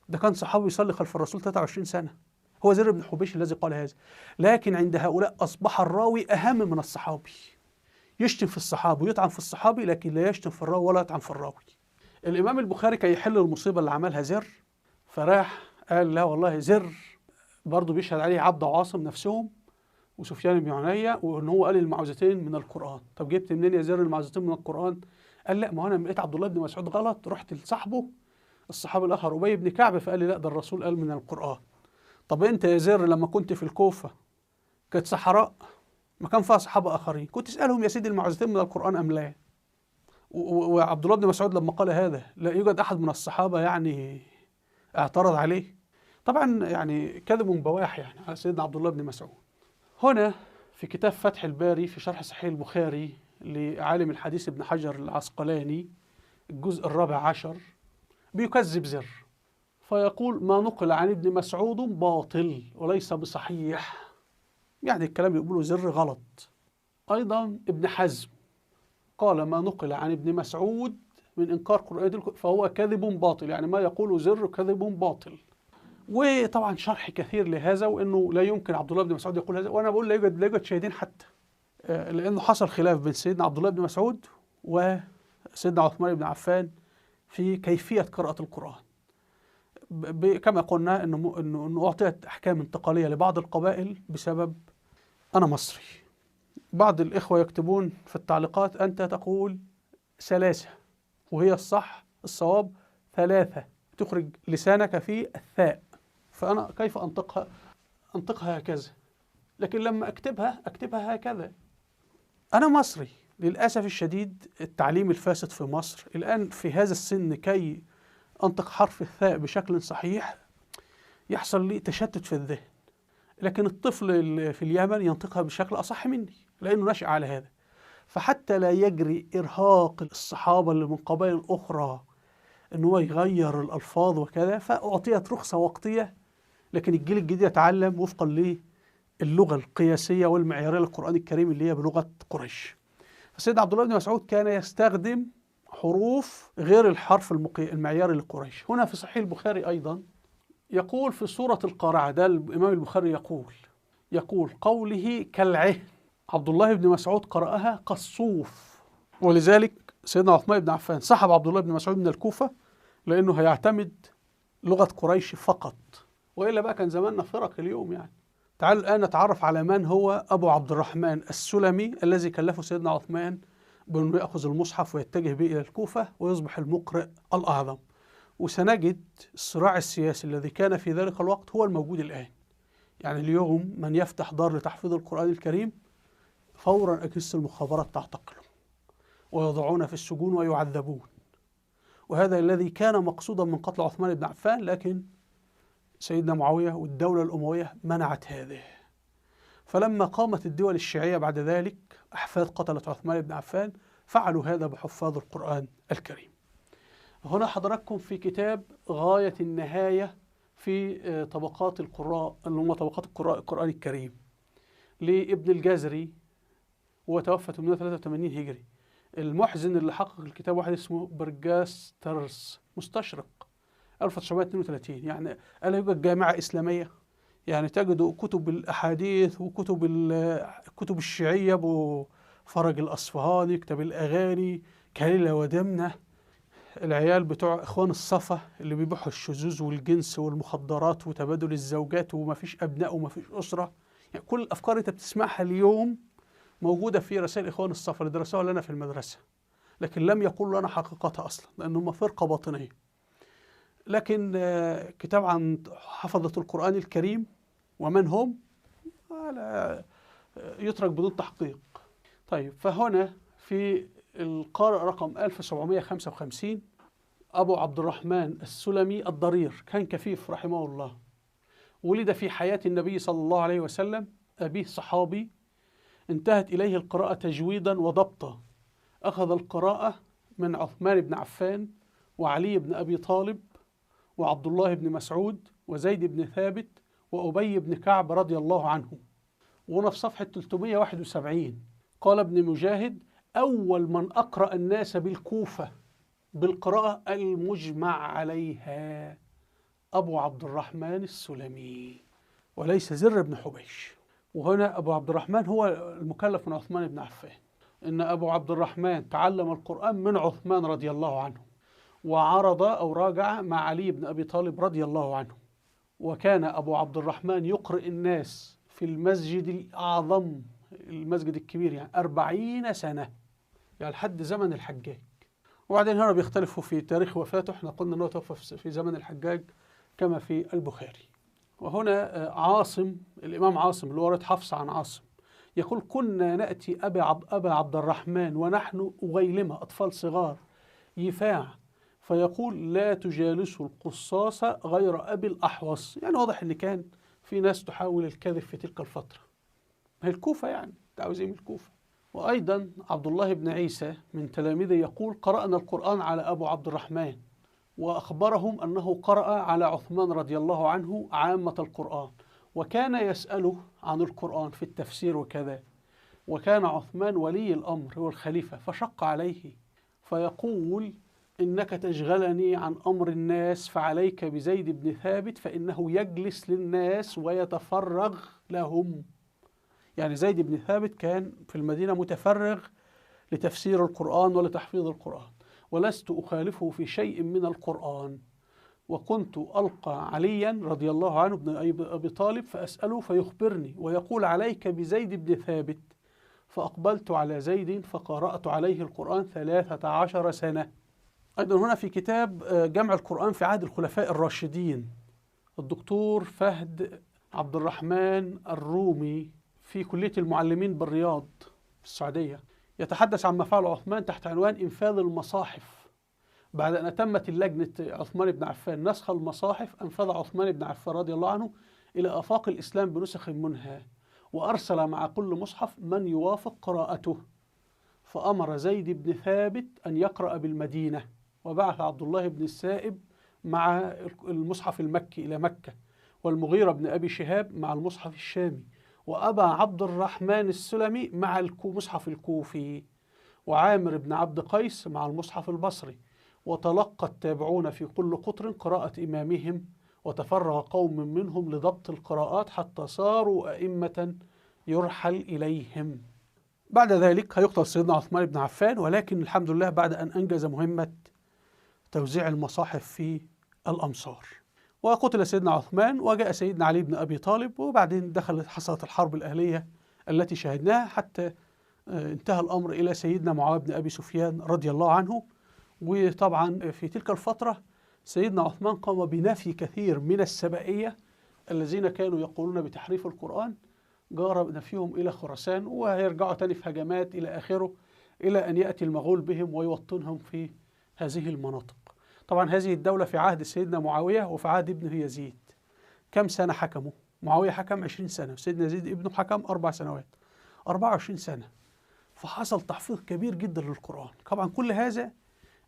ده كان صحابي يصلي خلف الرسول 23 سنة. هو زر بن حبيش الذي قال هذا. لكن عند هؤلاء أصبح الراوي أهم من الصحابي. يشتم في الصحابي ويطعن في الصحابي، لكن لا يشتم في الراوي ولا يطعن في الراوي. الإمام البخاري كي يحل المصيبة اللي عملها زر، فراح قال لا والله زر برضه بيشهد عليه عبد وعاصم نفسهم وسفيان بن عيينة، وإن هو قال المعوذتين من القرآن. طب جبت منين يا زر المعوذتين من القرآن؟ قال لا، ما هو أنا لما لقيت عبد الله بن مسعود غلط رحت لصاحبه الصحابي الآخر أبي بن كعب فقال لي لا ده الرسول قال من القرآن. طب أنت يا زر لما كنت في الكوفة كانت صحراء ما كان فيها صحابة آخرين، كنت تسألهم يا سيدي المعوذتين من القرآن أم لا؟ وعبد الله بن مسعود لما قال هذا لا يوجد أحد من الصحابة يعني اعترض عليه. طبعا يعني كذب بواح يعني على سيدنا عبد الله بن مسعود. هنا في كتاب فتح الباري في شرح صحيح البخاري لعالم الحديث ابن حجر العسقلاني الجزء 14 بيكذب زر، فيقول ما نقل عن ابن مسعود باطل وليس بصحيح. يعني الكلام اللي بيقوله زر غلط. أيضا ابن حزم قال ما نقل عن ابن مسعود من إنكار قرآن فهو كذب باطل، يعني ما يقوله زر كذب باطل. وطبعا شرح كثير لهذا، وإنه لا يمكن عبد الله بن مسعود يقول هذا، وأنا بقول لا يوجد شاهدين حتى، لأنه حصل خلاف بين سيدنا عبد الله بن مسعود وسيدنا عثمان بن عفان في كيفية قراءة القرآن. كما قلنا إنه أعطيت أحكام انتقالية لبعض القبائل بسبب أنا مصري. بعض الإخوة يكتبون في التعليقات أنت تقول ثلاثة وهي الصح، الصواب ثلاثة، تخرج لسانك في الثاء، فأنا كيف أنطقها؟ أنطقها هكذا، لكن لما أكتبها أكتبها هكذا. أنا مصري للأسف الشديد. التعليم الفاسد في مصر الآن في هذا السن كي أنطق حرف الثاء بشكل صحيح يحصل لي تشتت في الذهن، لكن الطفل في اليمن ينطقها بشكل أصح مني لأنه نشأ على هذا. فحتى لا يجري إرهاق الصحابة اللي من قبائل أخرى إن هو يغير الألفاظ وكذا، فأعطيت رخصة وقتية، لكن الجيل الجديد يتعلم وفقا للغة القياسية والمعيارية للقرآن الكريم اللي هي بلغة قريش. فسيدنا عبد الله بن مسعود كان يستخدم حروف غير الحرف المعياري لقريش. هنا في صحيح البخاري أيضا يقول في سورة القارعة، ده الإمام البخاري يقول قوله كالعهن، عبد الله بن مسعود قرأها كالصوف، ولذلك سيدنا عثمان بن عفان سحب عبد الله بن مسعود من الكوفة لأنه هيعتمد لغة قريش فقط، وإلا بقى كان زماننا فرق اليوم يعني. تعالوا الآن نتعرف على من هو أبو عبد الرحمن السلمي الذي كلفه سيدنا عثمان بأنه يأخذ المصحف ويتجه به إلى الكوفة ويصبح المقرئ الأعظم. وسنجد الصراع السياسي الذي كان في ذلك الوقت هو الموجود الآن. يعني اليوم من يفتح دار لتحفيظ القرآن الكريم فورا أجهزة المخابرات تعتقله ويضعون في السجون ويعذبون، وهذا الذي كان مقصودا من قتل عثمان بن عفان، لكن سيدنا معاوية والدولة الأموية منعت هذه. فلما قامت الدول الشيعية بعد ذلك أحفاد قتلة عثمان بن عفان فعلوا هذا بحفاظ القرآن الكريم. هنا حضراتكم في كتاب غاية النهاية في طبقات القراء، اللي هم طبقات القراء القرآن الكريم، لابن الجزري، وتوفى 883 هجري. المحزن اللي حقق الكتاب واحد اسمه برجاسترس، مستشرق، 1932. يعني ألا يوجد جامعة إسلامية؟ يعني تجد كتب الأحاديث وكتب الكتب الشيعية، أبو فرج الأصفهاني، كتاب الأغاني، كليلة ودمنة، العيال بتوع إخوان الصفا اللي بيبيعوا الشذوذ والجنس والمخدرات وتبادل الزوجات وما فيش أبناء وما فيش أسرة. يعني كل الأفكار اللي أنت بتسمعها اليوم موجودة في رسائل إخوان الصفا اللي درسوها لنا في المدرسة، لكن لم يقولوا لنا حقيقتها أصلا لأن هم فرقة باطنية. لكن كتاب عن حفظة القرآن الكريم ومن هم يترك بدون تحقيق. طيب، فهنا في القارئ رقم 1755 أبو عبد الرحمن السلمي الضرير، كان كفيف رحمه الله، ولد في حياة النبي صلى الله عليه وسلم، أبيه صحابي، انتهت إليه القراءة تجويدا وضبطا، أخذ القراءة من عثمان بن عفان وعلي بن أبي طالب وعبد الله بن مسعود وزيد بن ثابت وأبي بن كعب رضي الله عنه. وهنا في صفحة 371 قال ابن مجاهد: أول من أقرأ الناس بالكوفة بالقراءة المجمع عليها أبو عبد الرحمن السلمي، وليس زر بن حبيش. وهنا أبو عبد الرحمن هو المكلف من عثمان بن عفان، إن أبو عبد الرحمن تعلم القرآن من عثمان رضي الله عنه، وعرض أو راجع مع علي بن أبي طالب رضي الله عنه. وكان أبو عبد الرحمن يقرئ الناس في المسجد الأعظم، المسجد الكبير، يعني 40 سنة، يعني لحد زمن الحجاج. وبعدين هنا بيختلفوا في تاريخ وفاته، احنا قلنا أنه توفى في زمن الحجاج كما في البخاري. وهنا عاصم، الإمام عاصم اللي ورد حفص عن عاصم، يقول: كنا نأتي أبا عبد الرحمن ونحن أغيلمة، أطفال صغار، يفاع، فيقول: لا تجالسوا القصاص غير أبي الأحوص. يعني واضح إن كان في ناس تحاول الكذب في تلك الفترة. هي الكوفة، يعني عاوز إيه من الكوفة؟ وأيضا عبد الله بن عيسى من تلاميذه يقول: قرأنا القرآن على أبو عبد الرحمن، وأخبرهم أنه قرأ على عثمان رضي الله عنه عامة القرآن، وكان يسأله عن القرآن في التفسير وكذا، وكان عثمان ولي الأمر والخليفة فشق عليه، فيقول: إنك تشغلني عن أمر الناس، فعليك بزيد بن ثابت فإنه يجلس للناس ويتفرغ لهم. يعني زيد بن ثابت كان في المدينة متفرغ لتفسير القرآن ولتحفيظ القرآن، ولست أخالفه في شيء من القرآن، وكنت ألقى عليا رضي الله عنه بن أبي طالب فأسأله فيخبرني ويقول: عليك بزيد بن ثابت. فأقبلت على زيد فقرأت عليه القرآن 13 سنة. أيضا هنا في كتاب جمع القرآن في عهد الخلفاء الراشدين، الدكتور فهد عبد الرحمن الرومي في كلية المعلمين بالرياض في السعودية، يتحدث عن ما فعله عثمان تحت عنوان إنفاذ المصاحف. بعد أن تمت اللجنة عثمان بن عفان نسخ المصاحف، أنفذ عثمان بن عفان رضي الله عنه إلى آفاق الإسلام بنسخ منها، وأرسل مع كل مصحف من يوافق قراءته، فأمر زيد بن ثابت أن يقرأ بالمدينة، وبعث عبد الله بن السائب مع المصحف المكي إلى مكة، والمغيرة بن أبي شهاب مع المصحف الشامي، وأبا عبد الرحمن السلمي مع المصحف الكوفي، وعامر بن عبد قيس مع المصحف البصري. وتلقى التابعون في كل قطر قراءة إمامهم، وتفرغ قوم منهم لضبط القراءات حتى صاروا أئمة يرحل إليهم. بعد ذلك هيقتل سيدنا عثمان بن عفان، ولكن الحمد لله بعد أن أنجز مهمة توزيع المصاحف في الأمصار. وقتل سيدنا عثمان وجاء سيدنا علي بن أبي طالب، وبعدين حصلت الحرب الأهلية التي شاهدناها حتى انتهى الأمر إلى سيدنا معاوية بن أبي سفيان رضي الله عنه. وطبعا في تلك الفترة سيدنا عثمان قام بنفي كثير من السبائية الذين كانوا يقولون بتحريف القرآن، جار نفيهم إلى خراسان، وهيرجعوا تاني في هجمات إلى آخره، إلى أن يأتي المغول بهم ويوطنهم في هذه المناطق. طبعا هذه الدولة في عهد سيدنا معاوية وفي عهد ابنه يزيد. كم سنة حكموا؟ معاوية حكم 20 سنة، وسيدنا يزيد ابنه حكم 4 سنوات، 24 سنة. فحصل تحفيظ كبير جدا للقرآن. طبعا كل هذا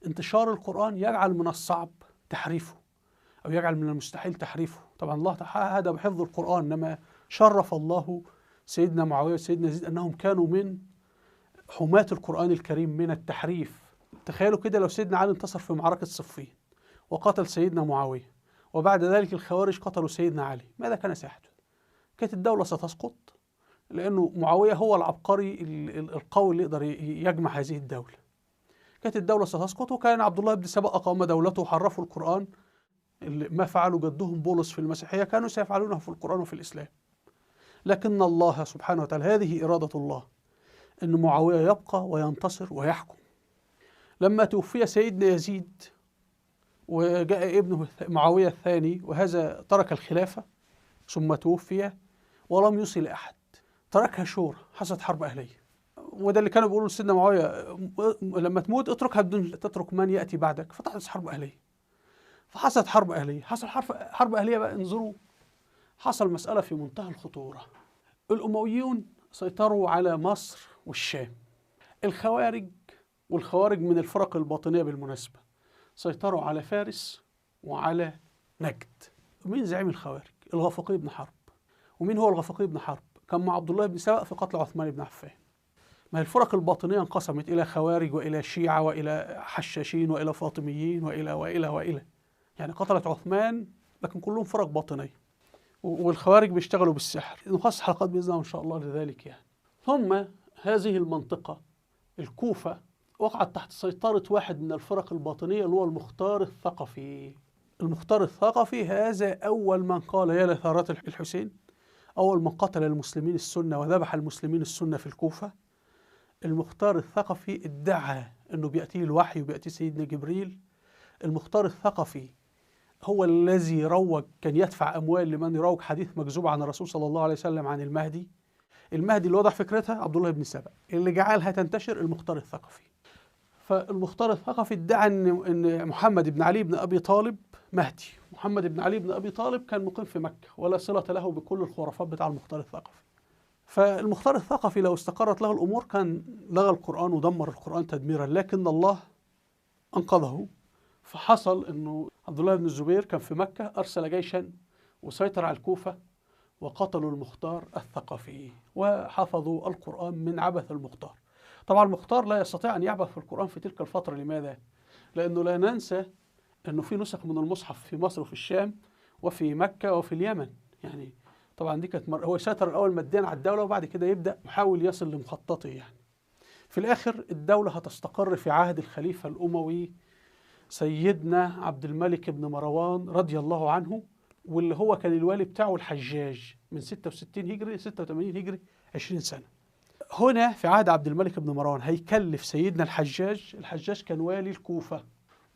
انتشار القرآن يجعل من الصعب تحريفه، أو يجعل من المستحيل تحريفه. طبعا الله تعالى بحفظ القرآن، إنما شرف الله سيدنا معاوية وسيدنا يزيد أنهم كانوا من حماة القرآن الكريم من التحريف. تخيلوا كده لو سيدنا علي انتصر في معركة صفين وقتل سيدنا معاوية، وبعد ذلك الخوارج قتلوا سيدنا علي، ماذا كان سيحدث؟ كانت الدولة ستسقط، لأنه معاوية هو العبقري القوي اللي يقدر يجمع هذه الدولة. كانت الدولة ستسقط، وكان عبد الله بن سبأ أقام دولته وحرفوا القرآن. ما فعلوا جدهم بولس في المسيحية كانوا سيفعلونه في القرآن وفي الإسلام. لكن الله سبحانه وتعالى، هذه إرادة الله، أن معاوية يبقى وينتصر ويحكم. لما توفي سيدنا يزيد وجاء ابنه معاوية الثاني، وهذا ترك الخلافة ثم توفي ولم يصل أحد، تركها شورى، حصلت حرب أهلية. وده اللي كانوا بيقولوا لسيدنا معاوية، لما تموت اتركها بدون تترك من يأتي بعدك، فتحدث حرب أهلية. فحصلت حرب أهلية، حصل حرب أهلية بقى. انظروا، حصل مسألة في منتهى الخطورة. الأمويون سيطروا على مصر والشام. الخوارج، والخوارج من الفرق الباطنية بالمناسبة، سيطروا على فارس وعلى نجد. مين زعيم الخوارج؟ الغافقي بن حرب. ومين هو الغافقي بن حرب؟ كان مع عبد الله بن سبأ في قتل عثمان بن عفان. ما هي الفرق الباطنية انقسمت إلى خوارج وإلى شيعة وإلى حشاشين وإلى فاطميين وإلى وإلى وإلى، يعني قتلت عثمان لكن كلهم فرق باطنية، والخوارج بيشتغلوا بالسحر. نخصص حلقات بإذن الله إن شاء الله لذلك يعني. ثم هذه المنطقة الكوفة وقعت تحت سيطرة واحد من الفرق الباطنية اللي هو المختار الثقفي. المختار الثقفي هذا أول من قال يا لثارات الحسين، أول من قتل المسلمين السنة وذبح المسلمين السنة في الكوفة. المختار الثقفي ادعى أنه بيأتيه الوحي وبيأتي سيدنا جبريل. المختار الثقفي هو الذي روج، كان يدفع أموال لمن يروج حديث مكذوب عن الرسول صلى الله عليه وسلم عن المهدي. المهدي اللي وضع فكرتها عبد الله بن سبأ، اللي جعلها تنتشر المختار الثقفي. فالمختار الثقفي ادعى ان محمد بن علي بن ابي طالب مهدي. محمد بن علي بن ابي طالب كان مقيم في مكة ولا صلة له بكل الخرافات بتاع المختار الثقفي. فالمختار الثقفي لو استقرت له الامور كان لغى القرآن ودمر القرآن تدميرا، لكن الله انقذه. فحصل انه عبد الله بن الزبير كان في مكة، ارسل جيشا وسيطر على الكوفة وقتلوا المختار الثقفي وحفظوا القرآن من عبث المختار. طبعا المختار لا يستطيع أن يعبث في القرآن في تلك الفترة. لماذا؟ لأنه لا ننسى أنه في نسخ من المصحف في مصر وفي الشام وفي مكة وفي اليمن. يعني طبعا دي كانت هو سيطر الأول ماديا على الدولة، وبعد كده يبدأ يحاول يصل لمخططه. يعني في الآخر الدولة هتستقر في عهد الخليفة الأموي سيدنا عبد الملك بن مروان رضي الله عنه، واللي هو كان الوالي بتاعه الحجاج من 66 هجري 86 هجري، 20 سنة. هنا في عهد عبد الملك بن مروان هيكلف سيدنا الحجاج. الحجاج كان والي الكوفة،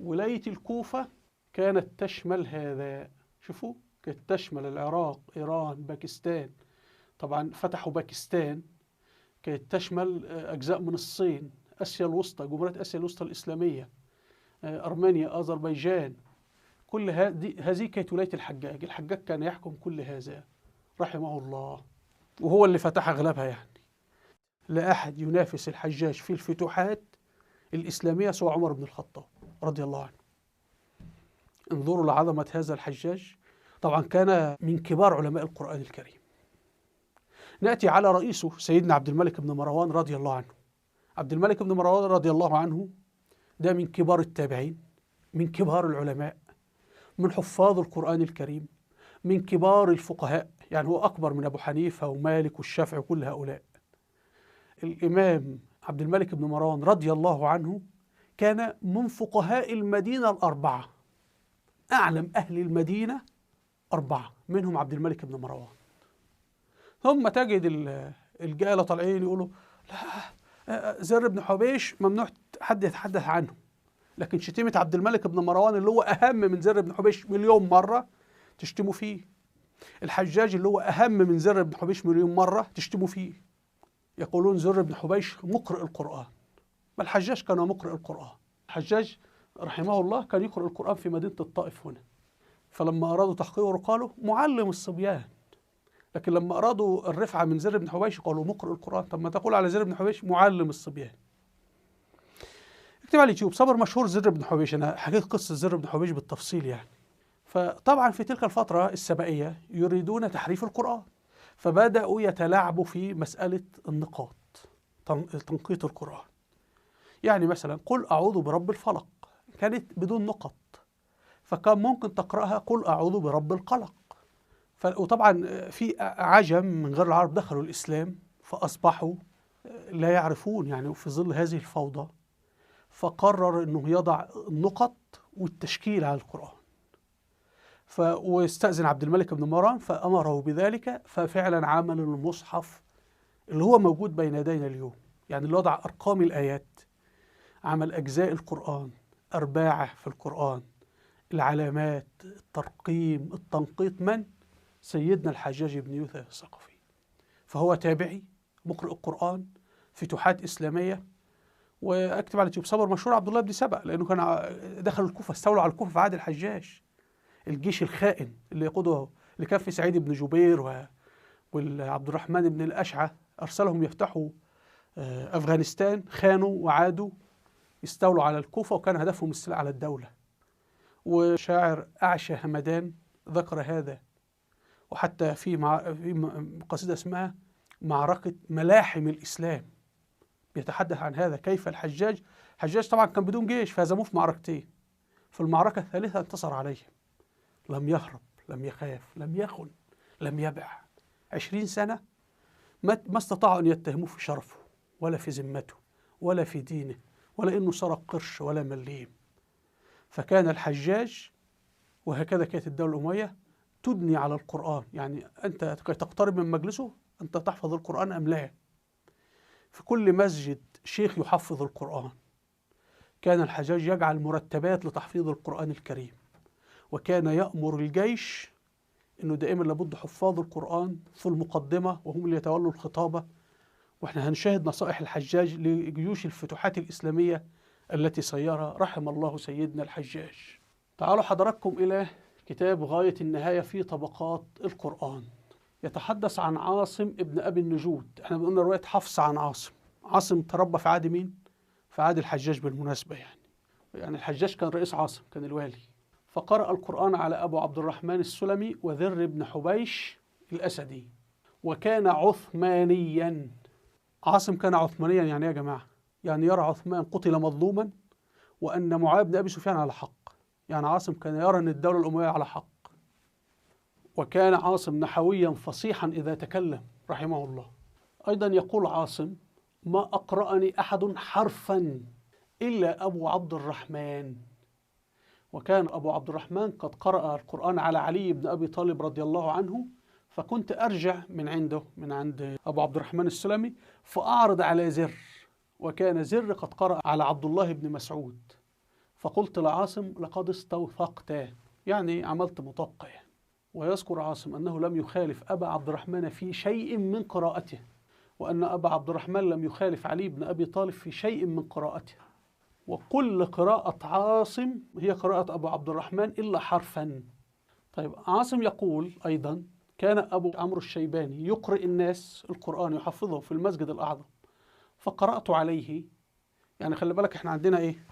ولاية الكوفة كانت تشمل هذا، شوفوا، كانت تشمل العراق، إيران، باكستان. طبعا فتحوا باكستان، كانت تشمل أجزاء من الصين، آسيا الوسطى، جمهورية آسيا الوسطى الإسلامية، أرمينيا، أذربيجان. كل هذه كانت ولاية الحجاج. الحجاج كان يحكم كل هذا رحمه الله، وهو اللي فتح أغلبها. يعني لا أحد ينافس الحجاج في الفتوحات الإسلامية سوى عمر بن الخطاب رضي الله عنه. انظروا لعظمة هذا الحجاج. طبعا كان من كبار علماء القرآن الكريم. نأتي على رئيسه سيدنا عبد الملك بن مروان رضي الله عنه. عبد الملك بن مروان رضي الله عنه ده من كبار التابعين، من كبار العلماء، من حفاظ القرآن الكريم، من كبار الفقهاء. يعني هو أكبر من أبو حنيفة ومالك والشافعي وكل هؤلاء. الإمام عبد الملك بن مروان رضي الله عنه كان من فقهاء المدينة الأربعة، أعلم أهل المدينة 4، منهم عبد الملك بن مروان. ثم تجد الجالة طالعين يقولوا لا، زر بن حبيش ممنوع حد يتحدث عنه، لكن شتيمة عبد الملك بن مروان اللي هو أهم من زر بن حبيش مليون مرة تشتموا فيه. الحجاج اللي هو أهم من زر بن حبيش مليون مرة تشتموا فيه. يقولون زر بن حبيش مقرئ القرآن. ما الحجاج كان مقرئ القرآن. الحجاج رحمه الله كان يقرأ القرآن في مدينة الطائف هنا، فلما أرادوا تحقيقه قالوا معلم الصبيان، لكن لما أرادوا الرفعة من زر بن حبيش قالوا مقرئ القرآن. طب ما تقول على زر بن حبيش معلم الصبيان. اكتب على اليوتيوب صبر مشهور زر بن حبيش، أنا حكيت قصة زر بن حبيش بالتفصيل يعني. فطبعا في تلك الفترة السبائية يريدون تحريف القرآن، فبدأوا يتلاعبوا في مسألة النقاط، تنقيط القرآن. يعني مثلا قل أعوذ برب الفلق كانت بدون نقط، فكان ممكن تقرأها قل أعوذ برب القلق. وطبعا في عجم من غير العرب دخلوا الإسلام فأصبحوا لا يعرفون يعني في ظل هذه الفوضى، فقرر أنه يضع النقط والتشكيل على القرآن. واستأذن عبد الملك بن مروان فأمره بذلك، ففعلا عمل المصحف اللي هو موجود بين يدينا اليوم، يعني اللي وضع أرقام الآيات، عمل أجزاء القرآن، أرباعه في القرآن، العلامات، الترقيم، التنقيط، من؟ سيدنا الحجاج بن يوسف الثقفي. فهو تابعي مقرئ القرآن، فتوحات إسلامية. واكتب على اليوتيوب صبر مشهور عبد الله بن سبأ، لأنه كان دخل الكوفة، استولوا على الكوفة في عهد الحجاج، الجيش الخائن اللي يقوده اللي كان في سعيد بن جبير وعبد الرحمن بن الأشعة، أرسلهم يفتحوا أفغانستان، خانوا وعادوا يستولوا على الكوفة، وكان هدفهم الاستيلاء على الدولة. وشاعر أعشى همدان ذكر هذا، وحتى في قصيدة اسمها معركة ملاحم الإسلام بيتحدث عن هذا، كيف الحجاج، الحجاج طبعا كان بدون جيش فهزموه في معركتين، في المعركة الثالثة انتصر عليهم، لم يهرب، لم يخاف، لم يخن، لم يبع. 20 سنة ما استطاعوا أن يتهموه في شرفه ولا في ذمته ولا في دينه، ولا إنه سرق قرش ولا مليم. فكان الحجاج، وهكذا كانت الدولة الأموية تدني على القرآن، يعني أنت تقترب من مجلسه أنت تحفظ القرآن أم لا. في كل مسجد شيخ يحفظ القرآن. كان الحجاج يجعل مرتبات لتحفيظ القرآن الكريم، وكان يأمر الجيش أنه دائما لابد حفاظ القرآن في المقدمة وهم اللي يتولوا الخطابة. وإحنا هنشاهد نصائح الحجاج لجيوش الفتوحات الإسلامية التي سيرها رحم الله سيدنا الحجاج. تعالوا حضراتكم إلى كتاب غاية النهاية في طبقات القرآن. يتحدث عن عاصم ابن أبي النجود. احنا بنقولنا رواية حفص عن عاصم. عاصم تربى في عهد مين؟ في عهد الحجاج بالمناسبة، يعني الحجاج كان رئيس عاصم، كان الوالي. فقرأ القرآن على أبو عبد الرحمن السلمي وذر بن حبيش الأسدي، وكان عثمانيا. عاصم كان عثمانيا يعني يا جماعة، يعني يرى عثمان قتل مظلوما وأن معاوية بن أبي سفيان على حق. يعني عاصم كان يرى أن الدولة الأموية على حق. وكان عاصم نحويا فصيحا إذا تكلم رحمه الله. أيضا يقول عاصم: ما أقرأني أحد حرفا إلا أبو عبد الرحمن. وكان أبو عبد الرحمن قد قرأ القرآن على علي بن أبي طالب رضي الله عنه، فكنت أرجع من عنده، من عند أبو عبد الرحمن السلمي، فأعرض على زر، وكان زر قد قرأ على عبد الله بن مسعود، فقلت لعاصم: لقد استوثقت، يعني عملت مطابقة يعني. ويذكر عاصم أنه لم يخالف أبا عبد الرحمن في شيء من قراءته، وأن أبا عبد الرحمن لم يخالف علي بن أبي طالب في شيء من قراءته. وكل قراءة عاصم هي قراءة أبو عبد الرحمن إلا حرفا. طيب عاصم يقول أيضا: كان أبو عمرو الشيباني يقرئ الناس القرآن يحفظه في المسجد الأعظم، فقرأت عليه. يعني خلي بالك احنا عندنا ايه؟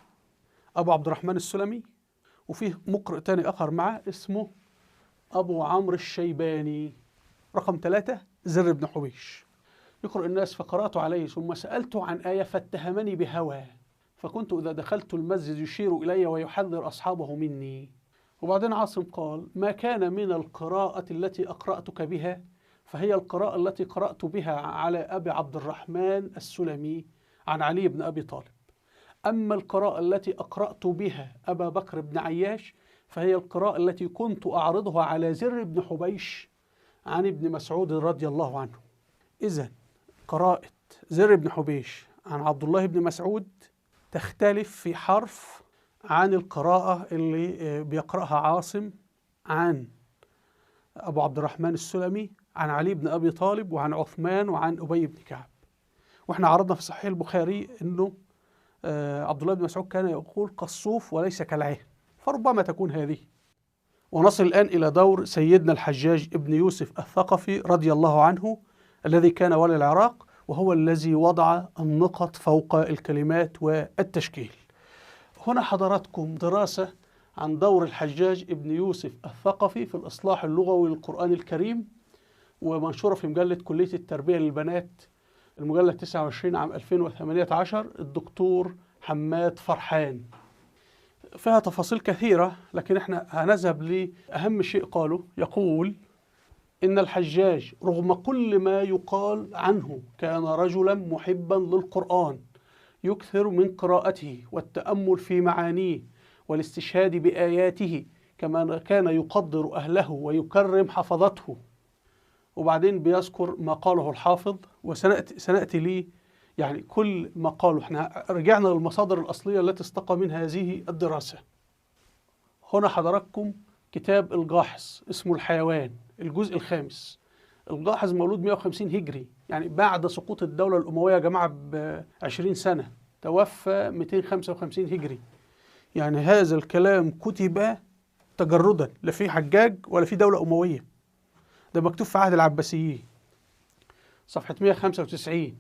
أبو عبد الرحمن السلمي، وفيه مقرئ تاني آخر معه اسمه أبو عمرو الشيباني. رقم 3 زر بن حبيش. يقرأ الناس فقرأت عليه، ثم سألته عن آية فاتهمني بهوى، فكنت إذا دخلت المسجد يشير إلي ويحذر أصحابه مني. وبعدين عاصم قال: ما كان من القراءة التي أقرأتك بها فهي القراءة التي قرأت بها على أبي عبد الرحمن السلمي عن علي بن أبي طالب. أما القراءة التي أقرأت بها أبا بكر بن عياش فهي القراءة التي كنت أعرضها على زر بن حبيش عن ابن مسعود رضي الله عنه. إذن قراءة زر بن حبيش عن عبد الله بن مسعود تختلف في حرف عن القراءة اللي بيقرأها عاصم عن أبو عبد الرحمن السلمي عن علي بن أبي طالب وعن عثمان وعن أبي بن كعب. وإحنا عرضنا في صحيح البخاري أنه عبد الله بن مسعود كان يقول كالصوف وليس كالعهن، فربما تكون هذه. ونصل الآن إلى دور سيدنا الحجاج ابن يوسف الثقفي رضي الله عنه، الذي كان والي العراق، وهو الذي وضع النقط فوق الكلمات والتشكيل. هنا حضراتكم دراسة عن دور الحجاج ابن يوسف الثقفي في الإصلاح اللغوي للقرآن الكريم، ومنشورة في مجلة كلية التربية للبنات المجلد 29 عام 2018، الدكتور حماد فرحان. فيها تفاصيل كثيرة، لكن احنا هنذهب لأهم شيء قاله. يقول إن الحجاج رغم كل ما يقال عنه كان رجلا محبا للقرآن، يكثر من قراءته والتأمل في معانيه والاستشهاد بآياته، كما كان يقدر أهله ويكرم حفظته. وبعدين بيذكر ما قاله الحافظ، وسنأتي لي يعني كل ما قاله. احنا رجعنا للمصادر الأصلية التي استقى من هذه الدراسة. هنا حضراتكم كتاب الجاحظ اسمه الحيوان، الجزء الخامس. الجاحظ مولود 150 هجري، يعني بعد سقوط الدولة الأموية يا جماعة ب 20 سنة، توفى 255 هجري. يعني هذا الكلام كتب تجردا، لا في حجاج ولا في دولة أموية، ده مكتوب في عهد العباسيين. صفحة 195.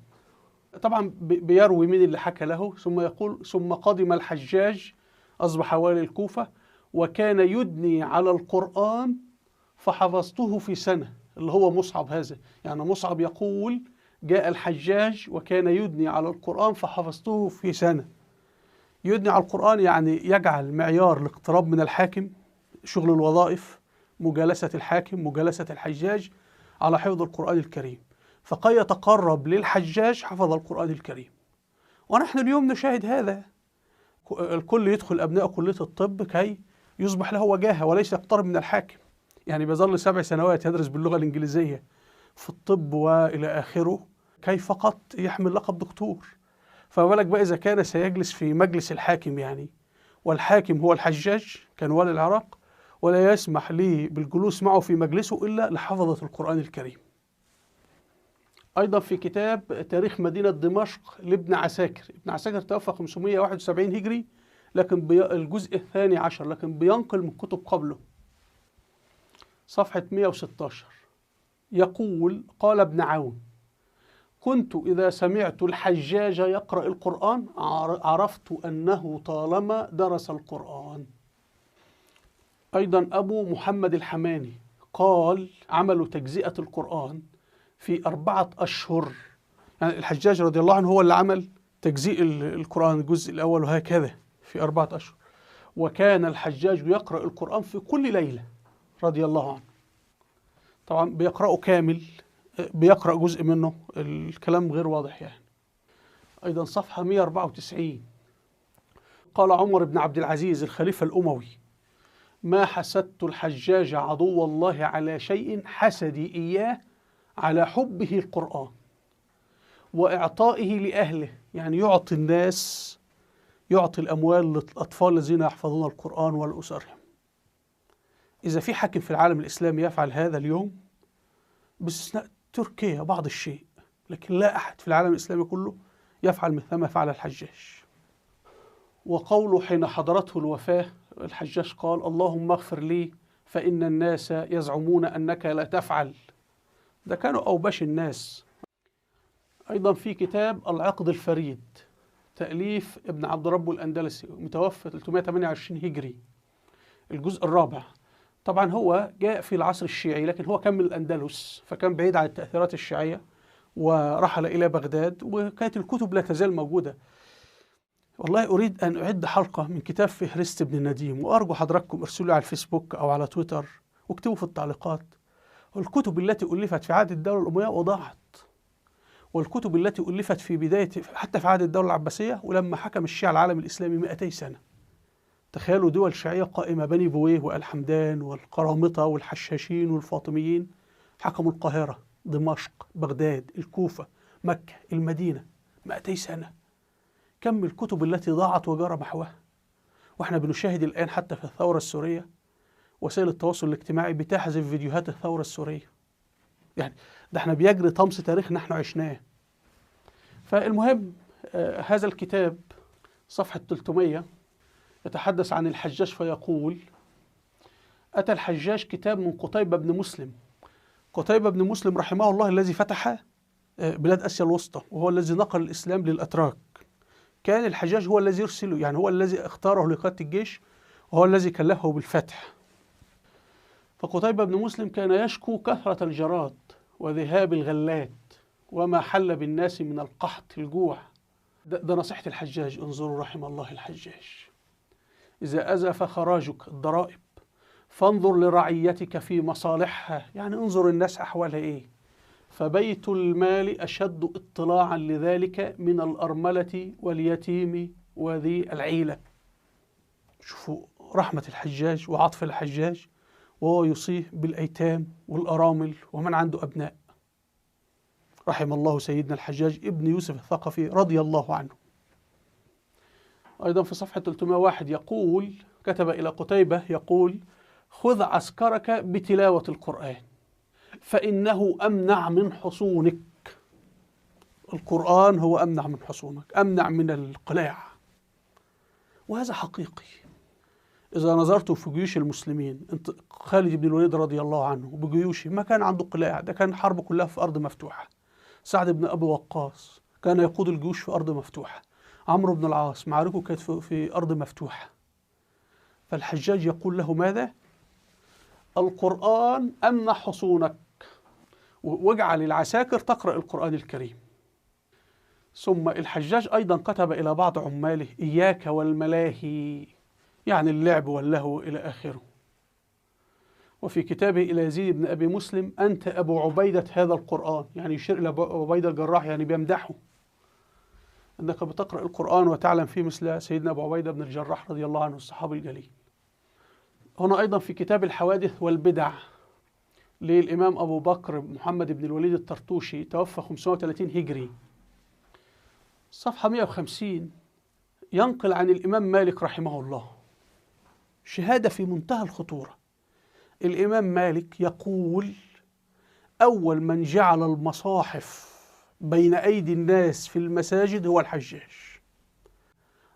طبعا بيروي مين اللي حكى له، ثم يقول ثم قدم الحجاج أصبح والي الكوفة وكان يدني على القرآن فحفظته في سنة، اللي هو مصعب هذا. يعني مصعب يقول جاء الحجاج وكان يدني على القرآن فحفظته في سنة. يدني على القرآن يعني يجعل معيار الاقتراب من الحاكم، شغل الوظائف، مجالسة الحاكم، مجالسة الحجاج على حفظ القرآن الكريم. فقد يتقرب للحجاج حفظ القرآن الكريم. ونحن اليوم نشاهد هذا، الكل يدخل أبناء كلية الطب كي يصبح له وجاهة وليس يقترب من الحاكم. يعني بيظل 7 سنوات يدرس باللغة الإنجليزية في الطب وإلى آخره كي فقط يحمل لقب دكتور. فما بالك بقى إذا كان سيجلس في مجلس الحاكم، يعني والحاكم هو الحجاج، كان والي العراق، ولا يسمح لي بالجلوس معه في مجلسه إلا لحفظة القرآن الكريم. أيضا في كتاب تاريخ مدينة دمشق لابن عساكر. ابن عساكر توفى 571 هجري، لكن الجزء 12، لكن بينقل من كتب قبله. صفحة 116 يقول قال ابن عون كنت إذا سمعت الحجاج يقرأ القرآن عرفت أنه طالما درس القرآن. أيضا أبو محمد الحماني قال عملوا تجزئة القرآن في 4 أشهر. يعني الحجاج رضي الله عنه هو اللي عمل تجزيء القرآن الجزء الأول وهكذا في 4 أشهر. وكان الحجاج يقرأ القرآن في كل ليلة رضي الله عنه. طبعا بيقرأه كامل، بيقرأ جزء منه، الكلام غير واضح يعني. أيضا صفحة 194 قال عمر بن عبد العزيز الخليفة الأموي ما حسدت الحجاج عدو الله على شيء حسدي إياه على حبه القرآن وإعطائه لأهله. يعني يعطي الناس، يعطي الأموال للأطفال الذين يحفظون القرآن ولأسرهم. إذا في حاكم في العالم الإسلامي يفعل هذا اليوم، باستثناء تركيا بعض الشيء، لكن لا أحد في العالم الإسلامي كله يفعل مثل ما فعل الحجاج. وقوله حين حضرته الوفاة الحجاج قال اللهم اغفر لي فإن الناس يزعمون أنك لا تفعل. ده كانوا أوباش الناس. أيضا في كتاب العقد الفريد تأليف ابن عبد ربه الأندلسي متوفى 328 هجري، الجزء الرابع. طبعا هو جاء في العصر الشيعي، لكن هو كان من الأندلس فكان بعيد عن التأثيرات الشيعية ورحل إلى بغداد، وكانت الكتب لا تزال موجودة. والله أريد أن أعد حلقة من كتاب فهرست ابن النديم، وأرجو حضراتكم ارسلوا على الفيسبوك أو على تويتر واكتبوا في التعليقات الكتب التي ألفت في عهد الدولة الأموية وضاعت، والكتب التي ألفت في بداية حتى في عهد الدولة العباسية ولما حكم الشيعة العالم الإسلامي 200 سنة. تخيلوا دول شيعية قائمة، بني بويه والحمدان والقرامطة والحشاشين والفاطميين حكموا القاهرة، دمشق، بغداد، الكوفة، مكة، المدينة 200 سنة. كم الكتب التي ضاعت وجرى محوها. واحنا بنشاهد الآن حتى في الثورة السورية وسائل التواصل الاجتماعي بتحذف فيديوهات الثورة السورية. يعني ده احنا بيجري طمس تاريخ نحن عشناه. فالمهم هذا الكتاب صفحة 300 يتحدث عن الحجاج فيقول: أتى الحجاج كتاب من قتيبة بن مسلم. قتيبة بن مسلم رحمه الله الذي فتح بلاد آسيا الوسطى، وهو الذي نقل الإسلام للأتراك. كان الحجاج هو الذي يرسله، يعني هو الذي اختاره لقيادة الجيش، وهو الذي كلفه بالفتح. فقتيبة بن مسلم كان يشكو كثرة الجراد وذهاب الغلات وما حل بالناس من القحط الجوع. ده نصيحة الحجاج. انظروا رحم الله الحجاج: إذا أزف خراجك الضرائب فانظر لرعيتك في مصالحها، يعني انظر الناس أحوالها إيه. فبيت المال أشد اطلاعا لذلك من الأرملة واليتيم وذي العيلة. شوفوا رحمة الحجاج وعطف الحجاج وهو يوصيه بالأيتام والأرامل ومن عنده أبناء. رحم الله سيدنا الحجاج ابن يوسف الثقفي رضي الله عنه. أيضا في صفحة 301 يقول، كتب إلى قتيبة يقول: خذ عسكرك بتلاوة القرآن فإنه أمنع من حصونك. القرآن هو أمنع من حصونك، أمنع من القلاع. وهذا حقيقي. إذا نظرت في جيوش المسلمين، خالد بن الوليد رضي الله عنه بجيوشه ما كان عنده قلاع، ده كان حرب كلها في أرض مفتوحة. سعد بن أبي وقاص كان يقود الجيوش في أرض مفتوحة. عمرو بن العاص معاركه كانت في أرض مفتوحة. فالحجاج يقول له ماذا؟ القرآن أمنع حصونك، واجعل العساكر تقرأ القرآن الكريم. ثم الحجاج أيضا كتب إلى بعض عماله: إياك والملاهي، يعني اللعب واللهو إلى آخره. وفي كتابه إلى يزيد بن أبي مسلم: أنت أبو عبيدة هذا القرآن، يعني يشير إلى أبو عبيدة الجراح، يعني بيمدحه أنك بتقرأ القرآن وتعلم فيه مثل سيدنا أبو عبيدة بن الجراح رضي الله عنه الصحابي الجليل. هنا أيضا في كتاب الحوادث والبدع للإمام أبو بكر محمد بن الوليد الطرطوشي، توفى 530 هجري، صفحة 150، ينقل عن الإمام مالك رحمه الله شهادة في منتهى الخطورة. الإمام مالك يقول: أول من جعل المصاحف بين أيدي الناس في المساجد هو الحجاج.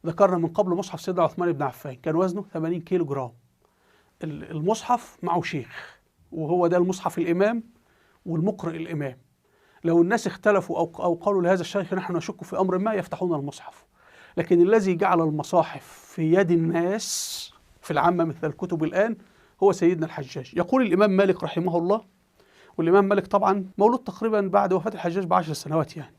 ذكرنا من قبل مصحف سيدنا عثمان بن عفان كان وزنه 80 كيلو جرام. المصحف معه شيخ، وهو ده المصحف الإمام والمقرئ الإمام. لو الناس اختلفوا أو قالوا لهذا الشيخ نحن نشك في أمر ما، يفتحون المصحف. لكن الذي جعل المصاحف في يد الناس في العامة مثل الكتب الآن هو سيدنا الحجاج. يقول الإمام مالك رحمه الله، والإمام مالك طبعا مولود تقريبا بعد وفاة الحجاج ب10 سنوات يعني.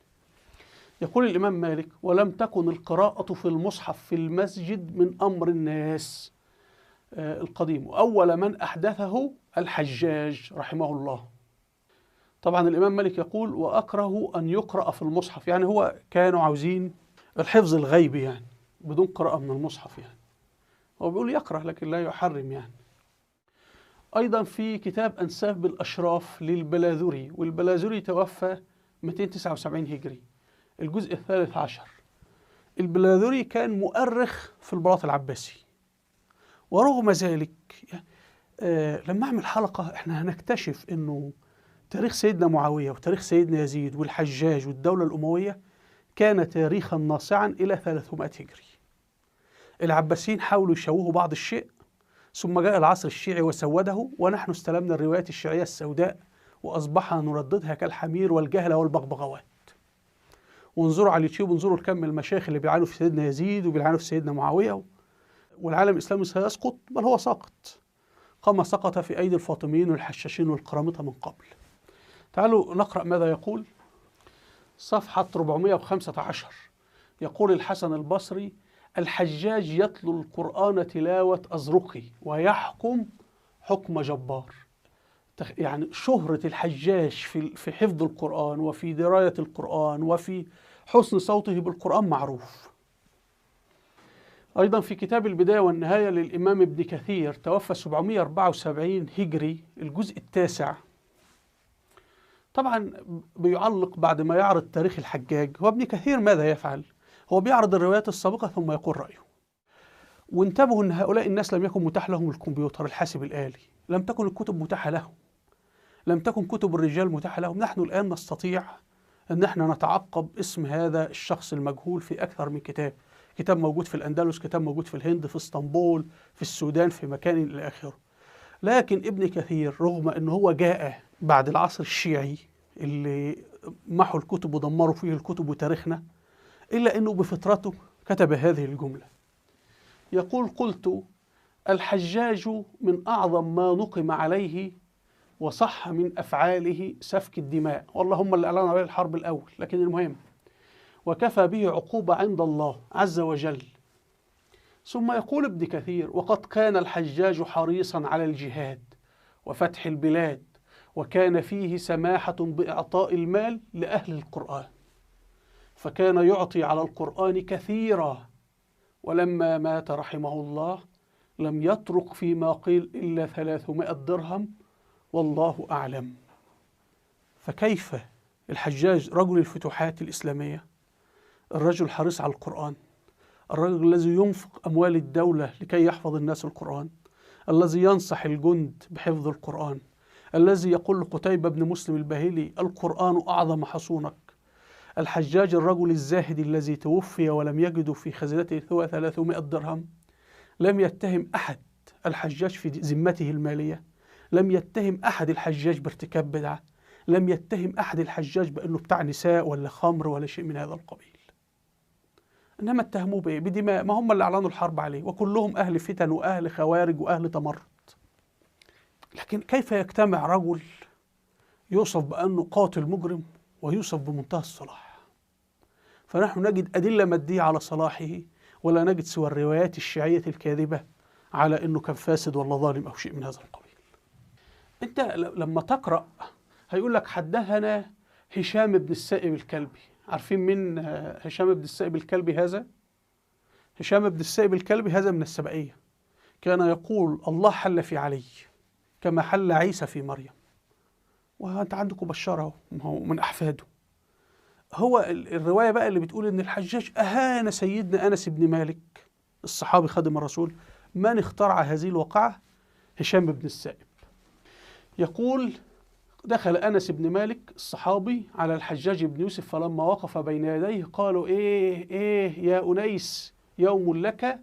يقول الإمام مالك: ولم تكن القراءة في المصحف في المسجد من أمر الناس القديم، وأول من أحدثه الحجاج رحمه الله. طبعا الإمام مالك يقول: وأكره أن يقرأ في المصحف، يعني هو كانوا عاوزين الحفظ الغيبي يعني بدون قراءة من المصحف، يعني هو بيقول يكره لكن لا يحرم يعني. أيضا في كتاب أنساب بالأشراف للبلاذري، والبلاذري توفى 279 هجري، الجزء 13. البلاذري كان مؤرخ في البلاط العباسي، ورغم ذلك لما أعمل حلقة احنا هنكتشف أنه تاريخ سيدنا معاوية وتاريخ سيدنا يزيد والحجاج والدولة الأموية كان تاريخا ناصعا إلى 300 هجري. العباسيين حاولوا يشوهوا بعض الشيء، ثم جاء العصر الشيعي وسوده، ونحن استلمنا الروايات الشيعية السوداء وأصبحنا نرددها كالحمير والجهلة والبغبغاوات. وانظروا على اليوتيوب، انظروا لكم المشايخ اللي بيعانوا في سيدنا يزيد وبيعانوا في سيدنا معاوية، والعالم الإسلامي سيسقط، بل هو ساقط كما سقط في أيدي الفاطميين والحشاشين والقرامطة من قبل. تعالوا نقرأ ماذا يقول. صفحة 415 يقول الحسن البصري: الحجاج يتلو القرآن تلاوة أزرقي ويحكم حكم جبار. يعني شهرة الحجاج في حفظ القرآن وفي دراية القرآن وفي حسن صوته بالقرآن معروف. أيضا في كتاب البداية والنهاية للإمام ابن كثير، توفى 774 هجري، الجزء التاسع. طبعا بيعلق بعد ما يعرض تاريخ الحجاج. هو ابن كثير ماذا يفعل؟ هو بيعرض الروايات السابقة ثم يقول رأيه. وانتبهوا أن هؤلاء الناس لم يكن متاح لهم الكمبيوتر، الحاسب الآلي، لم تكن الكتب متاحة لهم، لم تكن كتب الرجال متاحة لهم. نحن الآن نستطيع أن نحن نتعقب اسم هذا الشخص المجهول في أكثر من كتاب، كتاب موجود في الأندلس، كتاب موجود في الهند، في اسطنبول، في السودان، في مكان إلى آخره. لكن ابن كثير رغم أنه هو جاء بعد العصر الشيعي اللي محوا الكتب ودمروا فيه الكتب وتاريخنا، إلا أنه بفطرته كتب هذه الجملة. يقول: قلت الحجاج من أعظم ما نقم عليه وصح من أفعاله سفك الدماء. والله هم اللي أعلنوا عليه الحرب الأول، لكن المهم وكفى به عقوبة عند الله عز وجل. ثم يقول ابن كثير: وقد كان الحجاج حريصا على الجهاد وفتح البلاد، وكان فيه سماحة بإعطاء المال لأهل القرآن، فكان يعطي على القرآن كثيرا، ولما مات رحمه الله لم يترك فيما قيل إلا 300 درهم، والله أعلم. فكيف الحجاج رجل الفتوحات الإسلامية، الرجل الحريص على القرآن، الرجل الذي ينفق أموال الدولة لكي يحفظ الناس القرآن، الذي ينصح الجند بحفظ القرآن، الذي يقول لقتيبة بن مسلم الباهلي: القرآن أعظم حصونك. الحجاج الرجل الزاهد الذي توفي ولم يجد في خزينته سوى 300 درهم، لم يتهم أحد الحجاج في ذمته المالية، لم يتهم أحد الحجاج بارتكاب بدعة، لم يتهم أحد الحجاج بأنه بتاع نساء ولا خمر ولا شيء من هذا القبيل. إنما اتهموه بإيه؟ بدماء. ما هم اللي أعلنوا الحرب عليه، وكلهم أهل فتن وأهل خوارج وأهل تمرد. لكن كيف يجتمع رجل يوصف بأنه قاتل مجرم ويوصف بمنتهى الصلاح؟ فنحن نجد أدلة مادية على صلاحه، ولا نجد سوى الروايات الشيعية الكاذبة على أنه كان فاسد ولا ظالم أو شيء من هذا القبيل. أنت لما تقرأ هيقول لك حدثنا هشام بن السائب الكلبي. عارفين من هشام بن السائب الكلبي هذا؟ هشام بن السائب الكلبي هذا من السبائية، كان يقول الله حل في علي كما حل عيسى في مريم. وانت عندكم بشار اهو، هو من احفاده. هو الروايه بقى اللي بتقول ان الحجاج اهان سيدنا انس بن مالك الصحابي خادم الرسول. من اخترع هذه الواقعه؟ هشام بن السائب. يقول: دخل أنس بن مالك الصحابي على الحجاج بن يوسف، فلما وقف بين يديه قالوا: إيه إيه يا أنيس، يوم لك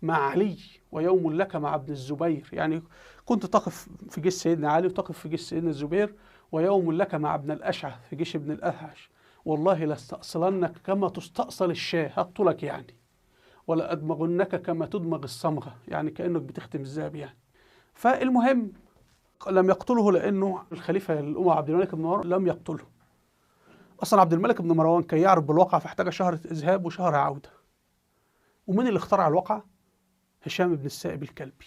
مع علي ويوم لك مع ابن الزبير. يعني كنت تقف في جيش سيدنا علي وتقف في جيش سيدنا الزبير، ويوم لك مع ابن الأشعث في جيش ابن الأشعث، والله لاستأصلنك كما تستأصل الشاة، هقتلك يعني، ولا أدمغنك كما تدمغ الصمغة، يعني كأنك بتختم الذهب يعني. فالمهم لم يقتله، لأنه الخليفة الأموي عبد الملك بن مروان لم يقتله. أصلا عبد الملك بن مروان كي يعرف بالواقع فاحتاج شهر ذهاب وشهر عودة. ومن اللي اخترع الواقع؟ هشام بن السائب الكلبي.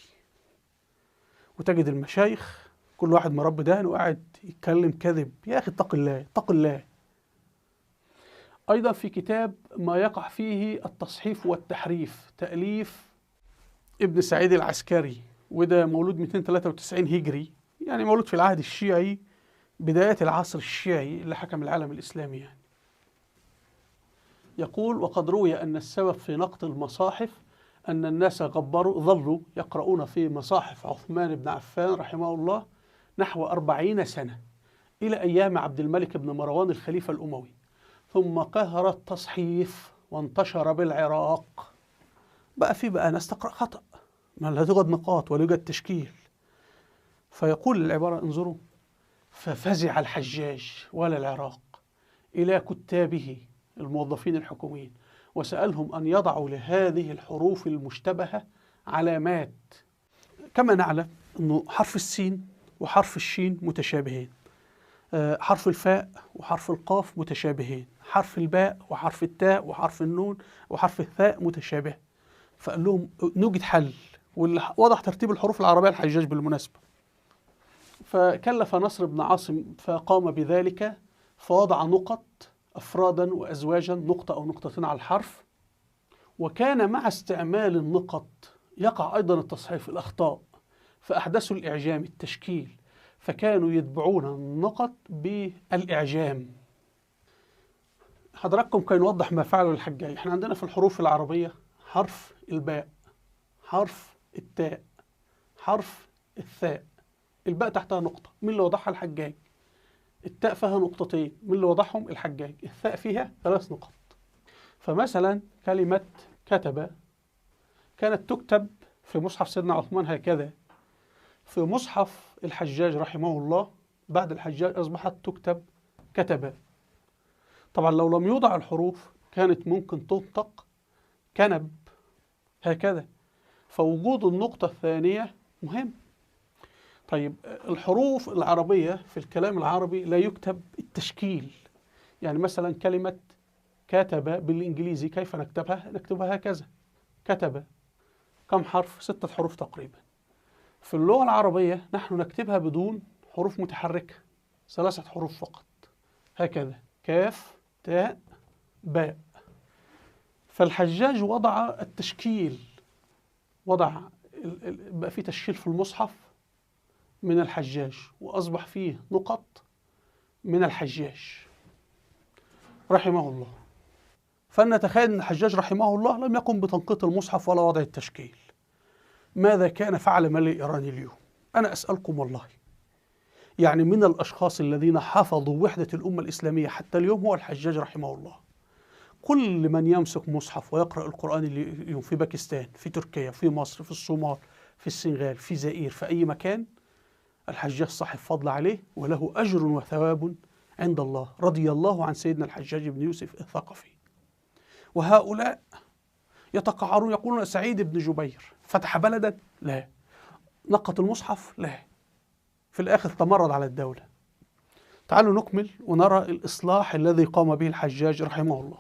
وتجد المشايخ كل واحد مربي دهن وقاعد يتكلم كذب. يا أخي اتق الله، اتق الله. أيضا في كتاب ما يقع فيه التصحيف والتحريف، تأليف ابن سعيد العسكري، وده مولود 293 هجري، يعني مولود في العهد الشيعي، بداية العصر الشيعي اللي حكم العالم الإسلامي يعني. يقول: وقد روي أن السبب في نقط المصاحف أن الناس ظلوا يقرؤون في مصاحف عثمان بن عفان رحمه الله نحو 40 سنة إلى أيام عبد الملك بن مروان الخليفة الأموي، ثم قهر التصحيف وانتشر بالعراق. بقى في بقى ناس تقرأ خطأ، ما لا توجد نقاط ولا يوجد تشكيل. فيقول العبارة، انظروا: ففزع الحجاج ولا العراق إلى كتابه الموظفين الحكوميين وسألهم أن يضعوا لهذه الحروف المشتبهة علامات. كما نعلم أنه حرف السين وحرف الشين متشابهين، حرف الفاء وحرف القاف متشابهين، حرف الباء وحرف التاء وحرف النون وحرف الثاء متشابه. فقال لهم نوجد حل، واللي وضح ترتيب الحروف العربية الحجاج بالمناسبة. فكلف نصر بن عاصم فقام بذلك، فوضع نقط أفرادا وأزواجا، نقطة أو نقطتين على الحرف، وكان مع استعمال النقط يقع أيضا التصحيف، الأخطاء، فأحدثوا الإعجام، التشكيل، فكانوا يتبعون النقط بالإعجام. حضراتكم كي نوضح ما فعله الحجاج، احنا عندنا في الحروف العربية حرف الباء، حرف التاء، حرف الثاء. الباء تحتها نقطة، مين اللي وضعها؟ الحجاج. التاء فيها نقطتين، مين اللي وضعهم؟ الحجاج. الثاء فيها 3 نقط. فمثلا كلمة كتب كانت تكتب في مصحف سيدنا عثمان هكذا، في مصحف الحجاج رحمه الله بعد الحجاج أصبحت تكتب كتب. طبعا لو لم يوضع الحروف كانت ممكن تنطق كنب هكذا، فوجود النقطة الثانية مهم. طيب الحروف العربية في الكلام العربي لا يكتب التشكيل، يعني مثلا كلمة كتب بالإنجليزي كيف نكتبها؟ نكتبها هكذا، كتب. كم حرف؟ 6 حروف تقريبا. في اللغة العربية نحن نكتبها بدون حروف متحركة، 3 حروف فقط هكذا، كاف تاء باء. فالحجاج وضع التشكيل، وضع بقى في تشكيل في المصحف من الحجاج، وأصبح فيه نقط من الحجاج رحمه الله. فلنتخيل أن الحجاج رحمه الله لم يقم بتنقيط المصحف ولا وضع التشكيل، ماذا كان فعل ملك إيران اليوم؟ أنا أسألكم والله، يعني من الأشخاص الذين حفظوا وحدة الأمة الإسلامية حتى اليوم هو الحجاج رحمه الله. كل من يمسك مصحف ويقرأ القرآن اليوم في باكستان، في تركيا، في مصر، في الصومال، في السنغال، في زائير، في أي مكان، الحجاج صاحب فضل عليه وله أجر وثواب عند الله، رضي الله عن سيدنا الحجاج بن يوسف الثقفي. وهؤلاء يتقعرون يقولون سعيد بن جبير فتح بلدا؟ لا. نقط المصحف؟ لا. في الآخر تمرد على الدولة. تعالوا نكمل ونرى الإصلاح الذي قام به الحجاج رحمه الله.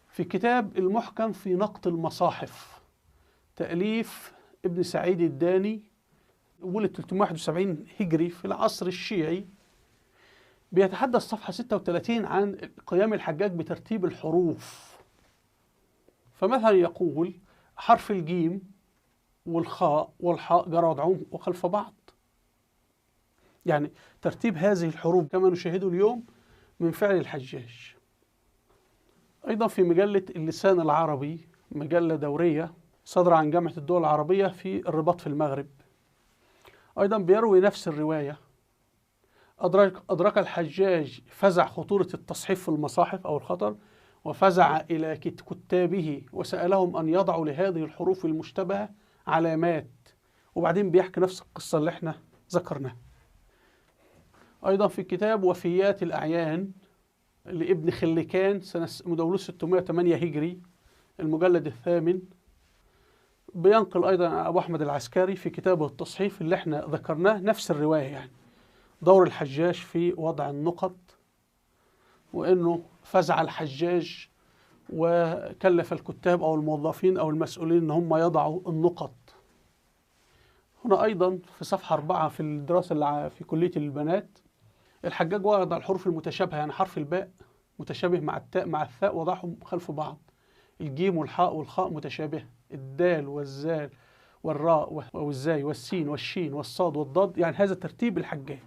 في كتاب المحكم في نقط المصاحف، تأليف ابن سعيد الداني، ولد 371 هجري في العصر الشيعي، بيتحدث صفحة 36 عن قيام الحجاج بترتيب الحروف. فمثلا يقول حرف الجيم والخاء والحاء جرى وضعهم وخلف بعض، يعني ترتيب هذه الحروف كما نشاهده اليوم من فعل الحجاج. أيضا في مجلة اللسان العربي، مجلة دورية صادرة عن جامعة الدول العربية في الرباط في المغرب، أيضا بيروي نفس الرواية. أدرك الحجاج فزع خطورة التصحيف في المصاحف أو الخطر، وفزع إلى كتابه وسألهم أن يضعوا لهذه الحروف المشتبهة علامات. وبعدين بيحكي نفس القصة اللي احنا ذكرناها. أيضا في كتاب وفيات الأعيان لابن خلكان سنة مدولوه 608 هجري، المجلد الثامن، بينقل أيضا أبو أحمد العسكري في كتابه التصحيف اللي احنا ذكرناه نفس الرواية، يعني دور الحجاج في وضع النقط، وإنه فزع الحجاج وكلف الكتاب أو الموظفين أو المسؤولين إن هم يضعوا النقط. هنا أيضا في صفحة 4 في الدراسة اللي في كلية البنات، الحجاج وضع الحروف المتشابهة، يعني حرف الباء متشابه مع التاء مع الثاء وضعهم خلف بعض، الجيم والحاء والخاء متشابهة، الدال والزال والراء والزاي والسين والشين والصاد والضاد، يعني هذا ترتيب الحجاج.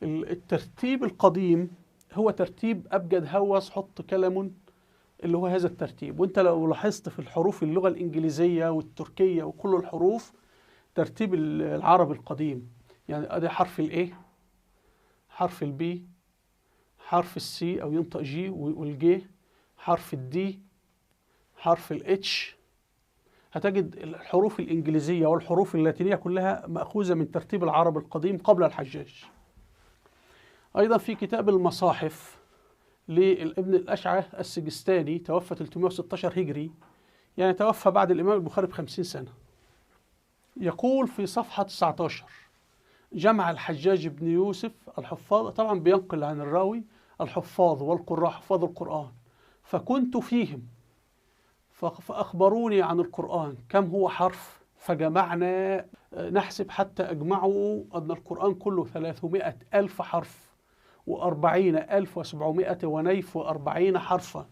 الترتيب القديم هو ترتيب أبجد هوس حط كلم، اللي هو هذا الترتيب. وانت لو لاحظت في الحروف اللغة الإنجليزية والتركية وكل الحروف ترتيب العرب القديم، يعني ادي حرف ال A، حرف ال B، حرف ال C او ينطق G وال G، حرف ال D، حرف ال H. هتجد الحروف الإنجليزية والحروف اللاتينية كلها مأخوذة من ترتيب العرب القديم قبل الحجاج. أيضا في كتاب المصاحف لابن الأشعث السجستاني، توفى 316 هجري، يعني توفى بعد الإمام البخاري ب50 سنة. يقول في صفحة 19: جمع الحجاج بن يوسف الحفاظ، طبعا بينقل عن الراوي، الحفاظ والقراء، حفاظ القرآن، فكنت فيهم فأخبروني عن القرآن كم هو حرف، فجمعنا نحسب حتى أجمعوا أن القرآن كله 300,000 حرف و40,740 حرفا.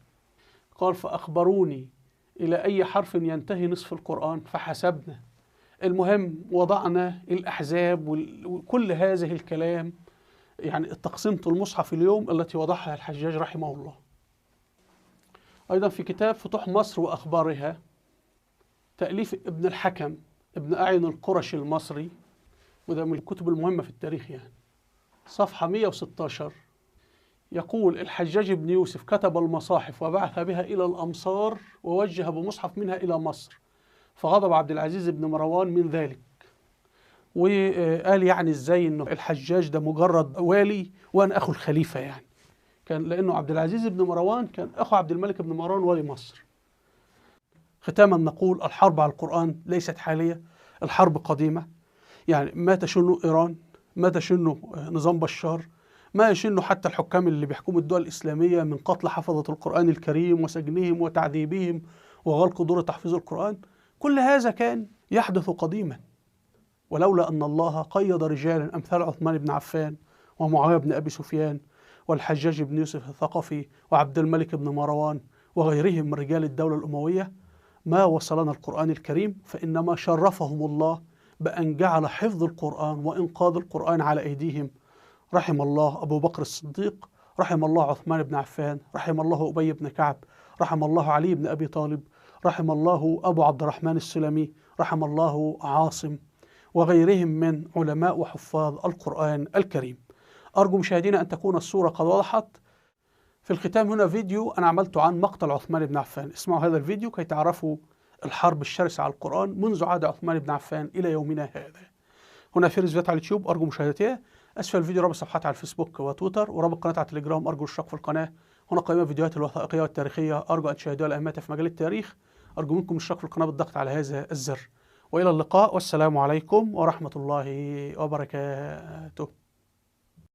قال فأخبروني إلى أي حرف ينتهي نصف القرآن، فحسبنا. المهم وضعنا الأحزاب وكل هذه الكلام، يعني تقسيمة المصحف اليوم التي وضعها الحجاج رحمه الله. أيضا في كتاب فتوح مصر وأخبارها، تأليف ابن الحكم ابن أعين القرشي المصري، وده من الكتب المهمة في التاريخ يعني، صفحة 116، يقول: الحجاج بن يوسف كتب المصاحف وبعث بها إلى الأمصار ووجه بمصحف منها إلى مصر، فغضب عبد العزيز بن مروان من ذلك، وقال يعني إزاي إنه الحجاج ده مجرد والي وأنا أخو الخليفة يعني، كان لأنه عبد العزيز بن مروان كان أخو عبد الملك بن مروان والي مصر. ختاما نقول: الحرب على القرآن ليست حالية، الحرب قديمة. يعني ما تشنه إيران، ما تشنه نظام بشار، ما يشنه حتى الحكام اللي بيحكموا الدول الإسلامية من قتل حفظة القرآن الكريم وسجنهم وتعذيبهم وغلق دور تحفيظ القرآن، كل هذا كان يحدث قديما. ولولا أن الله قيض رجالا أمثال عثمان بن عفان ومعاوية بن أبي سفيان والحجاج بن يوسف الثقفي وعبد الملك بن مروان وغيرهم من رجال الدولة الأموية ما وصلنا القرآن الكريم، فإنما شرفهم الله بأن جعل حفظ القرآن وإنقاذ القرآن على أيديهم. رحم الله أبو بكر الصديق، رحم الله عثمان بن عفان، رحم الله أبي بن كعب، رحم الله علي بن أبي طالب، رحم الله أبو عبد الرحمن السلمي، رحم الله عاصم، وغيرهم من علماء وحفاظ القرآن الكريم. أرجو مشاهدينا أن تكون الصورة قد وضحت. في الختام هنا فيديو أنا عملته عن مقتل عثمان بن عفان، اسمعوا هذا الفيديو كي تعرفوا الحرب الشرسة على القرآن منذ عهد عثمان بن عفان إلى يومنا هذا. هنا فهرس فيديوهات على اليوتيوب، أرجو مشاهدتها. أسفل الفيديو رابط صفحات على الفيسبوك وتويتر، ورابط قناة على تليجرام، أرجو الاشتراك في القناة. هنا قائمة فيديوهات الوثائقية والتاريخية، أرجو أن تشاهدوها لأهميتها في مجال التاريخ. أرجو منكم الاشتراك في القناة بالضغط على هذا الزر. وإلى اللقاء، والسلام عليكم ورحمة الله وبركاته.